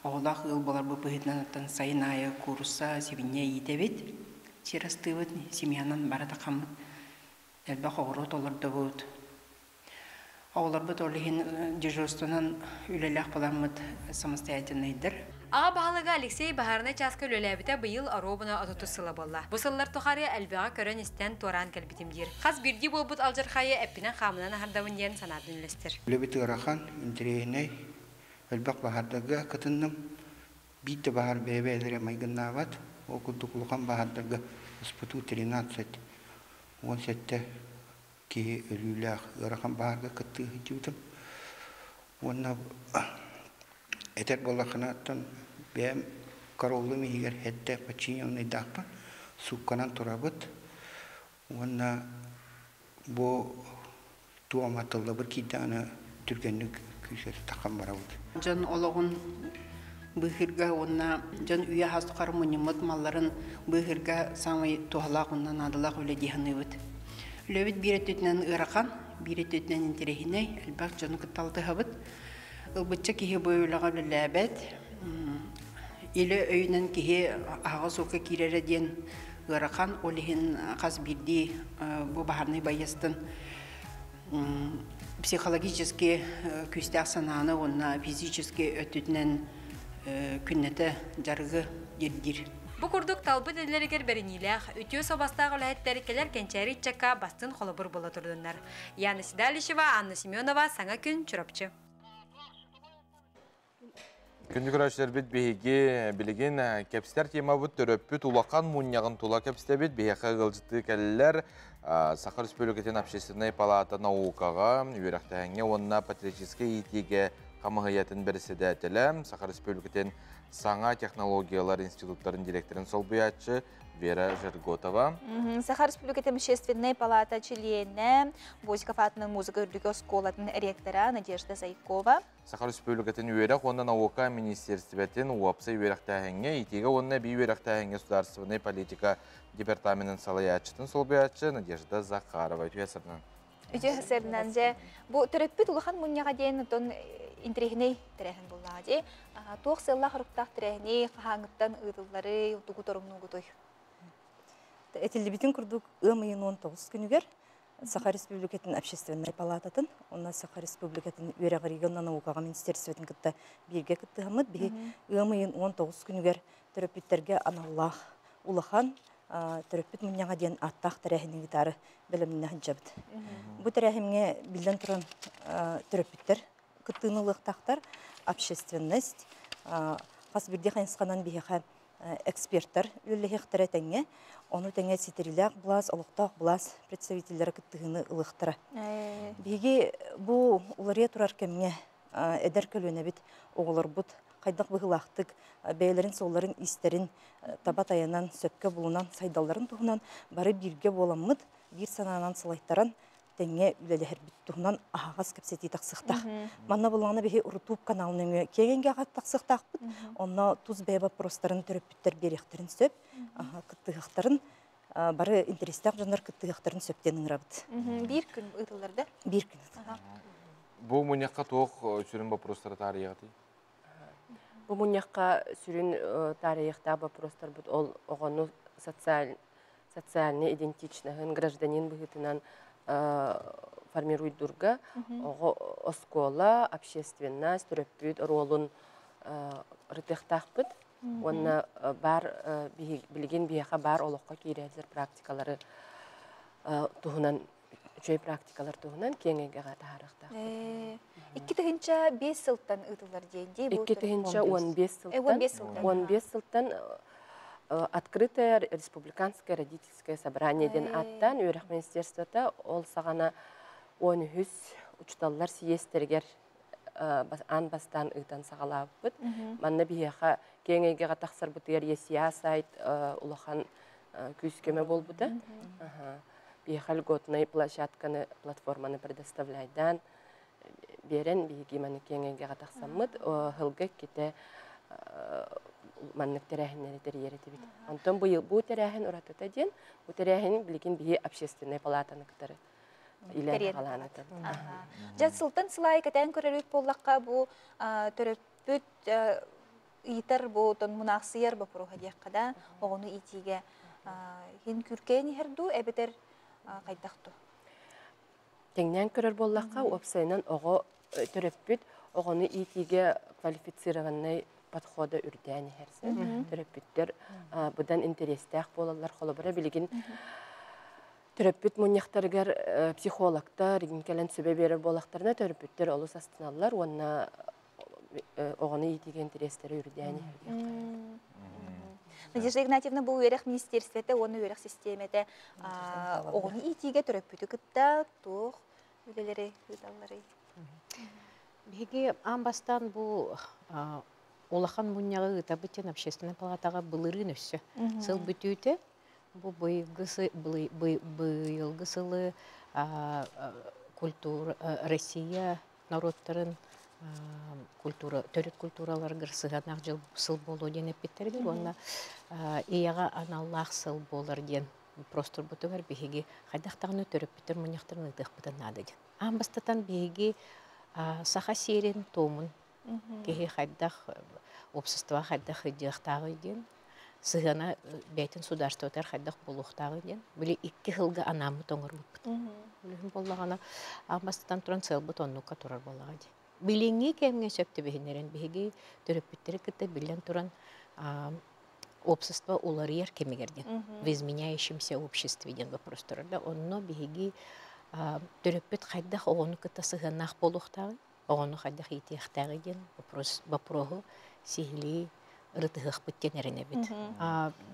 оҕолоох ыал буоларбыт быһыытынан оттон сайын аайы куурусса, сибинньэ иитэбит, сир астыыбыт, семьянан бары тахаммыт элбэх оҕуруот олордобут. Оҕолорбут ол иһин дежурствонан үлэлээх буоламмыт самостоятельнайдар. Аҕа баһылыга Алексей баһаарынай чааска үлэлээбитэ быйыл оруобуна отутус сыла буолла. Бу сыллар тухары элбэҕи көрөн-истэн туораан кэлбитим диир. Хас биирдии буолбут алдьархайы эппинэн-хаамынан аһардабын диэн санаатын үллэстэр. Үлэбит ыарахан, интэриэһинэй, элбэх баһаардарга кытынным. Биир да баһаар бэйэ-бэйэлэрэ майгыннаабат. Ол курдук улахан баһаардарга СПТУ 13, 17 киһи өлүүлээх ыарахан баһаарга кыттыы сылдьыбытым. Уонна этэр буоллаххына, оттон бэйэм караулум иһигэр сэттэ подчиненныйдаахпын, суукканан турабыт. Уонна бу туома тыллабыр киирдэҕинэ түргэнник күүскэ таххан барабыт. Дьон олоҕун быыһыырга уонна дьон үйэ хас тухары мунньуммут малларын быыһыырга саамай туһалаах уонна наадалаах үлэ дии саныыбыт. Үлэбит биир өттүтүнэн ыарахан, биир өттүтүнэн интэриэһинэй, элбэх дьону кытта алтыһабыт. Ылбычча киһи бу үлэҕэ үлэлээбэт. Илэ өйүнэн киһи аһаҕас уокка киирэрэ диэн ыарахан, ол иһин хас биирдии бу баһаарынай байыастан психологически күүстээх санааны уонна физически өттүтүнэн күннэтэ дьарыгы ирдиир. Бу курдук талбыт идэлэригэр бэриниилээх, үтүө суобастаах үлэһиттэр кэлэр кэнчээри ыччакка бастыҥ холобур буола турдуннар. Яна Седалищева, Анна Семенова, Саҥа күн, Чурапчы. Күндү көрөөччүлэрбит биһиги билигин кэпсэтэр темабыт төрөппүт улахан мунньаҕын тула кэпсэтэбит. Биһиэхэ ыалдьыттыы кэллилэр Саха Республикатын Общественнай палата наукаҕа, үөрэхтээһиҥҥэ уонна патриотическай иитиигэ хамыһыйатын бэрэссэдээтэлэ, Саха Республикатын саҥа технологиялар институттарын директорын солбуйааччы Вера Жерготова. Саха Республикатын Общественнай палата чилиэнэ, Босиков аатынан музыка үрдүкү оскуолатын ректора Надежда Зайкова. Саха Республикатын үөрэх уонна наука министиэристибэтин уопсай үөрэхтээһиҥҥэ, иитиигэ уонна эбии үөрэхтээһиҥҥэ судаарыстыбаннай политика департаменын салайааччытын солбуйааччы Надежда Захарова. Үтүө сарынан. Үтүө сарынан дьэ бу төрөппүт улахан мунньаҕа диэн оттон интэриэһинэй тэрээһин буоллаҕа дии. Туох сыаллаах-соруктаах тэрээһини хаһааҥҥыттан ыытылларый, тугу торумнуугутуй? Этиллибитин курдук ыам ыйын 19 күнүгэр Саха Республикатын Общественнай палататын уонна Саха Республикатын үөрэҕириигэ уонна наукаҕа министерствотын кытта бииргэ кыттыһаммыт биһи ыам ыйын 19 күнүгэр төрөппүттэргэ аналлаах улахан төрөппүт мунньаҕа диэн ааттаах тэрээһини ыытаары бэлэмнэнэ сылдьабыт. Бу тэрээһиҥҥэ биллэн туран төрөппүттэр кыттыыны ылыахтаахтар, общественность хас биирдии хайысханан биһиэхэ эксперттэр үлэлэһиэхтэрэ тэҥҥэ, ону тэҥэ ситэрилээх былаас, олохтоох былаас представителлэрэ кыттыһыыны ылыахтара. Биһиги бу уларыйа турар кэмҥэ эдэр көлүөнэбит оҕолорбут хайдах быһыылаахтык бэйэлэрин суолларын истэрин таба тайанан, сөпкө булунан сайдалларын туһунан бары бииргэ буоламмыт, биир санаанан салайтаран тэҥҥэ үлэлэһэрбит туһунан аһаҕас кэпсэтии тахсыахтаах. Манна буллаҕына биһи Рутуб канал нөҥүө киэҥ эйгэҕэ тахсыахтаахпыт. Онно тус бэйэ боппуруостарын төрөппүттэр биэриэхтэрин сөп, кыттыһыахтарын, бары интэриэстээх дьоннор кыттыһыахтарын сөп диэн ыҥырабыт. Биир күн ыытыллар да? Биир күн. Бу мунньахха туох сүрүн боппуруостары таарыйаҕытый? Бу мунньахха сүрүн таарыйыахтаах боппуруостарбыт ол оҕону социальный идентичноһын гражданин быһыытынан формируйдурга оҕо оскуола, общественность, төрөппүт оруолун ырытыахтаахпыт уонна баар билигин биһиэхэ баар олоххо киирэллэр практикалары туһунан үчүгэй практикалар туһунан киэҥ эйгэҕэ таһаарыахтаахпыт. 2005 сылтан ыытыллар диэн дии. 2015 сылтан 15 сылтан открытое республиканское родительское собрание диэн ааттаан үөрэх министерствота ол саҕана 13 учууталлар съезтэригэр аан бастаан ыытан саҕалаабыппыт. Манна биһиэхэ киэҥ эйгэҕэ тахсарбытыгар ЕСИА сайт улахан күүс-көмө буолбута. Биһиэхэ льготнай площадканы, платформаны предоставляйдаан биэрэн биһиги маны киэҥ эйгэҕэ тахсаммыт сылга иккитэ маннык тэрээһиннэри тэрийэр этибит. Онтон быйыл бу тэрээһин уратыта диэн, бу тэрээһин билигин биһи общественнай палатаны кытары илээн хаалаан Дьэ сылтан сылайы кэтээн көрөрүт буоллахха бу төрөппүт ыйытар бу тон мунаахсыйар боппуруоһа диэххэ да оҕону иитиигэ хин күркээн иһэр дуу эбэтэр хайдах дуу? Тэҥнээн көрөр буоллахха, уопсайынан оҕо төрөппүт оҕону иитиигэ квалифицированнай подхода үрдээн иһэр. Төрөппүттэр быдан интэриэстээх буолаллар. Холобура, билигин төрөппүт мунньахтарыгар психологтар кэлэн сүбэ биэрэр буоллахтарына, төрөппүттэр олус астыналлар уонна оҕону иитиигэ интэриэстэрэ үрдээн иһэр диэххэ. Надежда Игнатьевна бу үөрэх министиэристибэтэ уонна үөрэх систиэмэтэ оҕону иитиигэ төрөппүтү кытта туох үлэлэри ыыталларый? Биһиги аан бастаан бу улахан мунньаҕы ыытабыт диэн общественнай палатаҕа былырыын өссө сыл бүтүүтэ бу быйылгы быйылгы сылы культура Россия норуоттарын культура төрүт культураларыгар сыһыаннаах дьыл сыл буолуо диэн эппиттэригэр уонна ийэҕэ аналлаах сыл буолар диэн просторбутугар биһиги хайдах даҕаны төрөппүттэр мунньахтарын ыытыахпытын наада диэн. Аан бастатан биһиги саха сиэрин туомун киһи хайдах общество хайдах ыдьыахтааҕый диэн сыһыана бэйэтин судаарыстыбатыгар хайдах буолуохтааҕый диэн били икки сылга анааммыт оҥорбуппут. Билигин буоллаҕына аан бастатан туран сыалбыт оннукка турар буоллаҕа дии. Билиҥҥи кэмҥэ сөп түбэһиннэрэн биһиги төрөппүттэри кытта биллэн туран общество уларыйар кэмигэр диэн в изменяющемся обществе диэн вопрос турар да онно биһиги төрөппүт хайдах оҕону кытта сыһыаннаах буолуохтааҕый оҕону хайдах иитиэхтээҕий диэн вопрос вопроһу сиһилии ырытыһыахпыт диэн эрэнэбит.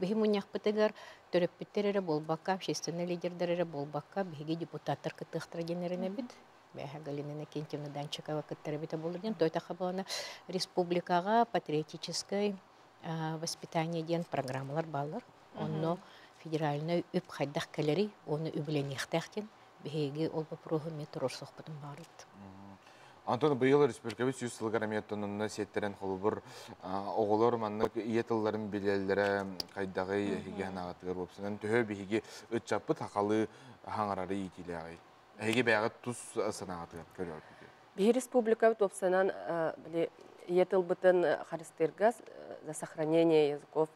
Биһи мунньахпытыгар төрөппүттэр эрэ буолбакка, общественный лидердэр эрэ буолбакка, биһиги депутаттар кыттыахтара диэн эрэнэбит. Бэһэ Галина Иннокентьевна Данчикова кыттар эбитэ буолар диэн. Тойтаха буолана республикаҕа патриотическай воспитание диэн программалар бааллар. Онно федеральнай үп хайдах кэлэрий, уонна үбүлэниэхтээх диэн биһиги ол боппуруоһу эмиэ туруорсуохпутун баҕарабыт. Антон быйыл республикабыт сүүс сылыгар эмиэ онно сиэттэрэн холобур оҕолор маннык ийэ тылларын билэллэрэ хайдаҕый эһиги санааҕытыгар уопсанан төһө биһиги ыччаппыт хахалыы хаҥарары иитиилээҕий? Эһиги бэйэҕит тус санааҕытыгар көрөҕүт? Биһи республикабыт уопсанан били ийэ тылбытын харыстыырга за сохранение языков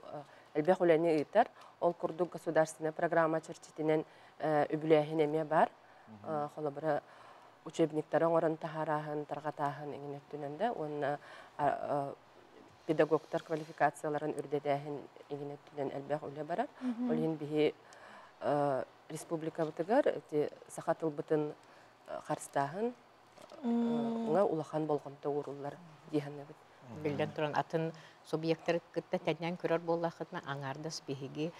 элбэх үлэни ыытар. Ол курдук государственная программа чэрчитинэн үбүлээһин эмиэ баар. Холобура, учебниктары оҥорон таһаарааһын, тарҕатааһын эҥин өттүнэн да уонна педагогтар квалификацияларын үрдэтээһин эҥин өттүнэн элбэх үлэ барар. Ол иһин биһи республикабытыгар ити саха тылбытын харыстааһын улахан болҕомто ууруллар дии саныыбыт. Биллэн туран, атын субъектары кытта тэҥнээн көрөр буоллаххытына, аҥаардас биһиги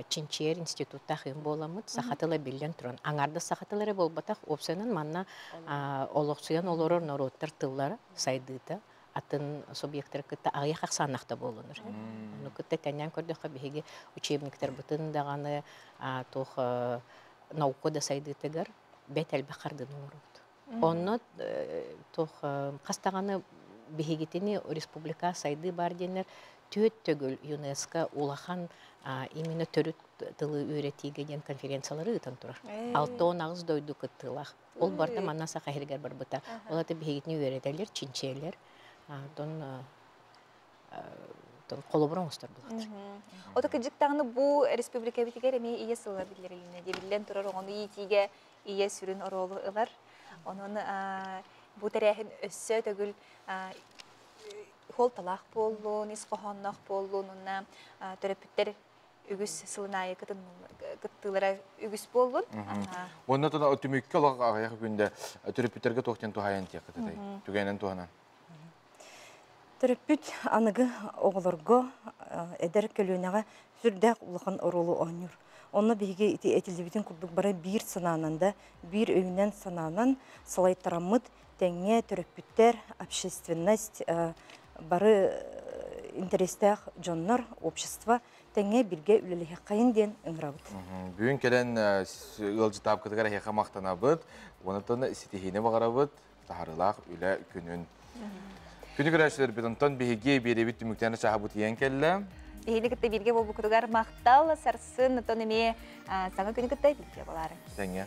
чинчийэр институттаах ыым буоламмыт, саха тыла биллэн туран, аҥаардас саха тыла эрэ буолбатах, уопсайынан манна олохсуйан олорор норуоттар тыллара сайдыыта атын субъектары кытта аҕыйах ахсааннаах да буолунар. Ону кытта тэҥнээн көрдөххө, биһиги учебниктарбытын даҕаны туох наука да сайдыытыгар Бэт элбэх хардыны оҥоробут. Онно туох хас даҕаны биһигитини республика сайдыы бар диэннэр түөт төгүл ЮНЕСКО улахан именно төрүт тылы үөрэтиигэ диэн конференциялары ыытан турар. 68 дойду кыттыылаах. Ол барыта манна Саха сиригэр барбыта. Ол ата биһигитини үөрэтэллэр, чинчийэллэр. Онтон холобур оҥостор булат. Ото кыдьык даҕаны бу республикабитигэр эмиэ ийэ сыла биллэрилиннэ диэбиллэн турар оҕону иитиигэ ийэ сүрүн оруолу ылар. Онон бу тэрээһин өссө төгүл хуолталаах буоллун, ис хоһоонноох буоллун, уонна төрөппүттэр үгүс сылын аайы кыттыылара үгүс буоллун. Онно тона түмүккэ олох аҕыйах күндэ төрөппүттэргэ туох диэн туһаайан тиэххитий? Түгэнэн туһанан. Төрөппүт аныгы оҕолорго, эдэр көлүөнэҕэ сүрдээх улахан оруолу оонньуур. Онно биһиги ити этиллибитин курдук бары биир санаанан да, биир өйүнэн-санаанан салайтараммыт тэҥҥэ төрөппүттэр, общественность, бары интэриэстээх дьоннор, общество тэҥҥэ бииргэ үлэлэһиэххэйин диэн ыҥырабыт. Бүгүн кэлэн ыалдьытаапкытыгар эһиэхэ махтанабыт, уонна ситиһиини баҕарабыт, таһарылаах үлэ күнүн. Күнү көрөөччүлэрбит, онтон биһиги биэрэбит түмүктээн чааһабыт тиийэн кэллэ. Биһиги кытта бииргэ буолбукутугар махтал, сарсын, оттон эмиэ саҥа күнү кытта бииргэ болаары. Тэҥҥэ.